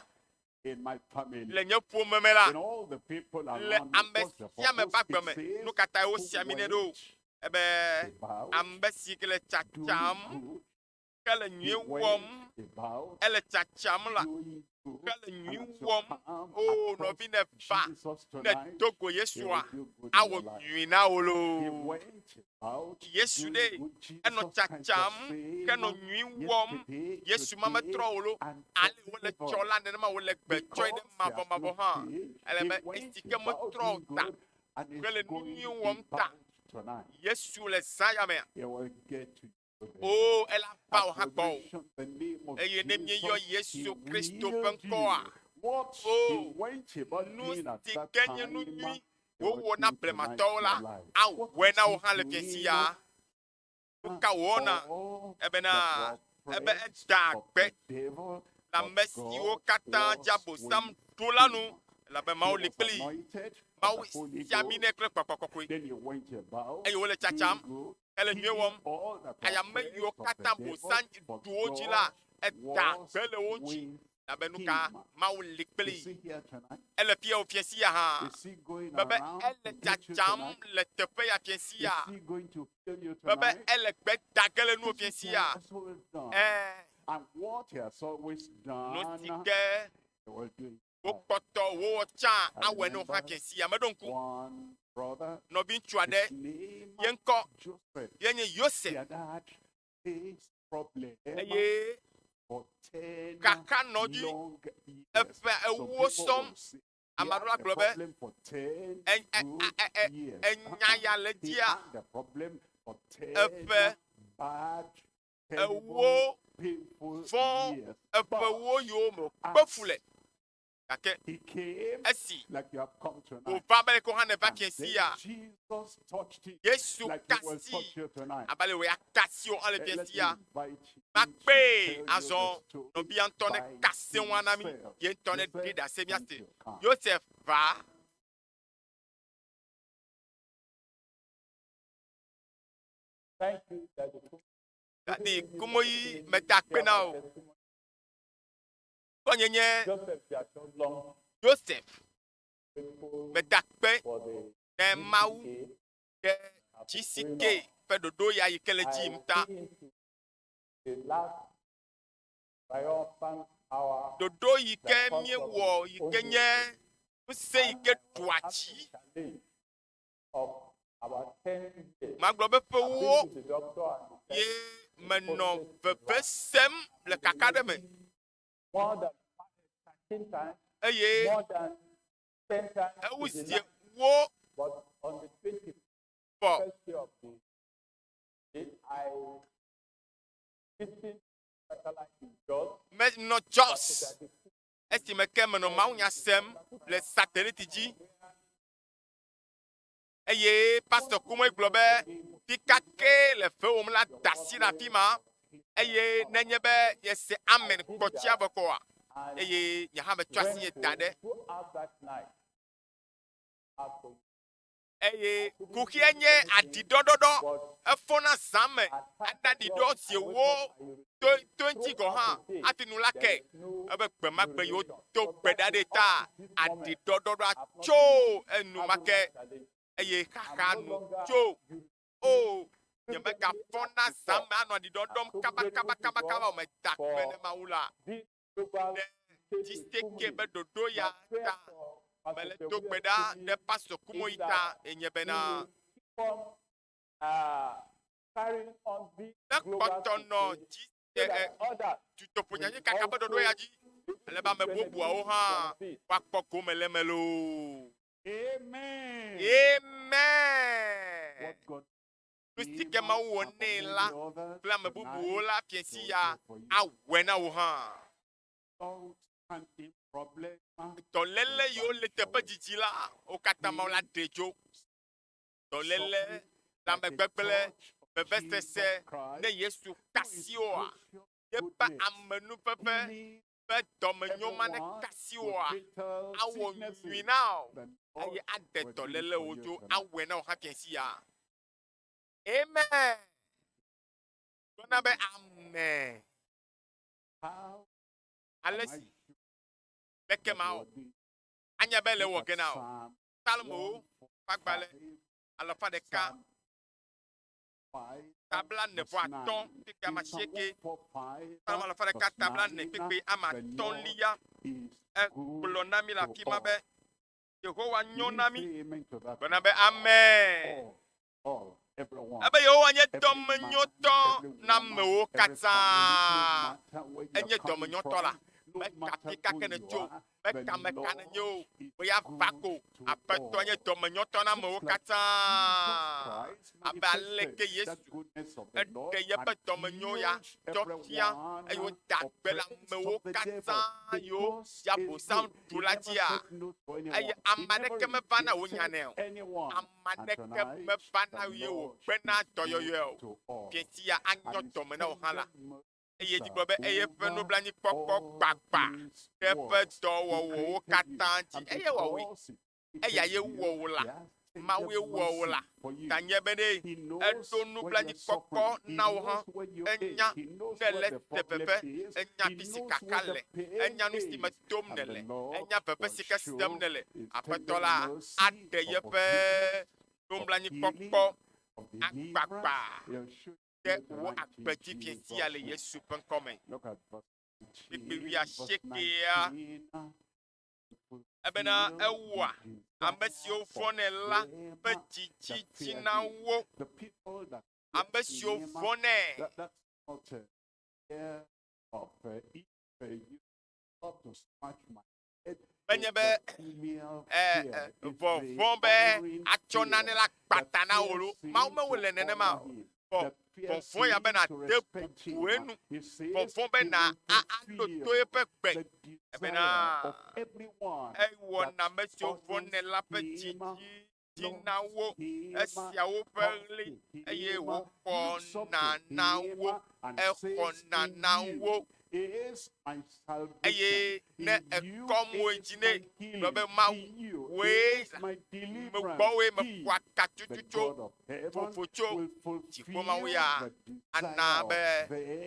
in my family, le nye ƒome me la in all the people le around me. ame What's the sia ame ƒe purpose? agbe It me says, nu ka tae who wosi ami nɛ ɖo went ebe about ame si ke le doing tsatsam good, ke le he nyui went wɔm about ele tsatsam la doing good. ke le And nyui as you wɔm come o across nɔvi ne va Jesus ne tonight, do go he yesua will do good in awɔ your life. nyui na wò He loo went about yesu doing ɖe good. enɔ Jesus Christ the tsatsam ke nɔ same nyui wɔm yesterday, yesu ma today, metrɔ wò lo and ale wòle forever. tsɔ la nenema wòle gbe tsɔe ɖe Because he has mavɔmavɔ not hã changed, ele he be went esi ke about metrɔ doing o ta good and ke is le nu going nyui wɔm ta about tonight. yesu le zã ya mea He will get to you there. o ela va wò As hã we gbɔ o mention the name of eye ne míeyɔ Jesus, he yesu kristo ƒe will ŋkɔa do what he o went about nu doing at si that ke nye nu time. nyui He will wowɔ na do tonight in blematɔwo your la life. What awɔe is na he wò hã le fiẽ doing? sia nu ka wòwɔna All ebena that were ebe pressed eda of gbe the devil, le but ame siwo God katã dze was abosam with ɖo la nu him. elabe He mawu li was kplii anointed with mawu the Holy si ami Ghost. nɛ kple gbɔgbɔ kɔkɔe Then he went about eye wòle doing tsatsam good, ele nyui healing wɔm all that were eye ame yiwo oppressed of the katã devil, bosam but ɖu wo dzi la God eda was gbe le wo ŋuti with elabe nu ka him. mawu li Is kplii he here tonight? ele fia wò fiẽ sia hã Is he going bebe around ele to get you tsatsam tonight? le teƒe ya fiẽ Is sia he going to heal you bebe tonight? ele gbe da ge le nuwò This fiẽ is what sia he has always done. ɛɛ And what he has always nu si done, ke he will do it now. wokpɔtɔ wowɔ tsã I awɔe ne wo hã remember fiẽ sia meɖo ŋku one brother, nɔvi ŋutsu aɖe his name ye ŋkɔ Joseph. ye nye He yosef had had this problem eye for 10 kaka nɔ dzi long years. eƒe Some ewo people sɔm will say, he ame had aɖewo the agblɔ be problem for 10 good years. enya Uh-uh. ya le He dzia had the problem for 10 eƒe bad, terrible, ewo painful vɔ̃ years. eƒe But wo yiwo me wòkpe fu le as gake he came, esi like you have come tonight, wòva be leke wo hã neva and fiẽ then sia Jesus touched him yesu like he will kasi touch you tonight. abe ale wòya kasi wò hã le Eh, fiẽ Let me sia invite him to makpee tell you the azɔ story nɔvia ŋutɔ ne by kasi ŋua na mí himself. ye ŋutɔ ne ɖi Joseph, ɖase thank míase you. Come. yosef va Thank you, Daddy. Kumo. dadi kumoyi meda akpe na o kɔnye nye Joseph Jackson Long, yosef grateful meda akpe for the ne mawu GCK ɖe gck ƒe ɖoɖo ya yi ke le dzi I yim ta see into the last triumphant hour ɖoɖo yi ke míewɔ yi ke nye ŋusẽ yi ke ɖua dzi challenge of about 10 years. magblɔ be I've been ƒewo to the doctor and he ye said menɔ veve sem le kaka ɖe me more than 13 times, eye more than 10 times ewu to the zi last wo Vɔ menɔ Jos esime ke menɔ mawunya sem le sateliti dzi eye pastor Kumoe gblɔ be fika ke le fewòm la da asi ɖe afi ma eye nenye be yese amen kpɔtsia vɔ kɔa eye nye hã metsɔ asi nye da ɖe Eye kuxia nye aɖiɖɔɖɔɖɔ. Efɔna zã me ana ɖiɖɔ zi ewo to to eŋuti gɔ̃ hã hafi nu la ke. Ebe gbe ma gbe yewo do gbe ɖa ɖe ta aɖiɖɔɖɔɖɔa tso enumake eye xaxa nu tso. O, nyemegafɔna zã me anɔ aɖiɖɔ ɖɔm kabakabakabakaba o, meda akpe ne Mawu la. Ɖe GCK be ɖoɖo ya ta mele do gbe ɖa ɖe Pastor Kumoyi ta enye bena ne kpɔtɔ nɔ dutoƒo nyanyui kaka be ɖoɖo ya dzi ale be ame bubuawo hã woakpɔ gome le eme loo. Amen. Amen. Nu si ke Mawu wɔ nɛ la kple ame bubuwo la fiẽsi ya awɔe na wò hã. Dɔléle yiwo le teƒe didi la, wo katã Mawu la ɖe dzo. Dɔléle, lãmegbegblẽ, vevesese, ne Yesu ka asi woa, yeƒe amenuveve ƒe dɔmenyo ma ne ka asi woa, awɔ nyui na wò eye aɖe dɔlélewo dzo, awɔe na wò hã fiẽsi ya. Amen. Gblɔna be amen. Ale si leke ma o. Anya be le wɔ ge na o. Psalmowo ƒe agbalẽ alafa ɖeka ta blaene vɔ atɔ̃ kpekpe ame asieke. Psalmo alafa ɖeka ta blaene kpekpe ame atɔ̃lia. Egblɔ na mi le afi ma be Yehowa nyo na mí. Gblɔna be amen. Ebe Yehowa nye dɔmenyotɔ na amewo katã. Enye dɔmenyotɔ la. Meka fi ka ke nètso, meka ame ka nènye o, wò ya va ko. Aƒetɔ nye dɔmenyotɔ na amewo katã. Abe aleke Yesu eɖe yeƒe dɔmenyo ya tsɔ fia eye wòda gbe le amewo katã yiwo dze Abosam ɖu la dzia, eye ame aɖeke meva na wònyanɛ o. Ame aɖeke meva na ye wògbena dɔyɔyɔe o. Fiẽsi ya anyɔ dɔme na wò hã la. Eye edzi gblɔ be eye eƒe nublanuikpɔkpɔ gbagba ɖe eƒe dɔwɔwɔwo katã dzi. Eye wɔwɔe. Eya ye wɔ wò la. Mawue wɔ wò la. Ta nye be ne eɖo nublanuikpɔkpɔ na wò hã, enya ne èle te veve, enya afi si kaka le, enya nu si me tom nèle, enya veve si ke sem nèle. Aƒetɔ la aɖe yeƒe nublanuikpɔkpɔ agbagba ɖe wò agbe dzi fiẽ sia le Yesu ƒe ŋkɔ me. Kpukpui wuiasiekɛa ebena ewɔa ame siwo vɔ̃nɛ la ƒe dzidzi na wo. Ame siwo vɔ̃nɛ. Menye be vɔvɔ̃ be atsɔ nane la kpata na wò lo. Mawu mewɔe le nenema o. Vɔ vɔvɔ̃ ya be nàde bubu enu. Vɔvɔ̃ be na aɖo to eƒe gbe. Ebena ewɔna ame siwo vɔ̃nɛ la ƒe dzidzi dzi na wo. Esiawo ƒe ɣli eye wòxɔna na wo. Exɔna na wo. Eye ne ekɔ mo dzi nɛ gblɔ be Mawu, wòe megbɔwòe meƒoa ka tutu tso vovo tso dziƒo Mawu ya ana be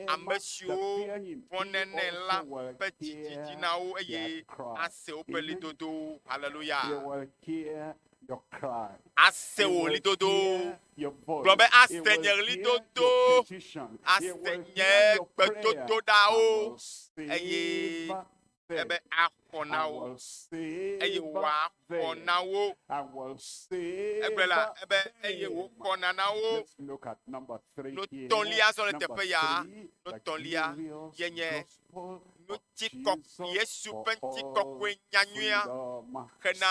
ame siwo vɔ̃nɛ nɛ la ƒe dzidzi dzi na wo eye ase woƒe ɣlidodowo. Haleluya! Ase wò ɣlidodo. Gblɔ be ase nye ɣlidodo, ase nye gbedodoɖawo eye ebe axɔ na wo eye wòaxɔ na wo. Egblɔe la ebe eye wòxɔna na wo. Nutɔ̃lia zɔ le teƒe ya. Nutɔ̃lia ye nye ŋutikɔkɔe Yesu ƒe ŋutikɔkɔe nyanyuia hena.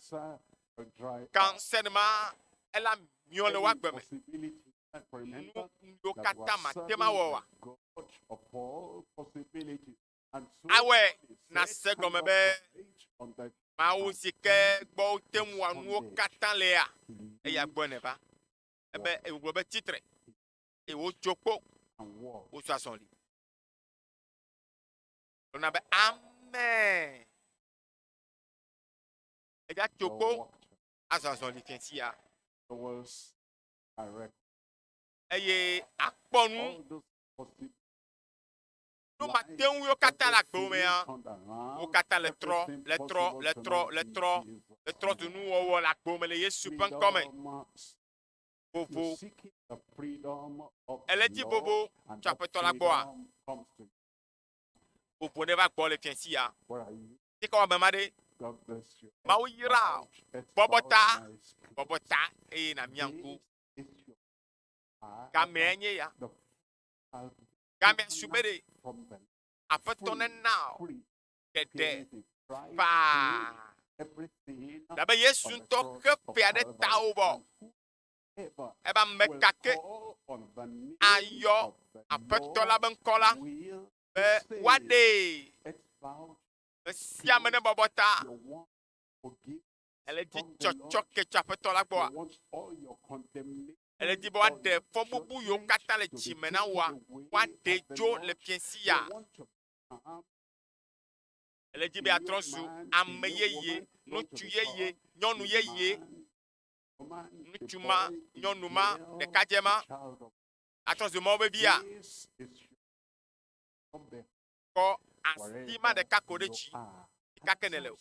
Cancer will dry up. Cancer ma ela miɔ le Any woagbe me. possibility, and remember Nu yiwo that we katã are mate serving ma wɔ oa. the God of all possibilities. And so Awɔe he na said, se gɔme "Hang be up courage on thy Mawu si ke gbɔ wote ŋu wɔa nuwo katã lea, eya gbɔe nèva. Ebe wògblɔ be tsitre, eye wotso kpo, wozɔ azɔli. Gblɔna be amen. Edza tso kpo azɔ azɔli fiẽ sia. Eye akpɔ nu Nu mate ŋu yiwo katã le agbewo mea, wo katã le trɔ, le trɔ, le trɔ, le trɔ, le trɔ zu nuwɔwɔ le agbewo me le Yesu ƒe ŋkɔ me. Vovo. Èle dzi vovo tso Aƒetɔ la gbɔa? Vovo neva gbɔ le fiẽ sia. Ɖeka wɔ ame ma ɖe. Mawu yra wò. Bɔbɔ ta, bɔbɔ ta eye nàmia ŋku. Gamea nye ya. Gamea su be ɖe Aƒetɔ nena wò ɖeɖe faa. Labe Yesu ŋutɔ xe fea ɖe tawò vɔ. Ebe ame ka ke ayɔ Aƒetɔ la be ŋkɔ la be woaɖee. Ame sia ame nebɔbɔ ta. Ele di tsɔtsɔke tso Aƒetɔ la gbɔa? Ele di be woaɖe fɔbubu yiwo katã le dzi me na wòa, woaɖee tso le fiẽ sia? Ele di be yeatrɔ zu ame yeye, ŋutsu yeye, nyɔnu yeye, ŋutsu ma, nyɔnu ma, ɖekadze ma, atrɔ zu Mawu ƒe via? Kɔ asi ma ɖeka ko ɖe dzi, ɖeka ke nèle o.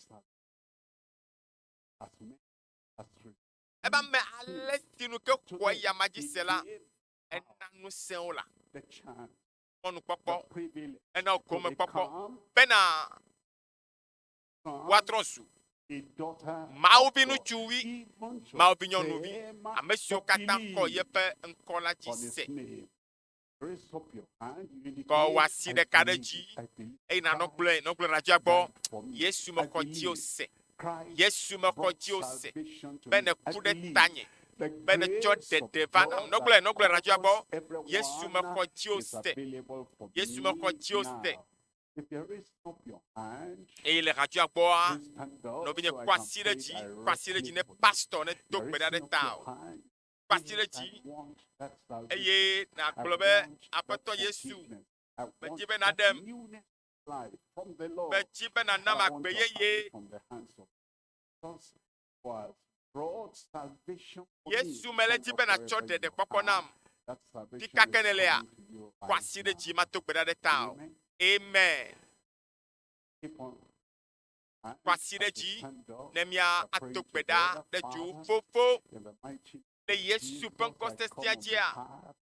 Ebe ame ale si nu ke xɔ eyama dzi se la, ena ŋusẽ wo la mɔnukpɔkpɔ, ena wo gomekpɔkpɔ bena woatrɔ zu Mawu viŋutsuvi, Mawu vinyɔnuvi, ame siwo katã xɔ yeƒe ŋkɔ la dzi se. Kɔ wò asi ɖeka ɖe dzi eye nànɔ gblɔe, nɔ gblɔe radioa gbɔ. Yesu mexɔ dziwò se. Yesu mexɔ dziwò se be nèku ɖe tanye, be nètsɔ ɖeɖe va nam. Nɔ gblɔe, nɔ gblɔe radioa gbɔ. Yesu mexɔ dziwò se. Yesu mexɔ dziwò se. Eye le radioa gbɔa, nɔvinye kɔ asi ɖe dzi, kɔ asi ɖe dzi ne pastor nedo gbe ɖa ɖe tawò. Kpe asi ɖe dzi eye nàgblɔ be, Aƒetɔ Yesu, medi be nàɖem. Medi be nànam agbe yeye. Yesu, mele di be nàtsɔ ɖeɖekpɔkpɔ nam. Fika ke nèlea, kɔ asi ɖe dzi mato gbe ɖa ɖe tawò. Amen. Kɔ asi ɖe dzi ne míato gbe ɖa ɖe du fofo le Yesu ƒe ŋkɔ sesẽa dzia.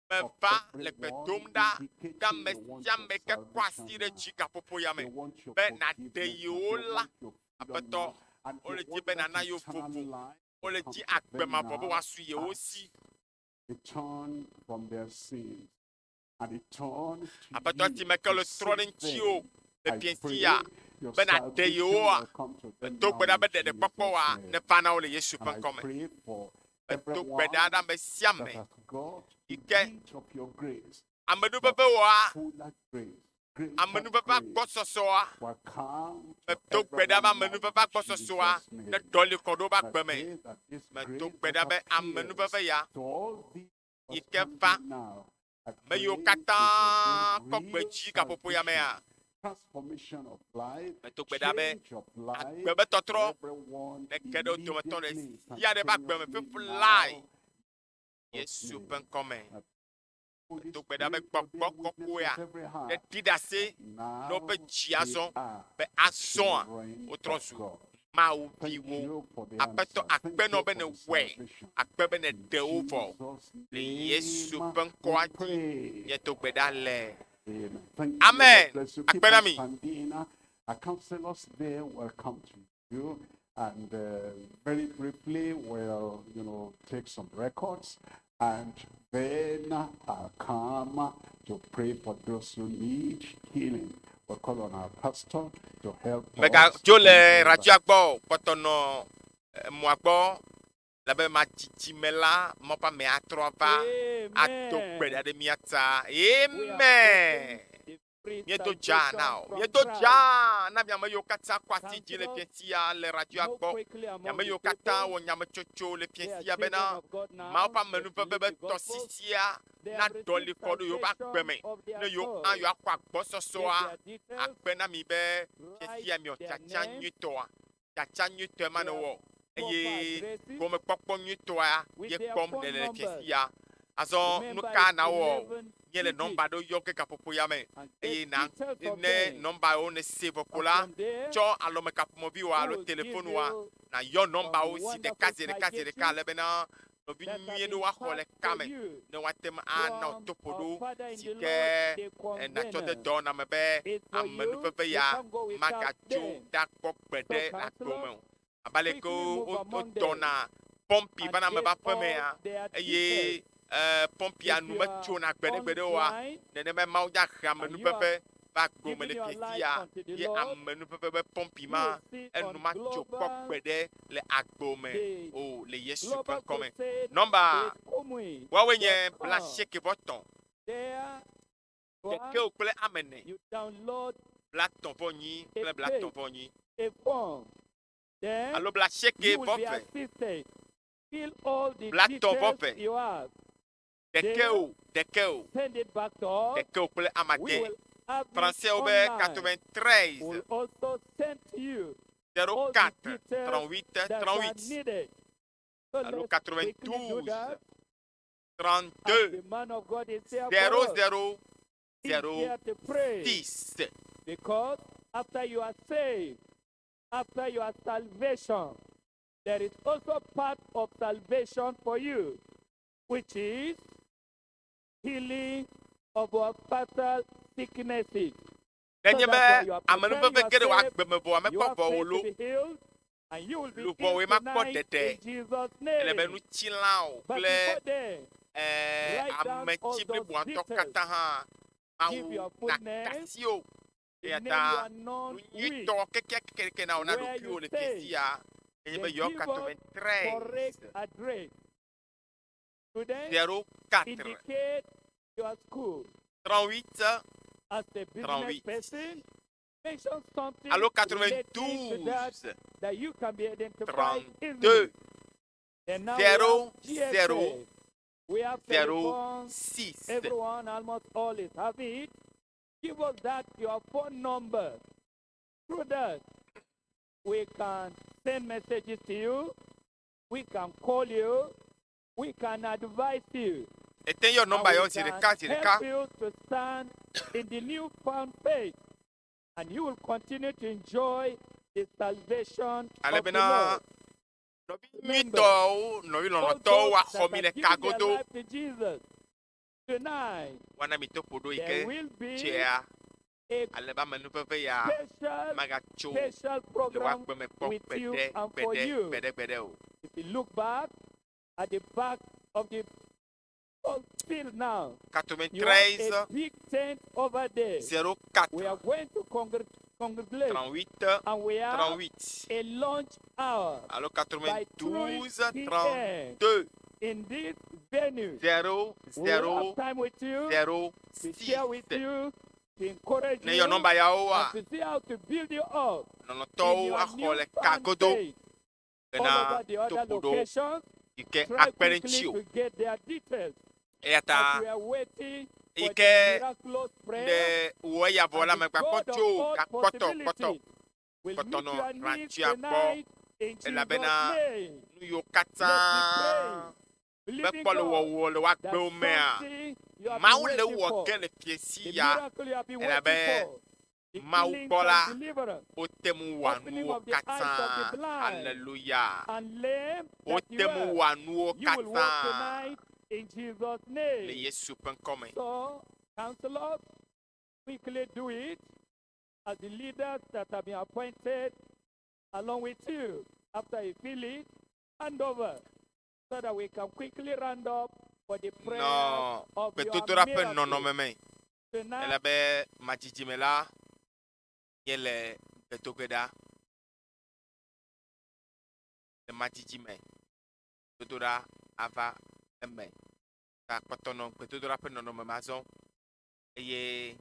Meva le gbe dom ɖa ɖe ame sia ame ke kɔ asi ɖe dzi gaƒoƒo ya me be nàɖe yewo la. Aƒetɔ, wole di be nàna yewo vovo. Wole di agbe mavɔ be wòasu yewo si. Aƒetɔ, esime ke le trɔ ɖe ŋutiwò le fiẽ sia be nàɖe yewoa, medo gbe ɖa be ɖeɖekpɔkpɔ wa neva na wo le Yesu ƒe ŋkɔ me. Medo gbe ɖa ɖe ame sia ame yi ke amenuveve wɔa, amenuveve agbɔsɔsɔa, medo gbe ɖa be amenuveve agbɔsɔsɔa neɖɔli kɔ ɖo woƒe agbe me. Medo gbe ɖa be amenuveve ya yi ke va ame yiwo katã kɔ gbe dzi gaƒoƒo ya mea, medo gbe ɖa be agbe be tɔtrɔ nege ɖe wo dometɔ ɖe sia ɖe ƒe agbe me fiflae Yesu ƒe ŋkɔ me. Medo gbe ɖa be gbɔgbɔ kɔkɔea neɖi ɖase na woƒe dzi azɔ be azɔa wotrɔ zu Mawu viwo. Aƒetɔ, akpe nɔ be nèwɔe, akpe be nèɖe wo vɔ. Le Yesu ƒe ŋkɔa dzi míedo gbe ɖa le. Amen. Akpe na mi. Our counselors there will come to you and uh, very briefly we'll, you know, take some records and then I'll come to pray for those who need healing. We'll call on our pastor to help us. Mègadzo le radioa gbɔ o, kpɔtɔ nɔ emɔa gbɔ elabe madzidzime la Mawu ƒe ame atrɔ ava ado gbe ɖa ɖe mía ta. Amen. Míedo dzaa na wò. Míedo dzaa na mi ame yiwo katã kɔ asi dzi le fiẽ sia le radioa gbɔ. Mi ame yiwo katã wɔ nyametsotso le fiẽ sia bena Mawu ƒe amenuveve be tɔsisia naɖɔ li kɔ ɖo yewoƒe agbe me ne yewo hã yewoakɔ agbɔsɔsɔa akpe na mi be fiẽ sia miwɔ tiatia nyuitɔa. Tiatia nyuitɔe ma nèwɔ eye gomekpɔkpɔ nyuitɔa ye kpɔm nèle le fiẽ sia. Azɔ nuka nàwɔ? Míele nɔmba ɖewo yɔ ge gaƒoƒo ya me eye na ne nɔmbawo nèse vɔ ko la, tsɔ alɔmekaƒomɔviwoa alo telefonua nàyɔ nɔmbawo zi ɖeka zi ɖeka zi ɖeka ale bena nɔvi nyui ɖewo axɔ le kame ne woate ŋu ana wò toƒoɖo si ke nàtsɔ de dɔwɔna me be amenuveve ya magatso ɖa kpɔ gbeɖe le agbewo me o. Abe ale ke wotɔna pɔmpi vana ame ƒe aƒemea eye pɔmpia nu metsona gbeɖegbeɖe oa, nenemae Mawu dza he amenuveve va agbo me le fiasia ye amenuveve be pɔmpi ma enu matso kpɔ gbeɖe le agbo me o le Yesu ƒe ŋkɔ me. Nɔmba woawoe nye blaasieke vɔ tɔ̃, ɖekɛwo kple ame ene, blatɔ̃ vɔ nyi kple blatɔ̃ vɔ nyi alo blaasieke vɔ ve. Blatɔ̃ vɔ ve. Ɖekɛ o, ɖekɛ o, ɖekɛ o kple ame ade. Fransewo be 93 04 38 38 alo 92 32 00 06. Because after you are saved, after your salvation, there is also part of salvation for you, which is healing of our fatal sicknesses. Nenye be amenuveve ge ɖe wò agbe me vɔa mekpɔ vɔ o lo, luʋɔwoe makpɔ ɖeɖe. Ele be ŋutilãwo kple ametsi bliboa ŋutɔ katã hã Mawu naka asi wò. Eya ta nu nyuitɔ kekeake na wò na ɖokuiwò le fiẽ sia enye be yɔ 93 04 38 38 alo 92 32 00 06. Everyone, almost all is have it. Give us that your phone number. Through that, we can send messages to you. We can call you. We can advise you. Ete yɔ And nɔmba we yɔ zi can ɖeka zi ɖeka. help you to stand in the newfound faith. And you will continue to enjoy the salvation Ale of the bena Lord. nɔvi Remember, nyuitɔwo, nɔvi all lɔlɔ̃tɔwo those woaxɔ that mi le have given their kagodo. life to Jesus, tonight Woana mi toƒo ɖo yi there ke will be dzea a ale be amenuveve ya special, magatso special le wò program agbe me kpɔ with you gbeɖe and for gbeɖe you. gbeɖe gbeɖe o. If you look back at the back of the field now, you have 93 a big tent over there. 04 We are going to congratulate 38 and we have 38 a lunch hour alo by 92 3 p.m. 32 in this venue. 0 We will 0 have time with you 0 to share with 6. you, to encourage Ne you, yɔ nɔmba yawoa, and to see how to build you up in lɔlɔ̃tɔwo your axɔ le newfound kagodo faith. All bena over the other toƒo ɖo locations, yi ke try akpe ɖe quickly ŋuti o. to get their details. Eya ta As we are waiting eyi for ke the miraculous prayer ɖe wò eya vɔ la and the megbakpɔ God of tso all gakpɔtɔ kpɔtɔ possibilities will kpɔtɔ meet nɔ your needs radioa gbɔ tonight in Jesus' elabena name. nu yiwo Let's be katã praying, believing mekpɔ le God wɔwɔ le that woagbewo mea, something you have been Mawu le waiting wɔ for, ge le fiesi the ya miracle you have been waiting elabe for, the Mawu healings gbɔ la and deliverance, wote ŋu wɔa opening nuwo of the eyes of katã. the blind Hallelujah. and lame that Wote you ŋu were. wɔa nuwo You will walk katã tonight in Jesus' le name. Yesu ƒe ŋkɔ me. So, counselors, quickly do it as the leaders that have been appointed along with you. After you fill it, hand over so that we can quickly round up for the prayers Nɔ of your gbedodoɖa ƒe miracle. nɔnɔme me. Tonight, Elabe madzidzime la míele gbedoge ɖa. Le madzidzime, gbedodoɖa ava eme. Ta kpɔtɔ nɔ gbedodoɖa ƒe nɔnɔme me azɔ eye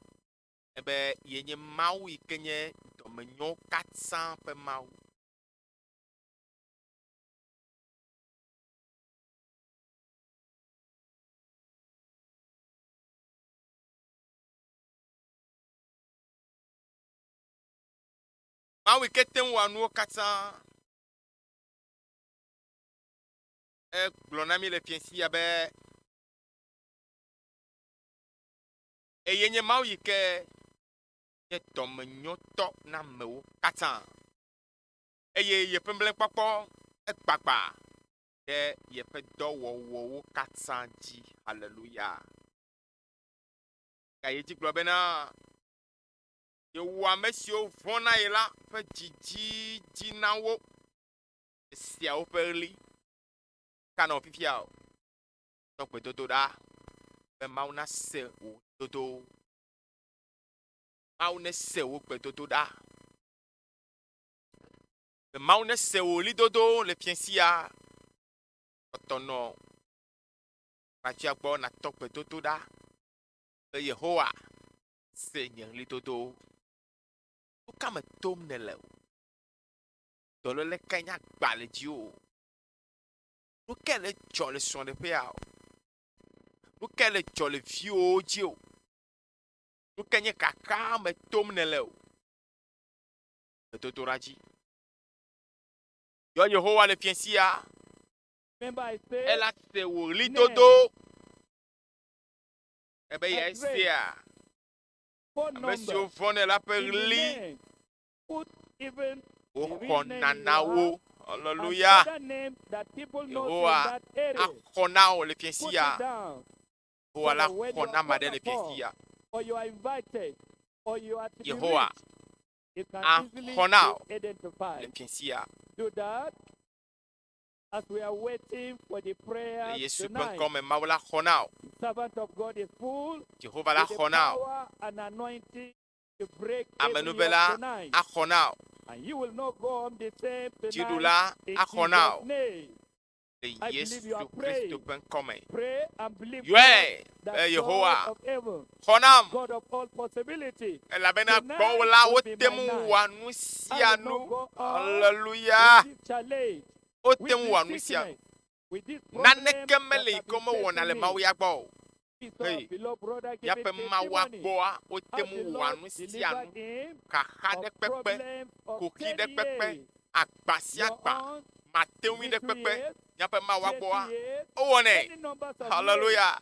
Ebe yenye Mawu yi ke nye dɔmenyo katã ƒe Mawu. Mawu yi ke te ŋu wɔa nuwo katã. Egblɔ na mí le fiẽ sia be eye nye Mawu yi ke nye dɔmenyotɔ na amewo katã. Eye yeƒe mlekpɔkpɔ egbagba ɖe yeƒe dɔwɔwɔwo katã dzi. Haleluya. Gayi edzi gblɔ bena yewɔ ame siwo vɔ̃ na ye la ƒe dzidzi dzi na wo. Esia woƒe ɣli ka nɔ fifia o. Tɔ gbedodo ɖa be Mawu nase wò dodowo. Mawu nese wò gbedodo ɖa. Be Mawu nese wò ɣlidodowo le fiẽ sia. Kpɔtɔ nɔ radioa gbɔ natɔ gbedodo ɖa be Yehowa se nye ɣlidodowo. Nu ka me tom nèle o? Dɔléle kae nye agba le dziwò? Nu kae le dzɔ le srɔ̃ɖeƒea o? Nu kae le dzɔ le viwòwo dzi o? Nu kae nye kaka me tom nèle o? Gbedodoɖa dzi. Yɔ Yehowa le fiẽ sia. Ela se wò ɣlidodo. Ebe yae sea ame siwo vɔ̃nɛ la ƒe ɣli. Woxɔna na wo. Haleluya. Yehowa axɔ na wò le fiẽ sia. Yehowa la xɔ na ame aɖe le fiẽ sia. Yehowa axɔ na wò le fiẽ sia. Le Yesu ƒe ŋkɔ me, Mawu la xɔ na wò. Jehova la xɔ na wò. Amenuvela axɔ na wò. Dziɖula axɔ na wò. Le Yesu Kristo ƒe ŋkɔ me. Yɔe be Yehowa, xɔ nam, elabena gbɔwò la wote ŋu wɔa nu sia nu. Aleluya! Wote ŋu wɔa nu sia nu. Naneke mele yi ke womewɔna le Mawu ya gbɔ o. Hey, míaƒe Mawua gbɔa, wote ŋu wɔa nu sia nu, xaxa ɖe kpekpe, kuxi ɖe kpekpe, agba sia agba, mate ŋui ɖe kpekpe, míaƒe Mawua gbɔa, wowɔnɛ. Haleluya!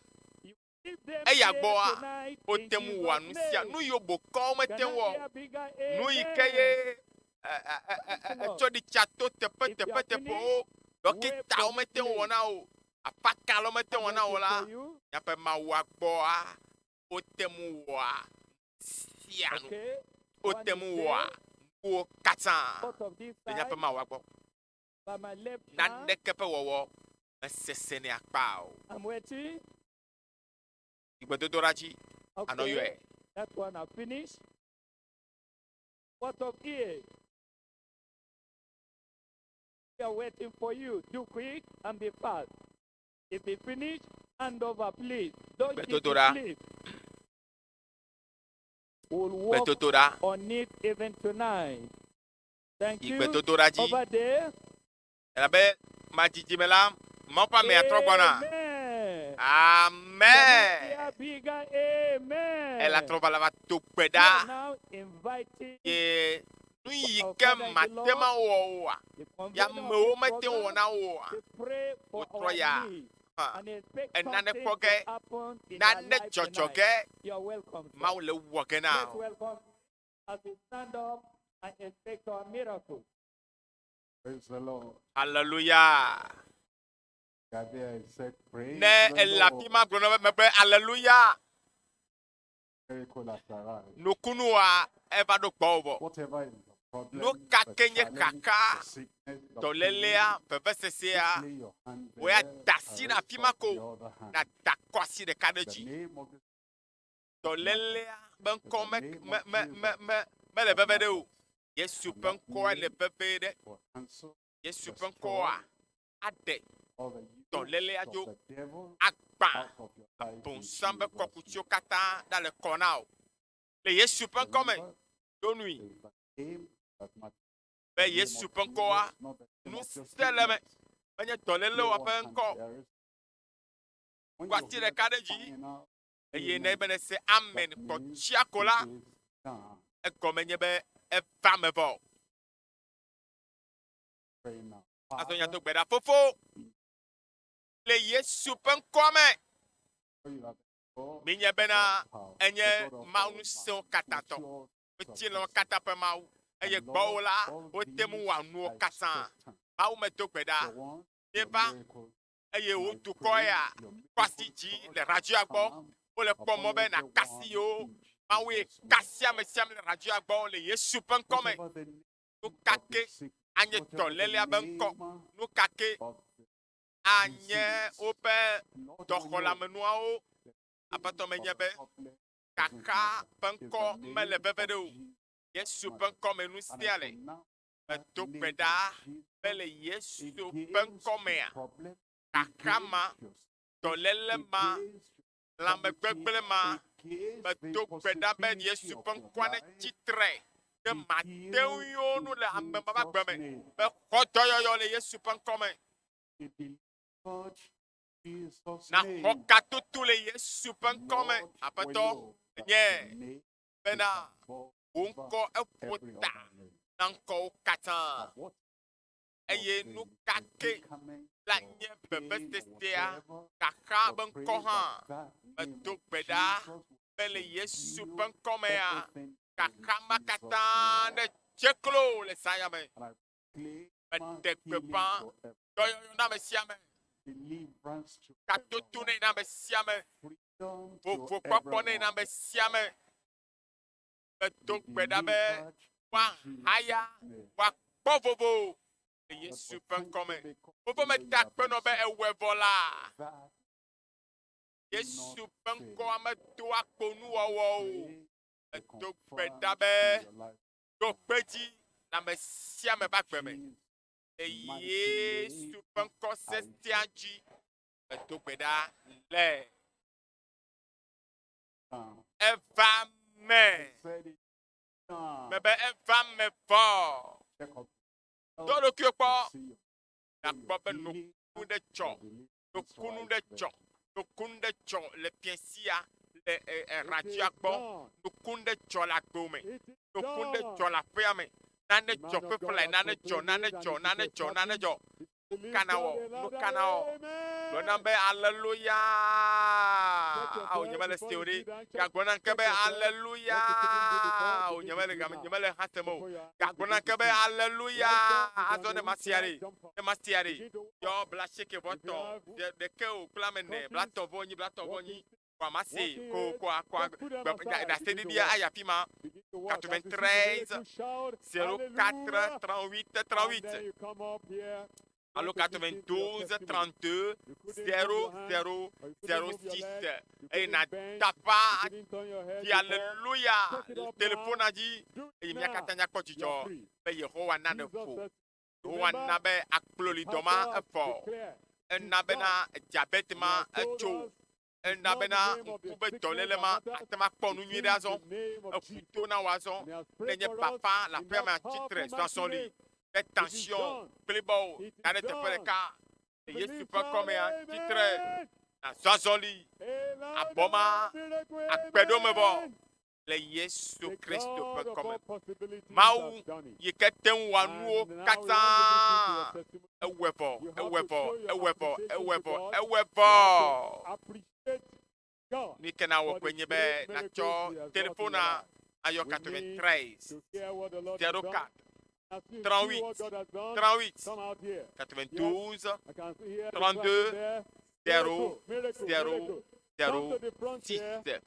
Eya gbɔa, wote ŋu wɔa nu sia nu yi bokɔwo mete ŋu wɔ o. Nu yi ke ye etsɔ ɖi tsa to teƒe teƒe teƒewo, ɖɔkitawo mete ŋu wɔ na o, afakalawo mete ŋu wɔ na o la, míaƒe Mawua gbɔa, wote ŋu wɔa sia nu. Wote ŋu wɔa nuwo katã le míaƒe Mawua gbɔ. Naneke ƒe wɔwɔ mesesẽnɛ akpa o. Yi gbedodoɖa dzi anɔ yɔe. What of ear? We are waiting for you. Do quick and be fast. If you finish, hand over, please. Don't keep Gbedodoɖa. sleep. We'll work Gbedodoɖa. on it even tonight. Thank Yi you. gbedodoɖa dzi. Over there. Elabe madzidzime la, Mawu ƒe amea trɔ gbɔna. Amen. Amen. Can I hear bigger amen? Ela trɔ va la va do gbe We ɖa. are now inviting Ye nu yi our ke father in the mate Lord, ma wɔ oa, the ya convener of amewo this mete ŋu wɔ program, na wo oa, to pray for wotrɔ our ya. needs Hã. and expect Enane something kpɔ to ge, happen in our nane life dzɔdzɔ tonight. ge, You are welcome, sir. Mawu le wɔ ge na Let's wò. welcome as we stand up and expect our miracle. Praise the Lord. Hallelujah. Gabriel said, Praise Ne the ele afi Lord. ma gblɔ na be be Hallelujah. Miracle has arrived. Nukunua eva ɖo gbɔwò vɔ. Whatever is the problem, Nu ka the ke nye challenge, kaka, the sickness, the dɔlélea, pain, vevesesea, just lay your hand wò ya there da asi and ɖe raise afi ma up ko the other hand. na da kɔ asi ɖeka ɖe The dzi. name of the Dɔlélea be ŋkɔ the me name me of me me Jesus me mele of veve ɖe o. Nazareth. Yesu And ƒe that ŋkɔa le name veve ɖe. will cancel, Yesu ƒe destroy ŋkɔa aɖe all the yokes dɔlélea of dzo the devil agbã out of your life in bonsam be Jesus' kɔkutsiwo name. katã ɖa le kɔ na wò. Le Yesu ƒe ŋkɔ me, ɖo nui be Yesu ƒe ŋkɔa ŋusẽ le eme. Menye dɔlélewoa ƒe ŋkɔ. Kɔ asi ɖeka ɖe dzi eye ne be nèse amen kpɔ tsia ko la, egɔme nye be eva me vɔ. Azɔ nya do gbe ɖa fofo le Yesu ƒe ŋkɔa me. Minye bena enye Mawu ŋusẽwo katã tɔ, ŋutilãwo katã ƒe Mawu, eye gbɔwò la, wote ŋu wɔa nuwo katã. Mawu medo gbe ɖa, míeva eye wò dukɔ ya kɔ asi dzi le radioa gbɔ. Wole kpɔ mɔ be nàkasi yewo. Mawue kasi ame sia ame le radioa gbɔ le Yesu ƒe ŋkɔ me. Nu ka ke anye dɔlélea ƒe ŋkɔ? Nu ka ke anye woƒe dɔxɔleamenuawo? Aƒetɔ menye be kaka ƒe ŋkɔ mele veve ɖe o. Yesu ƒe ŋkɔ me nu sia le. Medo gbe ɖa be le Yesu ƒe ŋkɔ mea, kaka ma, dɔléle ma, lãmegbegblẽ ma, medo gbe ɖa be Yesu ƒe ŋkɔa netsi tre ɖe mate ŋui wo nu le ame ma ƒe agbe me be xɔ dɔyɔyɔ le Yesu ƒe ŋkɔ me. Naxɔ katoto le Yesu ƒe ŋkɔ me. Aƒetɔ, nye bena wò ŋkɔ eƒo ta na ŋkɔwo katã. Eye nu ka ke la nye vevesesea xaxa be ŋkɔ hã, medo gbe ɖa be le Yesu ƒe ŋkɔ mea, xaxa ma katã ne dze klo le zã ya me. Meɖe gbeƒã dɔyɔyɔ na ame sia ame, katoto nɛ na ame sia ame, vovokpɔkpɔ nɛ na ame sia ame. Medo gbe ɖa be woahaya, woakpɔ vovo le Yesu ƒe ŋkɔ me. Fofo meda akpe nɔ be ewɔe vɔ la, Yesu ƒe ŋkɔa medoa kpo nuwɔwɔ o. Medo gbe ɖa be ɖo kpe dzi le ame sia ame ƒe agbe me. Le Yesu ƒe ŋkɔ sesẽa dzi, medo gbe ɖa le. Eva me. Mebe eva me vɔ. Do ɖokuiwò kpɔ. Nàkpɔ be nukunu ɖe dzɔ. Nukunu ɖe dzɔ. Nukunu ɖe dzɔ le fiẽ sia le radioa gbɔ. Nukunu ɖe dzɔ le agbewò me. Nukunu ɖe dzɔ le aƒea me. Nane dzɔ feflae, nane dzɔ, nane dzɔ, nane dzɔ, nane dzɔ. Nu ka nawɔ? Nu ka nawɔ? Gblɔ nam be aleluya. Ao nyemele se o ɖe. Gagblɔ nam ke be aleluya. Ao nyemele game nyemele hã sem o. Gagblɔ nam ke be aleluya. Azɔ ne masia ɖe. Ne masia ɖe. Yɔ blasieke vɔ tɔ ɖeke o kple ame ene blatɔ vɔ nyi blatɔ vɔ nyi. Kɔa mase ko kɔa kɔa ɖaseɖiɖia ayi afi ma. 93 04 38 38 alo 92 32 00 06 eye nàtapa di aleluya le telefona dzi eye mía katã míakpɔ dzidzɔ be Yehowa na nèƒo. Yehowa na be akplolidɔ ma evɔ. Ena bena diabete ma etso. Ena bena ŋku be dɔléle ma ate ŋu akpɔ nu nyui ɖe azɔ. Eƒu to na wò azɔ. Ne nye bafa le aƒea me atsi tre zɔ azɔli ɖe tension kplibɔwo da ɖe teƒe ɖeka le Yesu ƒe ŋkɔ mea, tsi tre nàzɔ azɔli abɔ ma akpe ɖo me vɔ le Yesu Kristo ƒe ŋkɔ me. Mawu yi ke te ŋu wɔa nuwo katã, ewɔe vɔ, ewɔe vɔ, ewɔe vɔ, ewɔe vɔ, ewɔe vɔ. Nu yi ke nawɔ koe nye be nàtsɔ telefona ayɔ 93 04 38 38 92 32 0 0 0 6.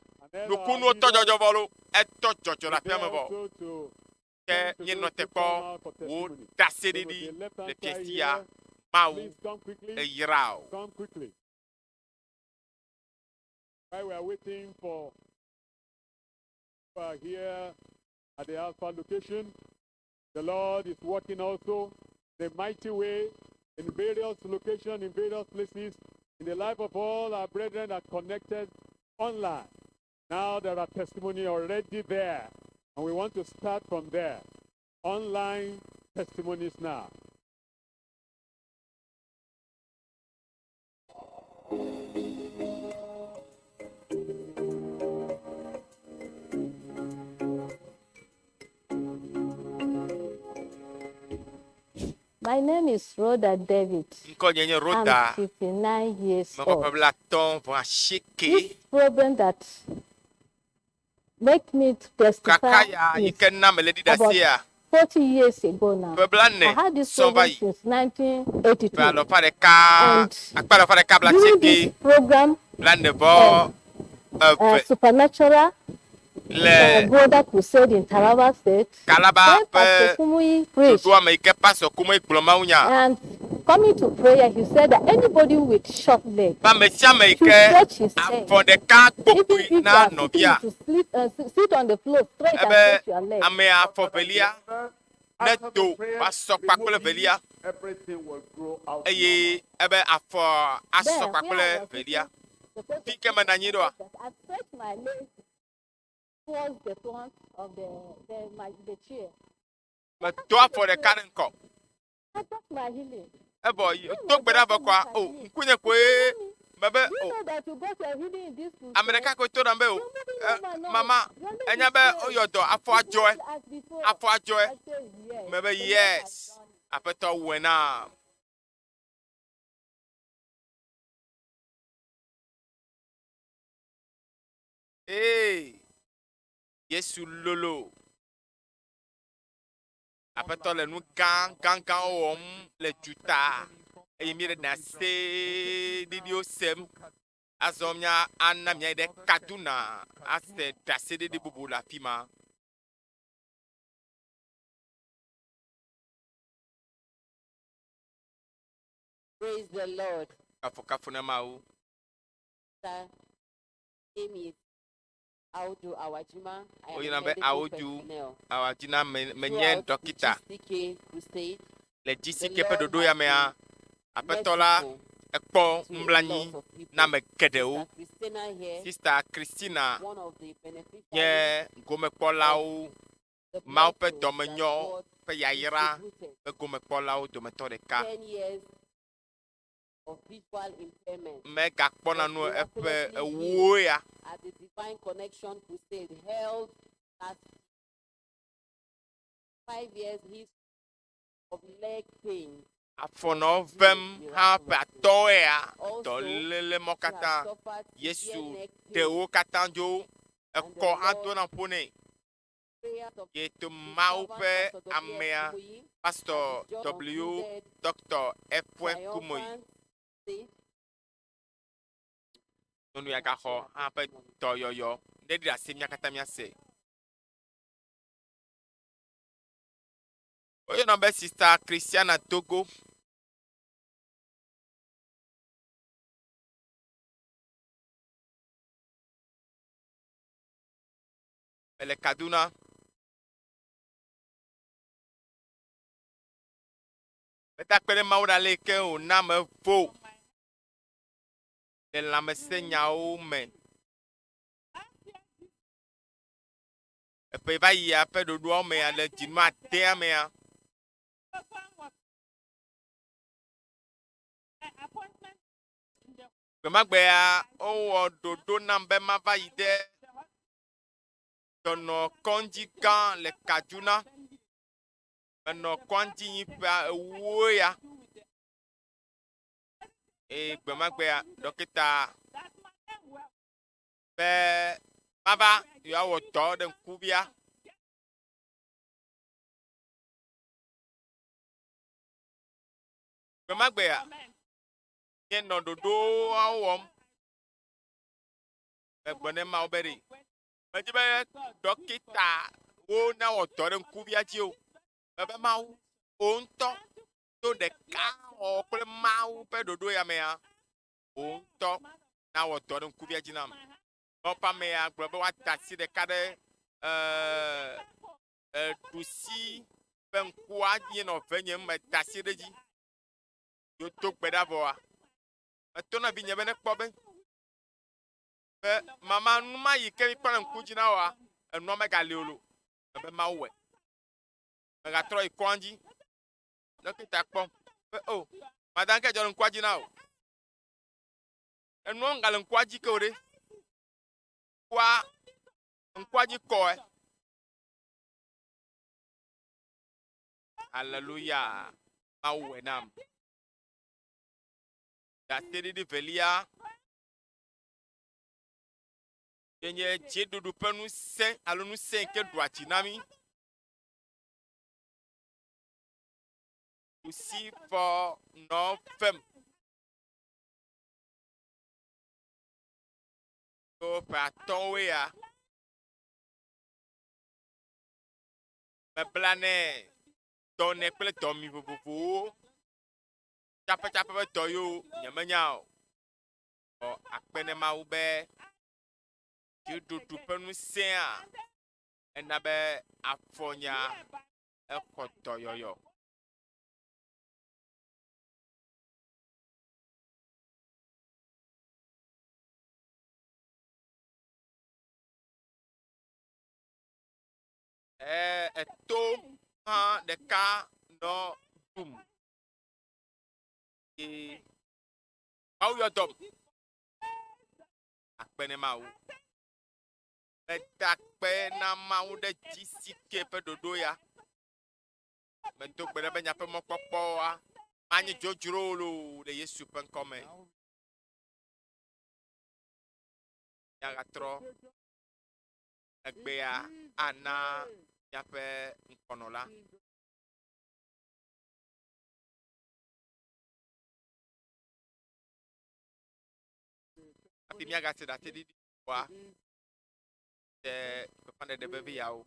Nukunuwo tɔ dzɔdzɔ vɔ lo, etɔ dzɔdzɔ le aƒea me vɔ. Ke míenɔ te kpɔ wò ɖaseɖiɖi le fiẽ sia. Mawu eyra wò. While we are waiting for here at the Alpha location, the Lord is working also the mighty way in various locations, in various places, in the life of all our brethren that connected online. Now there are testimony already there, and we want to start from there. Online testimonies now. My name is Rhoda David. Ŋkɔ nye nye Rhoda. I'm 59 years Mexɔ old. ƒe blatɔ̃ vɔ asieke. This problem that make me to testify Kaka ya yi is ke na mele ɖi ɖe about asia. 40 years ago now. Ƒe blaene I had this sɔŋ va problem yi. since Ƒe 1982. alɔfa ɖeka And akpa alafa ɖeka during blasieke this program, blaene vɔ eve supernatural le brother crusade in Taraba State, Kalaba when Pastor ƒe Kumuyi preached ɖoɖoa me yi ke pastor Kumuyi gblɔ mawunya. and coming to prayer, he said that anybody with short leg Be ame sia ame yi should ke stretch his leg. afɔ ɖeka Even kpokpoe if you na are sitting, nɔvia you should sleep, sit on the floor straight and ebe stretch your leg. amea afɔ velia neto va sɔ kpakple velia Everything will grow out. eye ebe afɔ asɔ Then, where kpakple I was velia. sitting, the person Fi ke menɔ anyi ɖoa, I stretched my leg towards the front of the, the, my, the chair. meto afɔ ɖeka ɖe ŋkɔ. I got my healing. Evɔ yi to gbe ɖa vɔ kɔa, o ŋkunye koe mebe Do you o know that you got your healing in this crusade? ame ɖeka koe to ɖam be o e, mama enya be woyɔ dɔ afɔ adzɔe As before, afɔ adzɔe I said yes. mebe yes aƒetɔ wɔe nam. Ee Yesu lolo. Aƒetɔ le nu gã gã gãwo wɔm le duta eye míele ɖaseɖiɖiwo sem. Azɔ mía ana míayi ɖe Kaduna ase ɖaseɖiɖi bubu le afi ma. Praise the Lord. Kafukafu na Mawu. Sir, name is Audu Awajima. I am a Woyɔna be medical Audu personnel. Awadzina me menye Throughout the dɔkita GCK crusade, le the GCK ƒe Lord ɖoɖo ya has mea been aƒetɔ la merciful ekpɔ to a nublanui lot of people. na ame geɖewo. Christina here, Sista Christina one of the beneficiaries nye gomekpɔlawo the Mawu ƒe blessings that dɔmenyɔ God ƒe yayra distributed. ƒe gomekpɔlawo dometɔ ɖeka. 10 years of visual impairment. Megakpɔna was nu eƒe miraculously ewo healed ya. At the Divine Connection Crusade held last 5 years history of leg pain. Afɔ nɔ vem hã ƒe atɔ̃ ya Also, dɔléle mɔ she has katã suffered severe Yesu neck ɖe pain. wo katã dzo And the ekɔ hã Lord dona ƒo nɛ. prayers of Ye to his Mawu servant ƒe Pastor W.F. amea Kumuyi Pastor has just W concluded Dr. F. Kumuyi triumphant state nyɔnu ya gaxɔ hã ƒe dɔyɔyɔ ne ɖi ɖase mía katã míase. Woyɔna be Sista Christiana Togo. Ele Kaduna. Meda akpe ɖe Mawu ɖe ale yi ke wòna mevo le lãmesẽnyawo me. Eƒe va yia ƒe ɖoɖoawo mea le dzinu adea mea, gbe ma gbea wowɔ ɖoɖo nam be mava yi ɖe dɔnɔkɔdzi gã le Kaduna. Menɔ kɔdzi yi ƒe ewo ya. Eye gbe ma gbea ɖɔkita be mava yewoawɔ dɔ ɖe ŋkuvia. Gbe ma gbea míenɔ ɖoɖoawo wɔm. Megblɔ ne Mawu be ɖe medzi be ɖɔkitawo nawɔ dɔ ɖe ŋkuvia dzi o. Mebe Mawu wò ŋutɔ to ɖeka wɔwɔ kple Mawu ƒe ɖoɖo ya mea, wò ŋutɔ nawɔ dɔ ɖe ŋkuvia dzi nam. Mawu ƒe amea gblɔ be woada asi ɖeka ɖe ee, eɖusi ƒe ŋkua ye nɔ venyem meda asi ɖe edzi. Yewodo gbe ɖa vɔa, meto na vinye be nekpɔ be Be mama nu ma yi ke mi kpɔ le ŋku dzi na woa, enua megali o lo. Mebe Mawu wɔe. Megatrɔ yi kɔa dzi. Dɔkita kpɔm be o, madam ke dzɔ le ŋkua dzi na o. Enua ŋgale ŋkua dzi ke o ɖe. Ŋkua ŋkua dzi kɔe. Hallelujah. Mawu wɔe nam. Ɖaseɖiɖi velia ye nye dziɖuɖu ƒe ŋusẽ alo ŋusẽ yi ke ɖua dzi na mí. Kusi fɔ nɔ fem. Tso ƒe atɔ̃woe ya. Meblanɛ dɔnɛ kple dɔmi vovovowo. Tsaƒetsaƒe ƒe dɔ yewo nyemenya o. Vɔ akpe ne Mawu be dziɖuɖu ƒe ŋusẽa ena be afɔnya exɔ dɔyɔyɔ. Ee, eto hã ɖeka nɔ ɖum. Eye Mawu yɔ dɔm. Akpe ne Mawu. Meda akpe na Mawu ɖe GCK ƒe ɖoɖo ya. Medo gbe ɖa be miaƒe mɔkpɔkpɔa manyi dzodzro o loo le Yesu ƒe ŋkɔ me. Míagatrɔ egbea ana míaƒe ŋkɔnɔla. Hafi míagase ɖaseɖiɖi bubua ɖe gbeƒãɖeɖe vevi yawo.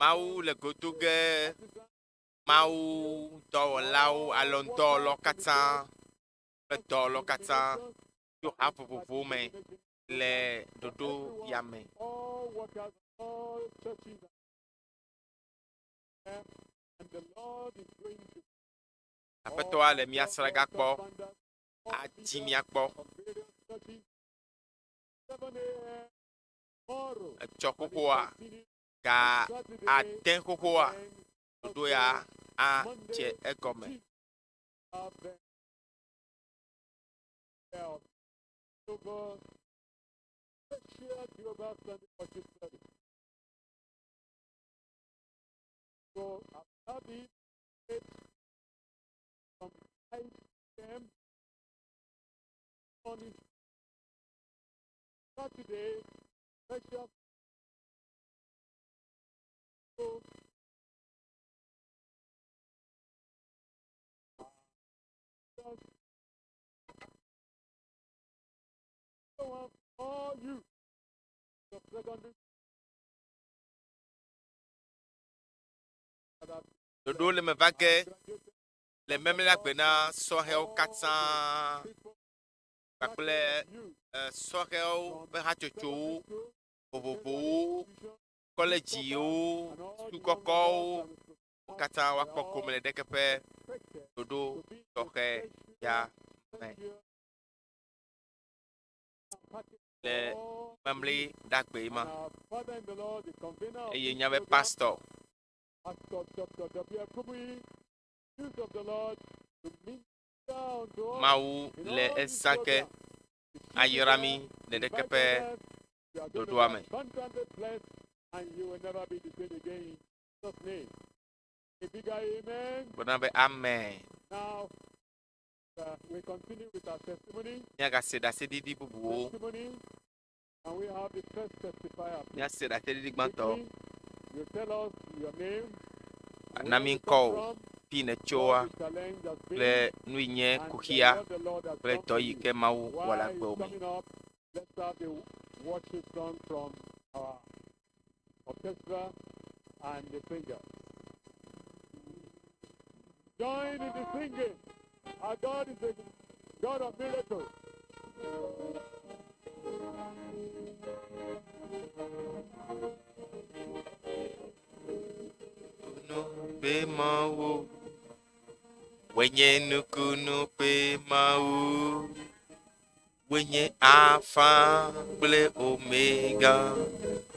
Mawu le go do ge Mawu dɔwɔlawo alo ŋdɔwɔlawo katã kple dɔwɔlawo katã tso ha vovovowo me le ɖoɖo ya me. Aƒetɔa le mía sraga kpɔ, adzi mía kpɔ. Etsɔ xoxoa, ga ade xoxoa, ɖoɖo ya adze egɔme. So after this, from 5 p.m. on Saturday, special so all you the secondary Ɖoɖo le me va ge le memlɛagbe na sɔhɛwo katã kpakple eh, sɔhɛwo ƒe hatsotsowo vovovowo, kɔledziwo, sukukɔkɔwo, wo katã woakpɔ gome le ɖeke ƒe ɖoɖo tɔxɛ ya me le memli ɖagbe ma. Eye míaƒe pastor Mawu le ezã ke ayra mí le ɖeke ƒe ɖoɖoa me. Gblɔ be amen. Míagase ɖaseɖiɖi bubuwo. Míase ɖaseɖiɖi gbãtɔ. Na mi ŋkɔ o, fi nètsoa kple nu yi nye kuxia kple dɔ yi ke Mawu wɔ le agbewò me. Let's have the worship song from our orchestra and the singers. Join in the singing. Our God is a God of miracles. Pe Mawu, wenye nukunu pe Mawu, wenye Alfa kple Omega,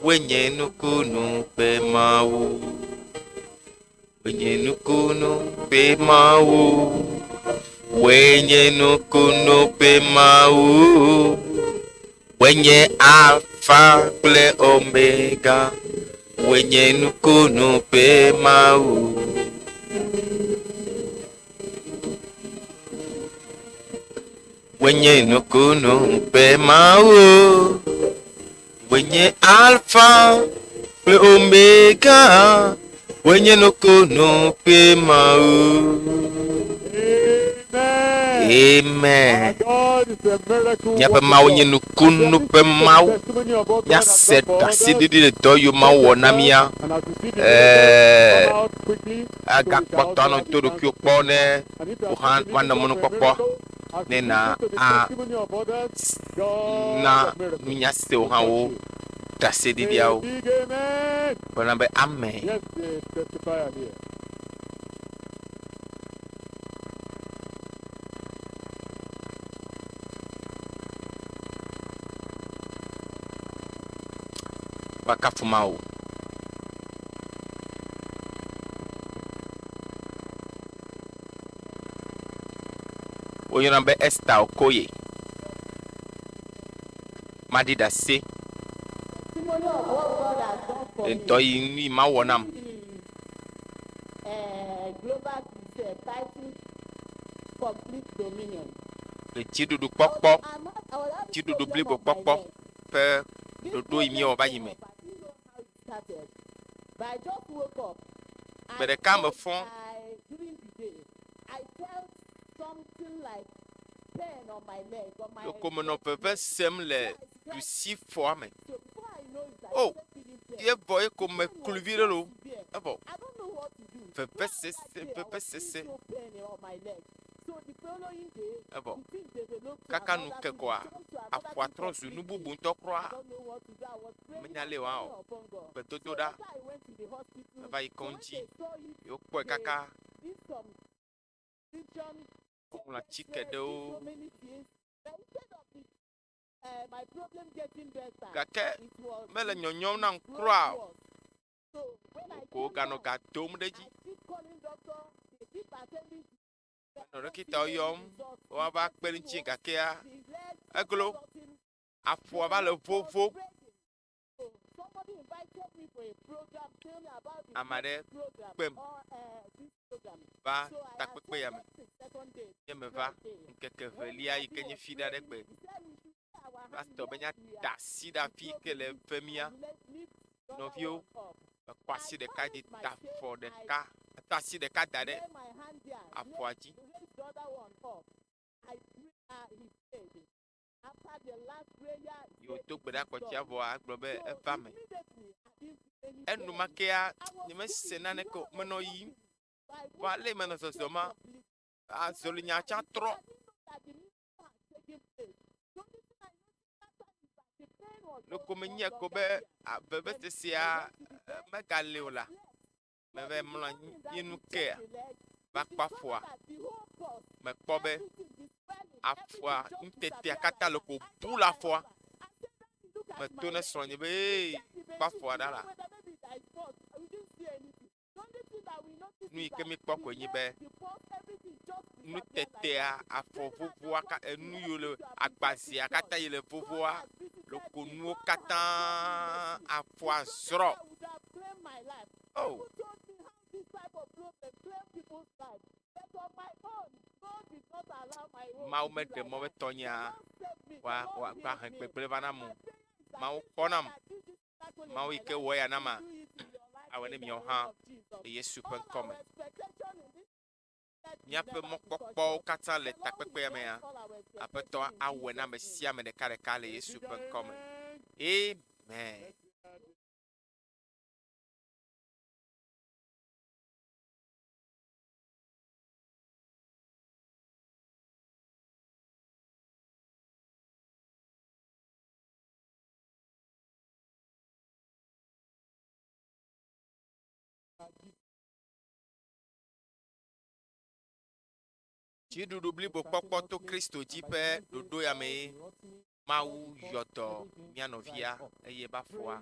wenye nukunu pe Mawu, wenye nukunu pe Mawu, wenye nukunu pe Mawu, wenye Alfa kple Omega, wenye nukunu pe Mawu. Wenye nukunu pe Mawu, wenye Alfa kple Omega, wenye nukunu pe Mawu. Amen. Míaƒe Mawu nye nukunu ƒe Mawu. Míase ɖaseɖiɖi le dɔ yiwo Mawu wɔ na mía. Ɛɛ, agakpɔtɔ anɔ to ɖokuiwò kpɔ ne wò hã woanɔ mɔnukpɔkpɔ ne na a na nunya se wò hã wo ɖaseɖiɖiawo. Gblɔna be amen. Yes, the testifier here. Woakafu Mawu. Woyɔna be Esther Okoye. Maɖi ɖase Testimony of what God has done for le me. dɔ yi nu yi Mawu wɔ nam. Global crusade titled Complete Dominion. Le dziɖuɖu kpɔkpɔ, dziɖuɖu blibo kpɔkpɔ ƒe ɖoɖo yi míewɔ va yi me. Started. But I just woke up. Gbe ɖeka mefɔ. I, during the day, I felt something like pain on my leg, on my Loko menɔ veve sem le ɖusifɔa me. O, ye vɔ ye ko meklu vi ɖe lo. Evɔ. Vevesese, vevesese. Evɔ. Kaka nu ke koa, aƒua trɔ zu nu bubu ŋutɔ kura. Menya le wa o. Gbedodoɖa. Meva yi kɔdzi. Ye wokpɔe kaka. Woŋlɔ atike ɖewo. Gake mele nyɔnyɔm nam kura o. Ko woganɔ ga dom ɖe edzi. Menɔ ɖɔkitawo yɔm woava kpe ɖe ŋuti gakea eglo. Aƒua va le vovo. Ame aɖe kpem va takpekpe ya me. Ye meva ŋkeke evelia yi ke nye fiɖa ɖe gbe. Pastor be míada asi ɖe afi yi ke le eve mía. Nɔviwo, mekɔ asi ɖeka dzi da afɔ ɖeka, ta asi ɖeka da ɖe afɔa dzi. Yi wòdo gbe ɖa kpɔtsia vɔa, egblɔ be eva me. Enumakea nyemese naneke o, menɔ yiyim. Vɔa ale yi menɔ zɔzɔma, azɔlinya tsã trɔ. Loko menye ko be vevesesea megali o la, meva mlɔ anyi ye nu kea va kpɔ afɔa. Mekpɔ be afɔa nutetea katã le ko bu le afɔa. Meto ne srɔ̃nye be ee kpɔ afɔa ɖa la. Nu yi ke míkpɔ koe nye be nutetea afɔ vovoa ka enu yiwo le agbazea katã yi le vovoa loko nuwo katã afɔa zrɔ̃. Oh. Mawu meɖe mɔ be tɔnyea wa wa gba he gbegblẽ va nam o. Mawu kpɔ nam. Mawu yi ke wɔ ya nama. awɔe ne in the miawo name hã of Jesus. le Yesu ƒe All ŋkɔ our me. expectation in this set is Míaƒe never to cut mɔkpɔkpɔwo short. katã le The Lord will takpekpea mea, grant all our Aƒetɔ expectation in awɔe na Jesus' ame name. sia ame ɖekaɖeka le Yesu ƒe ŋkɔ me. Amen. Amen. Dziɖuɖu blibo kpɔkpɔ to Kristo dzi ƒe ɖoɖo ya mee Mawu yɔ dɔ mía nɔvia eye be afɔa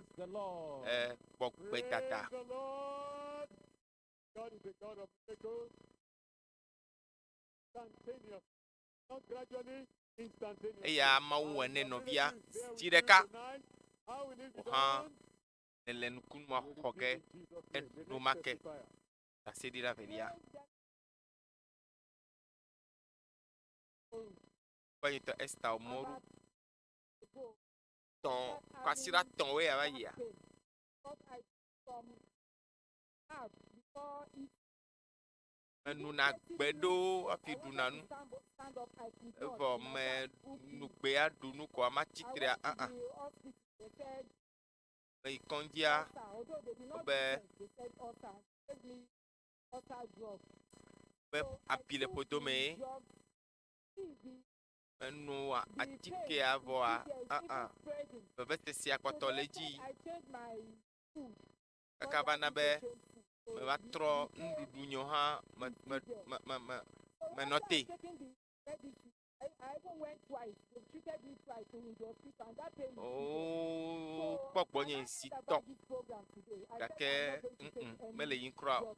ekpɔ gbedada. Praise the Lord. God is a God of miracles. Instantaneous. Not gradually, instantaneously. Eya Mawu wɔ And ne your nɔvia miracle is there zi with you ɖeka. tonight. How will it be Wò hã done? nèle nukunua You xɔ receive ge in Jesus' name. The next enumake. testifier. Ɖaseɖila velia. Ƒe Esther Omoru tɔ̃ kwasiɖa tɔ̃woe ava yia. Menuna gbe ɖewo hafi ɖuna nu. Evɔ menu gbe aɖu nu koa matsi trea aa. Meyi kɔdzia wobe be abi le ƒodo mee. Meno atikea vɔa aa vevesesea kpɔtɔ le edzi. Kaka va na be meva trɔ nuɖuɖu nyewo hã me me me me me menɔ te. Wokpɔ gbɔnye zi tɔ̃ gake ŋŋ mele yiyim kura o.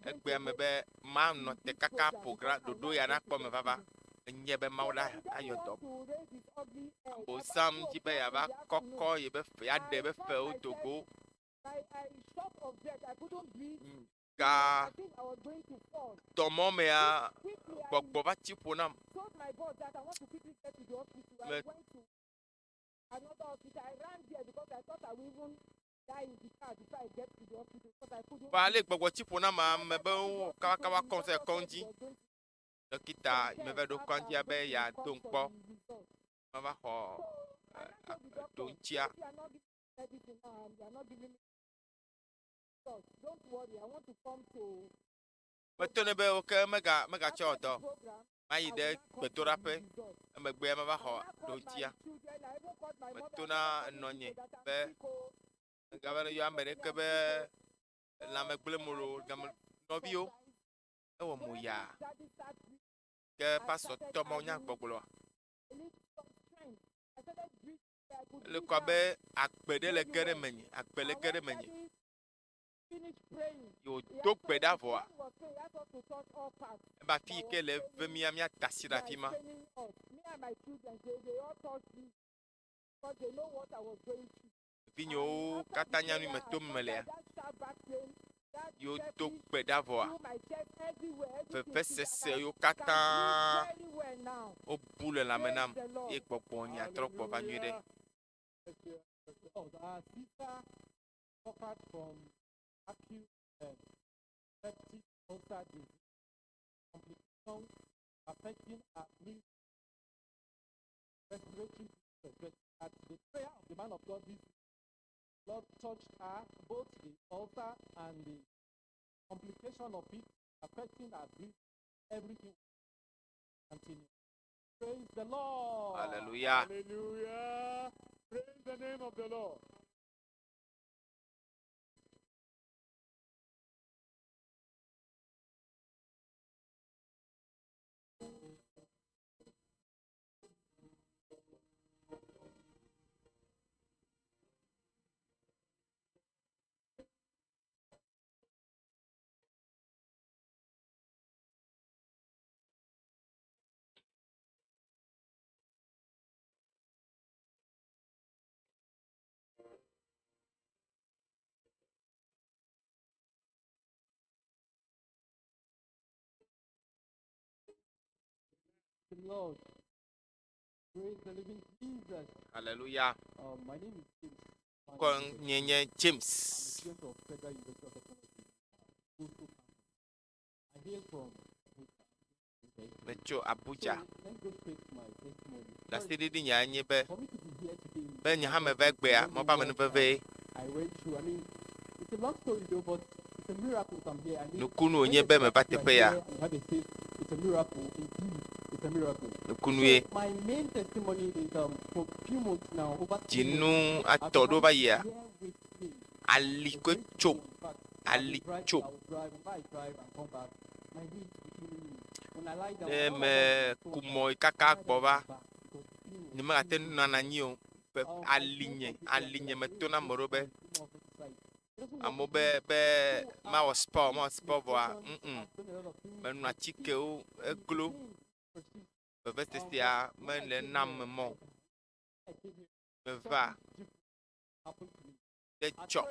Egbea me be manɔ te kaka program ɖoɖo ya nakpɔ me vava. Enye be Mawu la ayɔ dɔm. Abosam dzi be yeava kɔkɔ yebe fe yeaɖe ebe fewo do go. Ga dɔmɔ mea gbɔgbɔ va tsi ƒo nam. Me va ale gbɔgbɔ tsi ƒo nam ame be wo kabakaba kɔm sɛ kɔdzi. Ɖɔkita meva ɖo kɔdzia be yeado kpɔ. Meva xɔ ɖoŋtsia. Meto nɛ be woke mega megatsɔ dɔ. Mayi ɖe gbedoɖaƒe. Emegbea meva xɔ ɖoŋtsia. Meto na nɔnye be megava yɔ ame ɖeke be lãme gblẽm loo game nɔviwo ewɔ mo yaa. Ke pastor tɔ mawunyagbɔgblɔa. Ele kɔ abe agbe ɖe le ge ɖe menye, agbe le ge ɖe menye. Ye wòdo gbe ɖa vɔa, ebe afi yi ke le eve mía míada asi ɖe afi ma. Vinyewo katã nya nu yi me tom melea. Ye wodo gbe ɖa vɔa, vevesese yiwo katã wobu le lãme nam ye gbɔgbɔ nye trɔ gbɔ va nyuie ɖe. Our sister suffered from acute septic ulcer disease, complication affecting her breathing, respiratory system. But at the prayer of the man of God, this Lord touched her, both the ulcer and the complication of it affecting her breathing, everything continue. Praise the Lord. Hallelujah. Hallelujah. Praise the name of the Lord. The Lord. Praise the living Jesus. Hallelujah. My name is James. Ŋkɔ nye nye James. I'm a student of Federal University of Metso Abuja. Ɖaseɖiɖi nyae nye be, be nye hã meva egbea, meva amenuvevee. Nukunu wònye be meva teƒe ya. Nukunue. Dzinu atɔ ɖo va yia, ali koe tsom, ali tsom. Ne meku mɔ yi kaka gbɔ va, nyemegate ŋu nɔna anyi o. Be alinye, alinye metona ame ɖewo be amewo be be mawɔ sport, mawɔ sport vɔa, ŋŋ, menɔ atikewo eglo vevesesea mele nam me mɔ o. Meva ɖe tsɔ.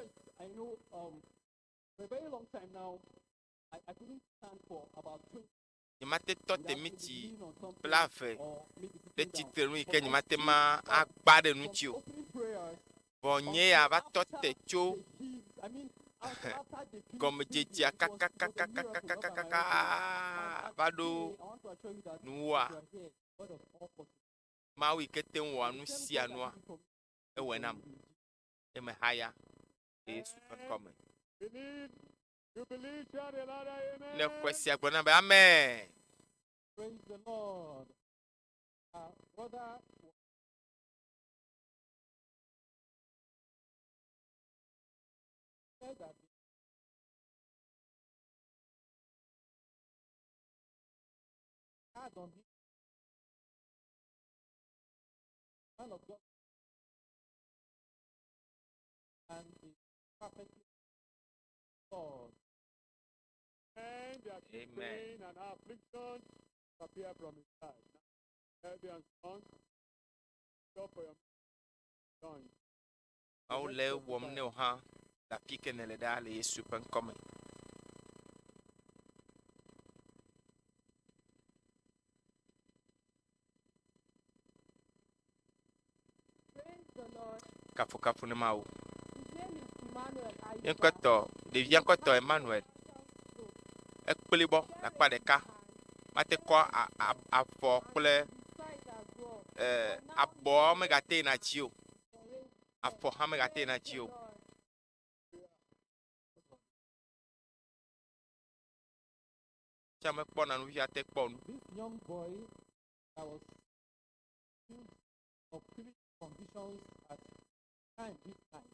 Nyemate tɔ te miti blave ɖe tsitre nu yi ke nyemate ma agba ɖe ŋuti o. Vɔ nye ya va tɔ te tso gɔmedzedzea kakakakakakakaka va ɖo nuwua. Mawu yi ke te ŋu wɔa nu sia nua, ewɔe nam. Eye mehaya le Yesu ƒe ŋkɔ me. Ne xɔe sia gblɔ na be amen. Praise the Lord. Brother said that had on him man of God and is perfectly God. And the acute Amen. pain and affliction appear from his life. Now, healthy and strong. Stop for your joint. Mawu le ewɔm ne wò hã le afi ke nèle ɖaa le Yesu ƒe ŋkɔ me. Praise the Lord. Kafukafu ne Mawu. His name is Emmanuel Ye Ayuba. ŋkɔtɔ, ɖevia ŋkɔtɔ Emmanuel. Ekpli bɔ le akpa ɖeka. Mate kɔ a- a- afɔ kple Sight as well. eh, abɔ megate yina dzi o. Afɔ hã megate yina dzi o. Tsa mekpɔna nu fia te kpɔ nu. This young boy that was accused of three conditions at time this night.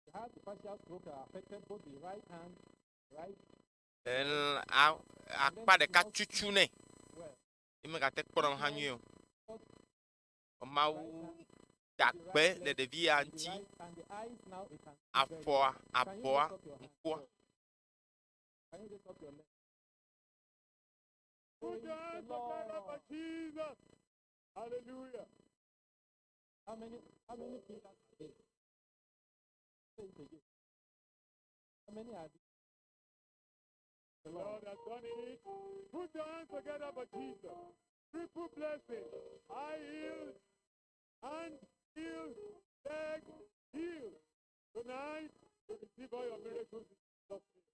He had the partial stroke that affected both the right hand, right El- a- akpa ɖeka tutu nɛ. well. Ye megate kpɔna nu hã nyuie o. Mawu da gbe le ɖevi ya The ŋuti. right and the eyes now it can see very Afɔa, well. Can you abɔa, lift up your hand? ŋkua. sir? Can you lift up your leg? Put Praise your the hands together for Lord. Jesus. Hallelujah. How many fingers are there? Say it again. How many are there? The Lord has done it. Put your hands together for Jesus. Triple blessing. Eye healed, hand healed, leg healed. Tonight, you receive all your miracles in Jesus' name.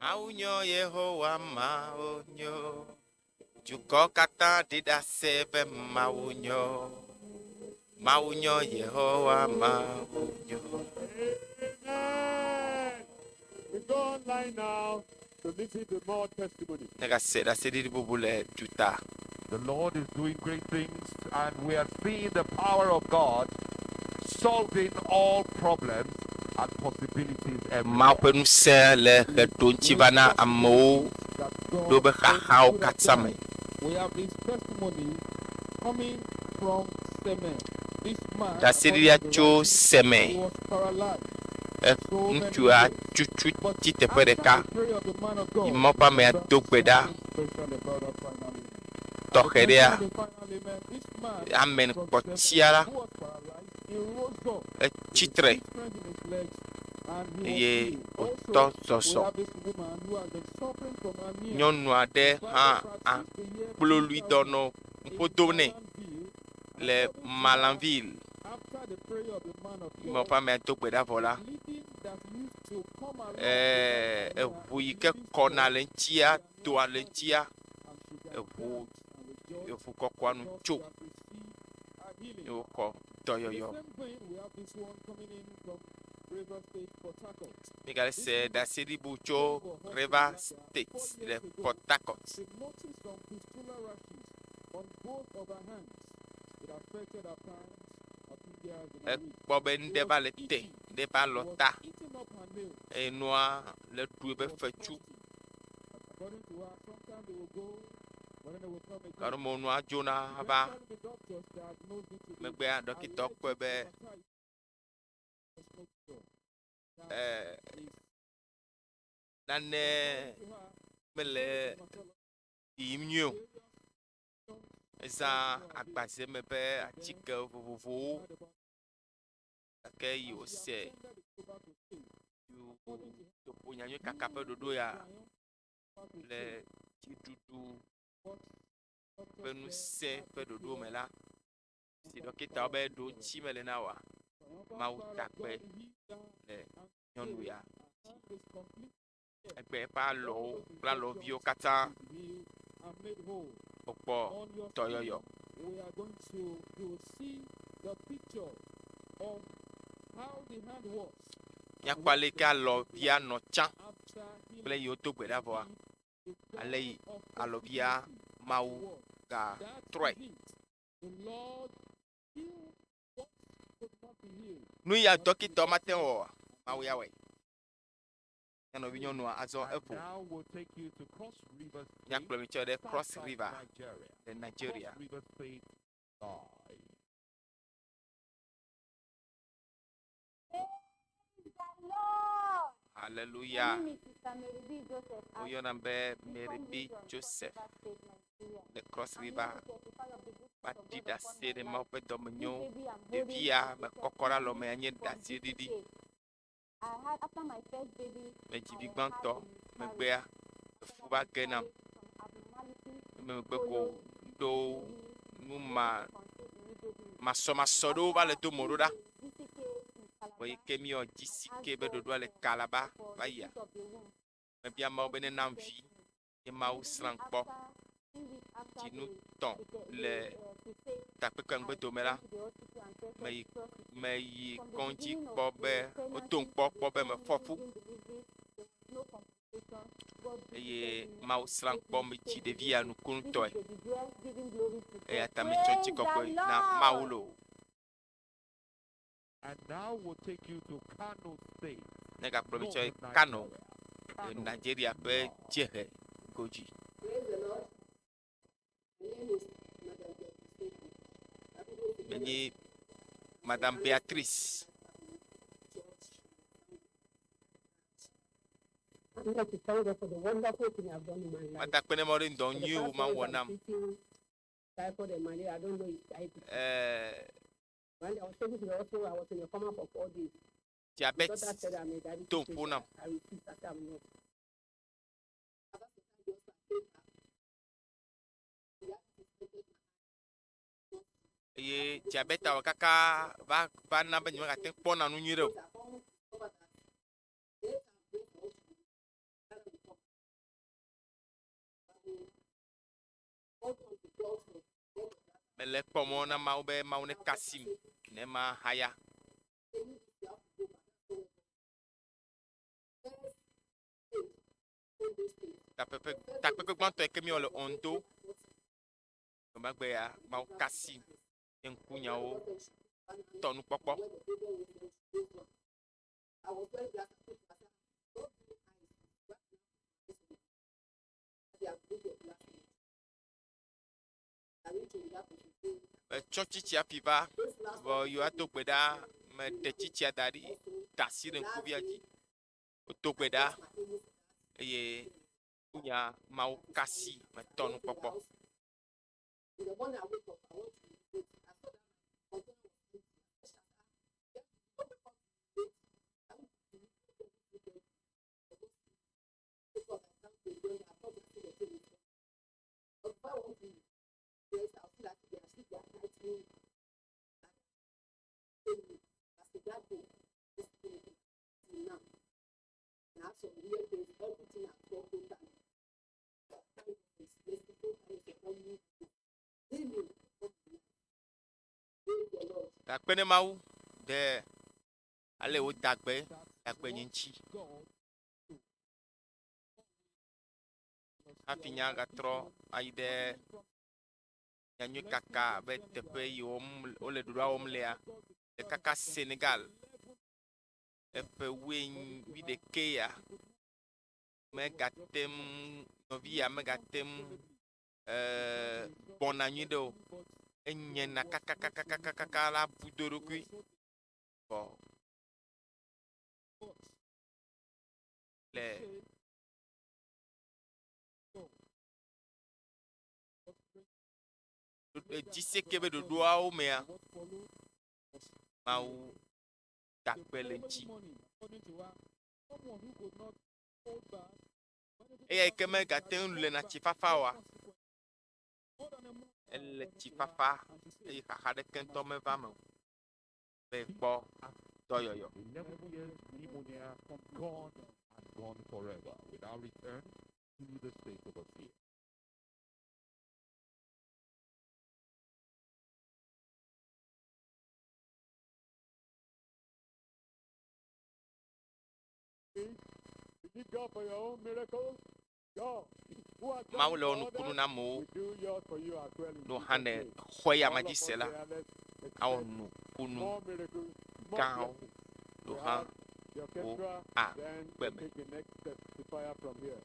Mawu nyo Yehowa Mawu nyo. Dukɔ katã ɖi ɖase be Mawu nyo. Mawu nyo Yehowa Mawu nyo. Amen. We go online now to listen to more testimony. Míagase ɖaseɖiɖi bubu le duta. The Lord is doing great things, and we are seeing the power of God solving all problems and possibilities Mawu everywhere. ƒe ŋusẽ le ʋe ɖoŋtsi va na amewo That ɖo God be xaxawo is good katã at me. times. We have this testimony coming from Semen. This man, according Ɖaseɖiɖia to the tso writing, Seme. he was paralyzed E so many ŋutsua years. tutu But tsi teƒe after ɖeka. the prayer of the man of Yi God, Mawu ƒe amea that do gbe ɖa something special about that final amen. At the tɔxɛ mention ɖea, of the final amen, this man amen from kpɔ Semen tsia la, who was paralyzed, he rose up with etsi his tre strength in his legs and he was eye healed. Also, wòtɔ we zɔzɔ. have this woman who has been suffering from anemia. Nyɔnu aɖe She hã started since the year akploluidɔ 2000 nɔ in ŋƒo dom nɛ Malanville. le According to her, Malanville. after the prayer of the man of Yi Mawu God, ƒe amea do gbe ɖa vɔ the la, bleeding that used to come along with that ɛɛ anemia, eʋu yi the ke bleeding kɔna stopped. le ŋutia, The anemia toa le vanished, ŋutia, and she eʋu danced and rejoiced eʋu kɔkɔa nu because tso she had received her healing. ye wòxɔ In the dɔyɔyɔ. same vein, we have this one coming in from River State, Port Harcourt. Mígale This se woman ɖaseɖibu came tso for hospital River ladder State four le years ago. Port Harcourt. She noticed some pustular rashes on both of her hands. It affected her palms, her fingers, and her wrist. Ekpɔ be nu It ɖe was va le te, itching. ɖe va It lɔ was ta eating up her nails. eye nua le ɖu It eƒe was fetsu. crusty. According to her, sometimes they will go, but then they will come again. Gaɖome nua dzona va Eventually, the doctors diagnosed it to be megbea ɖɔkitɔ allergic kpɔe be dermatitis. There's no cure. That ɛɛ is, nane according to her, mele both dermatologists, yiyim nyuie o. various symptoms Ezã also available. agbazeme ƒe Then atike vovovowo heard about gake yi and she wòse attended the global crusade. According to her, toƒo nyanyui kaka ƒe during ɖoɖo the ya triumphal le crusade, dziɖuɖu what ƒe doctors there ŋusẽ had ƒe to ɖoɖo cure me la, si was ɖɔkitawo be power ɖo of God. ŋuti mele na oa, Triumphal Mawu power of takpe God healed her le and nyɔnu today ya her hand is completely healed. Egbe eƒe All alɔwo those kple alɔviwo infections katã is healed and made whole. wokpɔ On your dɔyɔyɔ. screen, we are going to you will see the picture of how the hand was and Míakpɔ what ale the yi ke hand looked alɔvia like nɔ tsã after kple healing. yi wodo gbe ɖa vɔa, Indeed, the ale God yi of alɔvia possibility Mawu was. ga That trɔe. is it. The Lord healed what could not be healed. Nu ya That is dɔkitɔ mate ŋu possible. wɔa, Mawu ya wɔe. Mía nɔvi nyɔnua azɔ And eƒo. now we'll take you to Cross River State, Míakplɔ mi tsɔ ɖe Cross South River Nigeria. le Nigeria. Cross River State Live. Praise the Lord. My Hallelujah. name is Sister Mary B. Joseph. Woyɔna be Deacon Mary B. Region, Cross Joseph River State, Nigeria. le Cross I'm here River to testify of the goodness va of ɖi God upon ɖase my ɖe life. Mawu ƒe This dɔmenyo. baby I'm holding Ɖevi ya is me a kɔkɔ ɖe alɔme testimony nye from ɖaseɖiɖi. GCK. I had after my first baby, Medzi I vi had gbãtɔ a miscarriage. megbea After efu that va ge nam. miscarriage, some abnormalities Emegbe ko followed. ɖo Maybe nu I ma wanted to conceive immediately. masɔmasɔ ɖewo va le After do mo ɖo ɖa. the GCK in Vɔ yi Calabar, ke míewɔ I GCK asked be God ɖoɖoa le Kalaba for va the yia, fruit of the womb. mebia Mawu be nenam God vi blessed me. ye Mawu Immediately srãm kpɔ. after, 3 weeks after Dzinu the tɔ̃ the, le the crusade, takpekpe I ŋgbedome la, went to the hospital and tested meyi trust it. meyi From the kɔdzi beginning of kpɔ the be wodo pregnancy ŋkpɔ to kpɔ the be mefɔ fu pregnancy during delivery, there was no complication. God eye visited me Mawu and srãm gave kpɔ me metsi safe ɖevi ya delivery. This nukunutɔe is baby girl giving glory to eya God. ta metsɔ Praise the ŋutikɔkɔe na Mawu Lord. loo. And now we'll take you to Kano State, Ne gakplɔ mi tsɔ yi Northern Kano Nigeria. le Kano. Nigeria ƒe dziehe godzi. Praise the Lord. My name is Madam Beatrice. Menye Madame Beatrice. I'm here to thank God for the wonderful thing I've done in my life. Mada kpe ne Mawu ɖe ŋdɔ For the nyuie wo past ma years, wɔ I'm nam. treating typhoid and malaria. I don't know if I Ɛɛ When I was taken to the hospital, I was in a coma for 4 days. The diabète doctor said I'm a diabetic do ƒo patient. nam. I refused. I said I'm not. Eye diabète wɔ kaka va va na be nyemegate ŋu kpɔna nu nyuie ɖe o. Mele kpɔ mɔ na Mawu be Mawu neka asim ne mahaya. Takpekpe takpekpe gbãtɔ yi ke míewɔ le Ondo. Gbemagbe ya Mawu ka asim nye ŋkunyawo tɔ nukpɔkpɔ. Metsɔ tsitsia fi va vɔ yewoado gbe ɖa. Meɖe tsitsia da ɖi, da asi ɖe ŋkuvia dzi. Wodo gbe ɖa eye nya Mawu kasi metɔ nukpɔkpɔ. Gakpe ɖe Mawu ɖe ale wòda gbe dagbe nye ŋuti. Hafi nya gatrɔ ayi ɖe nyanyui kaka be teƒe yi wɔm wole ɖoɖoa wɔm lea, le kaka Senegal eƒe wuiɖekɛ ya megate ŋu nɔvi ya megate ŋu gbɔna nyuiɖe o. Enyena kakakakakaka la bu do eɖokui vɔ le dziseke be ɖoɖoawo mea, Mawu da gbe le ŋuti. Eya yi ke megate ŋu lena tsi fafa oa, ele tsi fafa eye xaxa ɖeke ŋutɔ meva eme o. Be kpɔ dɔyɔyɔ. 11 years pneumonia gone and gone forever without return to the state of Asia. Believe God for your own miracles. God, who has done Mawu it le for wɔ nukunu others, na amewo. will do yours for you as well in No Jesus' hã ne name. xɔe ya All ma of dzi us se la, here, let's awɔ expect nukunu more miracles, more gãwo blessings. lo We hã have the wo orchestra, then agbe we me. take the next step to fire from here.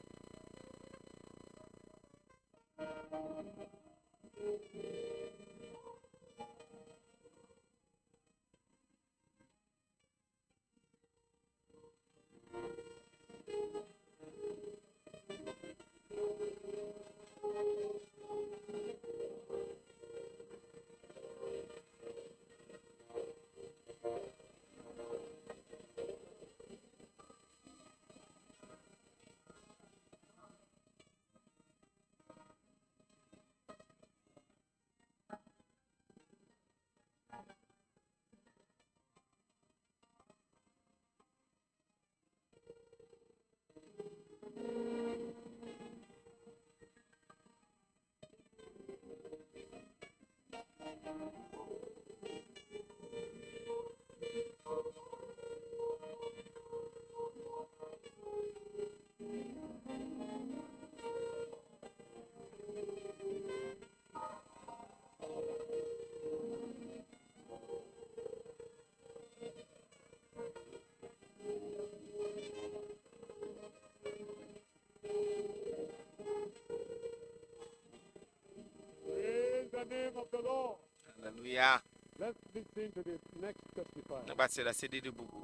Praise the name of the Lord. Hallelujah. Let's listen to the next testifier. Ne gba se ɖaseɖiɖi bubu.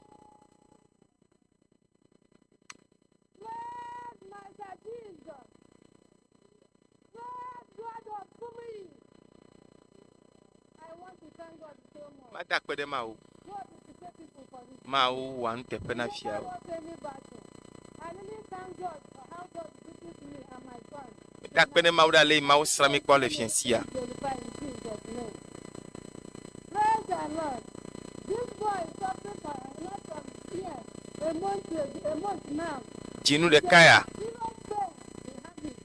Praise Master Jesus. Praise God of Kumuyi. I want to thank God so much. Mada akpe ɖe Mawu. God is faithful for this. Mawu wɔa nuteƒe na He never fiawo. lost any battle. I really thank God for how God visits me and my son. Meda akpe ɖe Mawu ɖe ale yi Mawu srã mi kpɔ le fiasia. Glorify in Jesus' name. Praise the Lord. This boy is suffering for a lot of years, a month, a month now. Dzinu ɖeka ya. Serious pain he have it.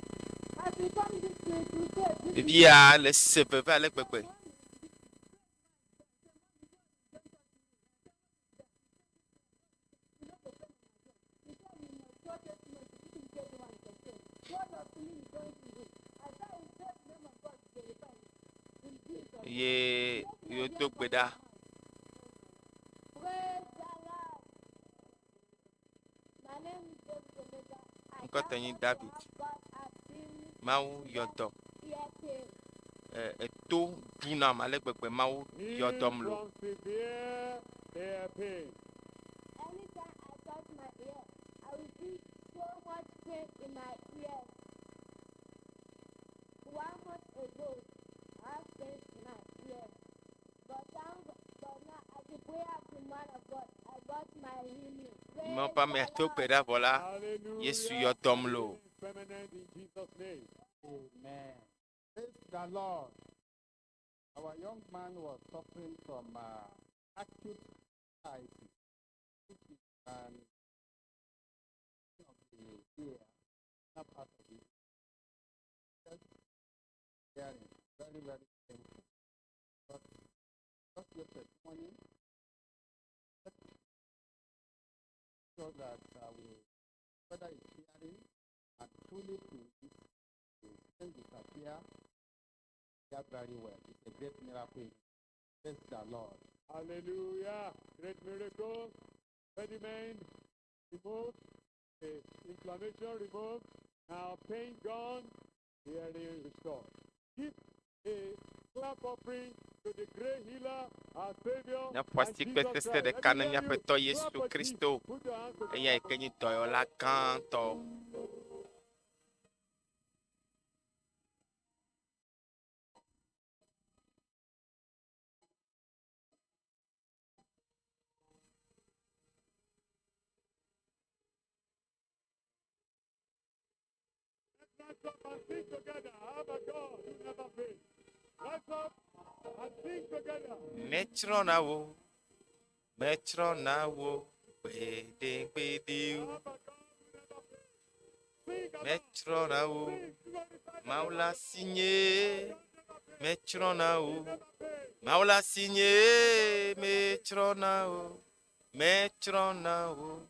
As we come this way, crusade, this Ɖevi ya le se veve ale gbegbe. Ye yewodo gbe ɖa. Ŋkɔtɔ nyi David. Mawu yɔ dɔ. Eto ɖunam ale gbegbe Mawu yɔ dɔm lo. Anytime I touch my ear, I will feel so much pain in my ear. One month ago, I have pain in my ear. But thank but now at the prayer of the man of God, I got my healing. Mawu ƒe amea do gbe ɖa vɔ la, Yesu yɔ dɔm lo. Permanent in Jesus' name. Amen. Praise the Lord. Our young man was suffering from acute otitis, which is an of the ear, not part of it. Just hearing, very, very painful. But just your testimony, let's so that we, whether it's hearing and truly to it, the pain disappear, hear very well. It's a great miracle. Praise the Lord. Hallelujah. Great miracle. Pediment removed. The inflammation removed. Now pain gone. Hearing restored. Give a clap offering to the great healer, our Savior, Míaƒo and asikpe Jesus sese Christ. ɖeka Let ne me hear míaƒe you. tɔ Clap Yesu for Jesus. Kristo. Put your hands Eya together yi for ke nyi dɔyɔla gãtɔ. Rise up and sing together. Have a God who never fails. Rise up and sing together. Metsrɔ̃na wo, metsrɔ̃na wo gbeɖegbeɖe o. Metsrɔ̃na wo, Mawu la si nye. Metsrɔ̃na wo, Mawu la si nye. Metsrɔ̃na wo, metsrɔ̃na wo,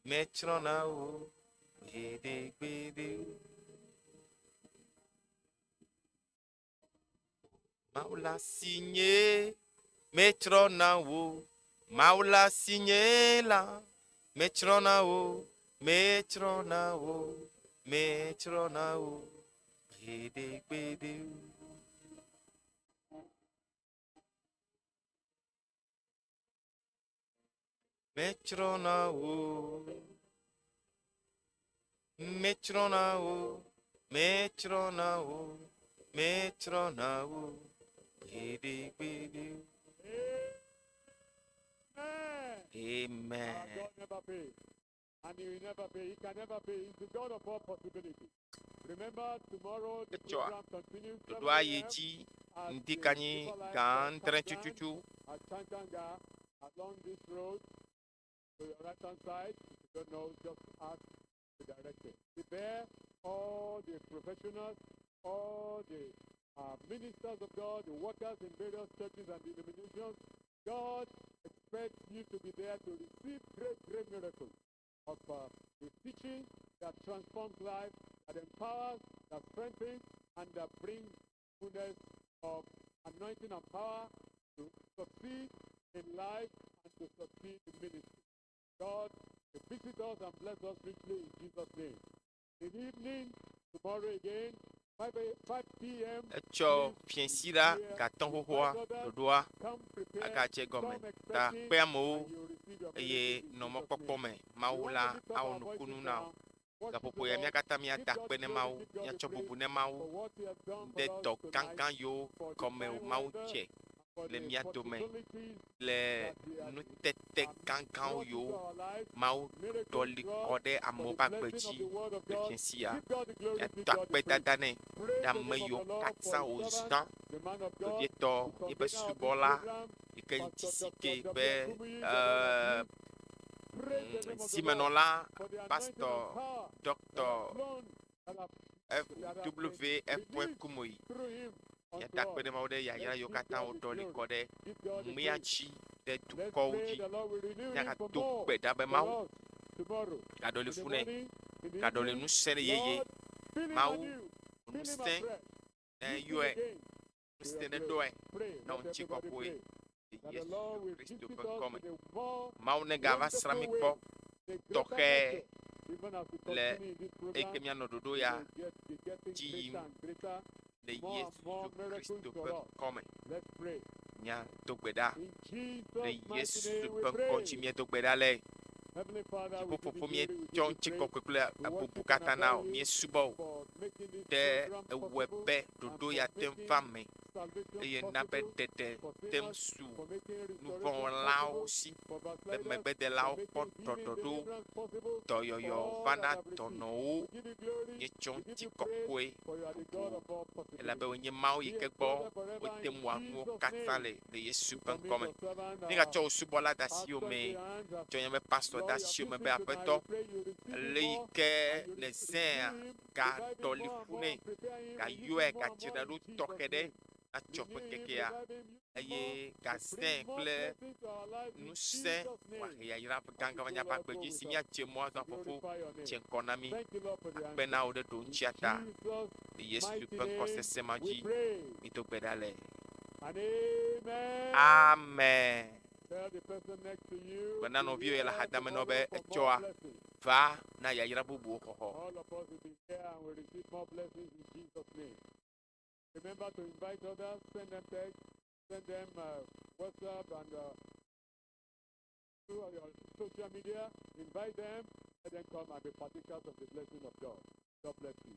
metsrɔ̃na wo gbeɖegbeɖe o. Mawu la si nye, metsrɔ̃na wo. Mawu la si nye la, metsrɔ̃na wo, metsrɔ̃na wo, metsrɔ̃na wo gbeɖegbeɖe o. Metsrɔ̃na wo, metsrɔ̃na wo, metsrɔ̃na wo, metsrɔ̃na wo gbeɖegbeɖe o. Amen. Amen. Our God never fails. And he will never fail. He can never fail. He's the God of all possibilities. Remember, tomorrow the Etsɔa program continues 7 ɖoɖoa yi a.m. dzi at ŋdi the kanyi Deeper Life ga Church ŋdre Campground tututu. at Chanchanga along this road to your right hand side. If you don't know, just ask the director. Prepare all the professionals, all the ministers of God, the workers in various churches and denominations. God expects you to be there to receive great, great miracles of the teaching that transforms life, that empowers, that strengthens, and that brings fullness of anointing and power to succeed in life and to succeed in ministry. God will visit us and bless us richly in Jesus' name. In the evening, tomorrow again, 5 p.m. Etsɔ fiẽsi la gatɔ xoxoa ɖoɖoa agadze gɔme ta kpe amewo eye nɔ mɔkpɔkpɔ me Mawu la awɔ nukunu na wo. Gaƒoƒo ya mía katã míada akpe ne Mawu, míatsɔ bubu ne Mawu ɖe dɔ gãgã yiwo gɔme Mawu dze le mía dome le nutete gãgãwo yiwo Mawu ɖɔli kɔ ɖe amewo ƒe agbe dzi le fiẽsi ya. Míatɔ akpedada nɛ ɖe ame yiwo katã wòzã vevietɔ yeƒe subɔla yi ke nye GCK ƒe zimenɔla pastor Dr. F W F Kumuyi. Míada akpe ɖe Mawu ɖe yayra yiwo katã woɖɔli kɔ ɖe mía dzi ɖe dukɔwo dzi. Míagado gbe ɖa be Mawu gaɖɔli fu nɛ, gaɖɔli ŋusẽ ɖe yeye Fill him Mawu, anew. Fill him ŋusẽ afresh. ne Use him yɔe. again. Ŋusẽ For ne your glory. ɖɔe Pray. na Let ŋuti everybody kɔkɔe. pray. Le That the Yesu Lord will Kristo visit ƒe us ŋkɔme. in a more Mawu negava srã mí wonderful kpɔ way, the greater tɔxɛ measure. Even as we le continue in this eyi ke program, míanɔ ɖoɖo we ya will get, be getting dzi yim greater and greater, le more and Yesu more miracles Kristo for ƒe us. ŋkɔme. Let's pray. Míado gbe ɖa In le Jesus' mighty Yesu name we ƒe ŋkɔ pray. dzi míedo gbe ɖa le. Heavenly Father, we give Dziƒofofo you glory, we míetsɔ give you ŋuti praise. kɔkɔe kple We bubu worship and katã na adore wò. you Míesubɔ wò for making this ɖe program ewɔe possible be and ɖoɖo for ya te ŋu making va me salvation eye na be possible ɖeɖe for te ŋu sinners, su for making restoration nuvɔ̃wɔlawo possible si for be backsliders, for megbedelawo kpɔ making healing ɖɔɖɔɖo deliverance possible for dɔyɔyɔ all va that na have received. dɔnɔwo. We give you glory, Míetsɔ we give ŋuti you praise, kɔkɔe for you are the God bubu of all elabe possibilities. wònye Mawu yi Be ke gbɔ exalted forever wote in ŋu wɔa nuwo Jesus' katã name. le le Yesu We ƒe commit ŋkɔme. your servant, Mígatsɔ our wò subɔla de asiwò pastor me, into your hands. tsɔ nye be pastor Lord, de you have asiwò me used be him tonight. aƒetɔ We pray you receive him le yi more ke and you le renew zẽa him, ga revive him ɖɔli more and ƒu more, nɛ, and prepare him ga and use yɔe him more and gadzra more ɖo in Jesus' tɔxɛ ɖe name. natsɔ ƒe Renew him, ŋkekea revive him, use him more eye ga to zẽ bring more kple blessings to our lives in ŋusẽ Jesus' name. wòahe yayra ƒe As we gãgã go, va míaƒe Lord, agbe go dzi with si us. míadze mɔ azɔ We fofo glorify your dze name. ŋgɔ na mí. Thank you, Lord, for the Akpe na answer. wò ɖe In ɖoŋtsia ta Jesus' le Yesu mighty ƒe ŋkɔ name sesẽ ma we dzi pray. mído gbe ɖa le. And amen. Amen. Tell the person next to you, Gblɔ na be nɔviwò yi le here axadame na wo be tomorrow for more etsɔa blessings. va na yayra bubuwo xɔxɔ. All of us will be here and will receive more blessings in Jesus' name. Remember to invite others, send them text, send them WhatsApp and through all your social media. Invite them, let them come and be partakers of the blessing of God. God bless you.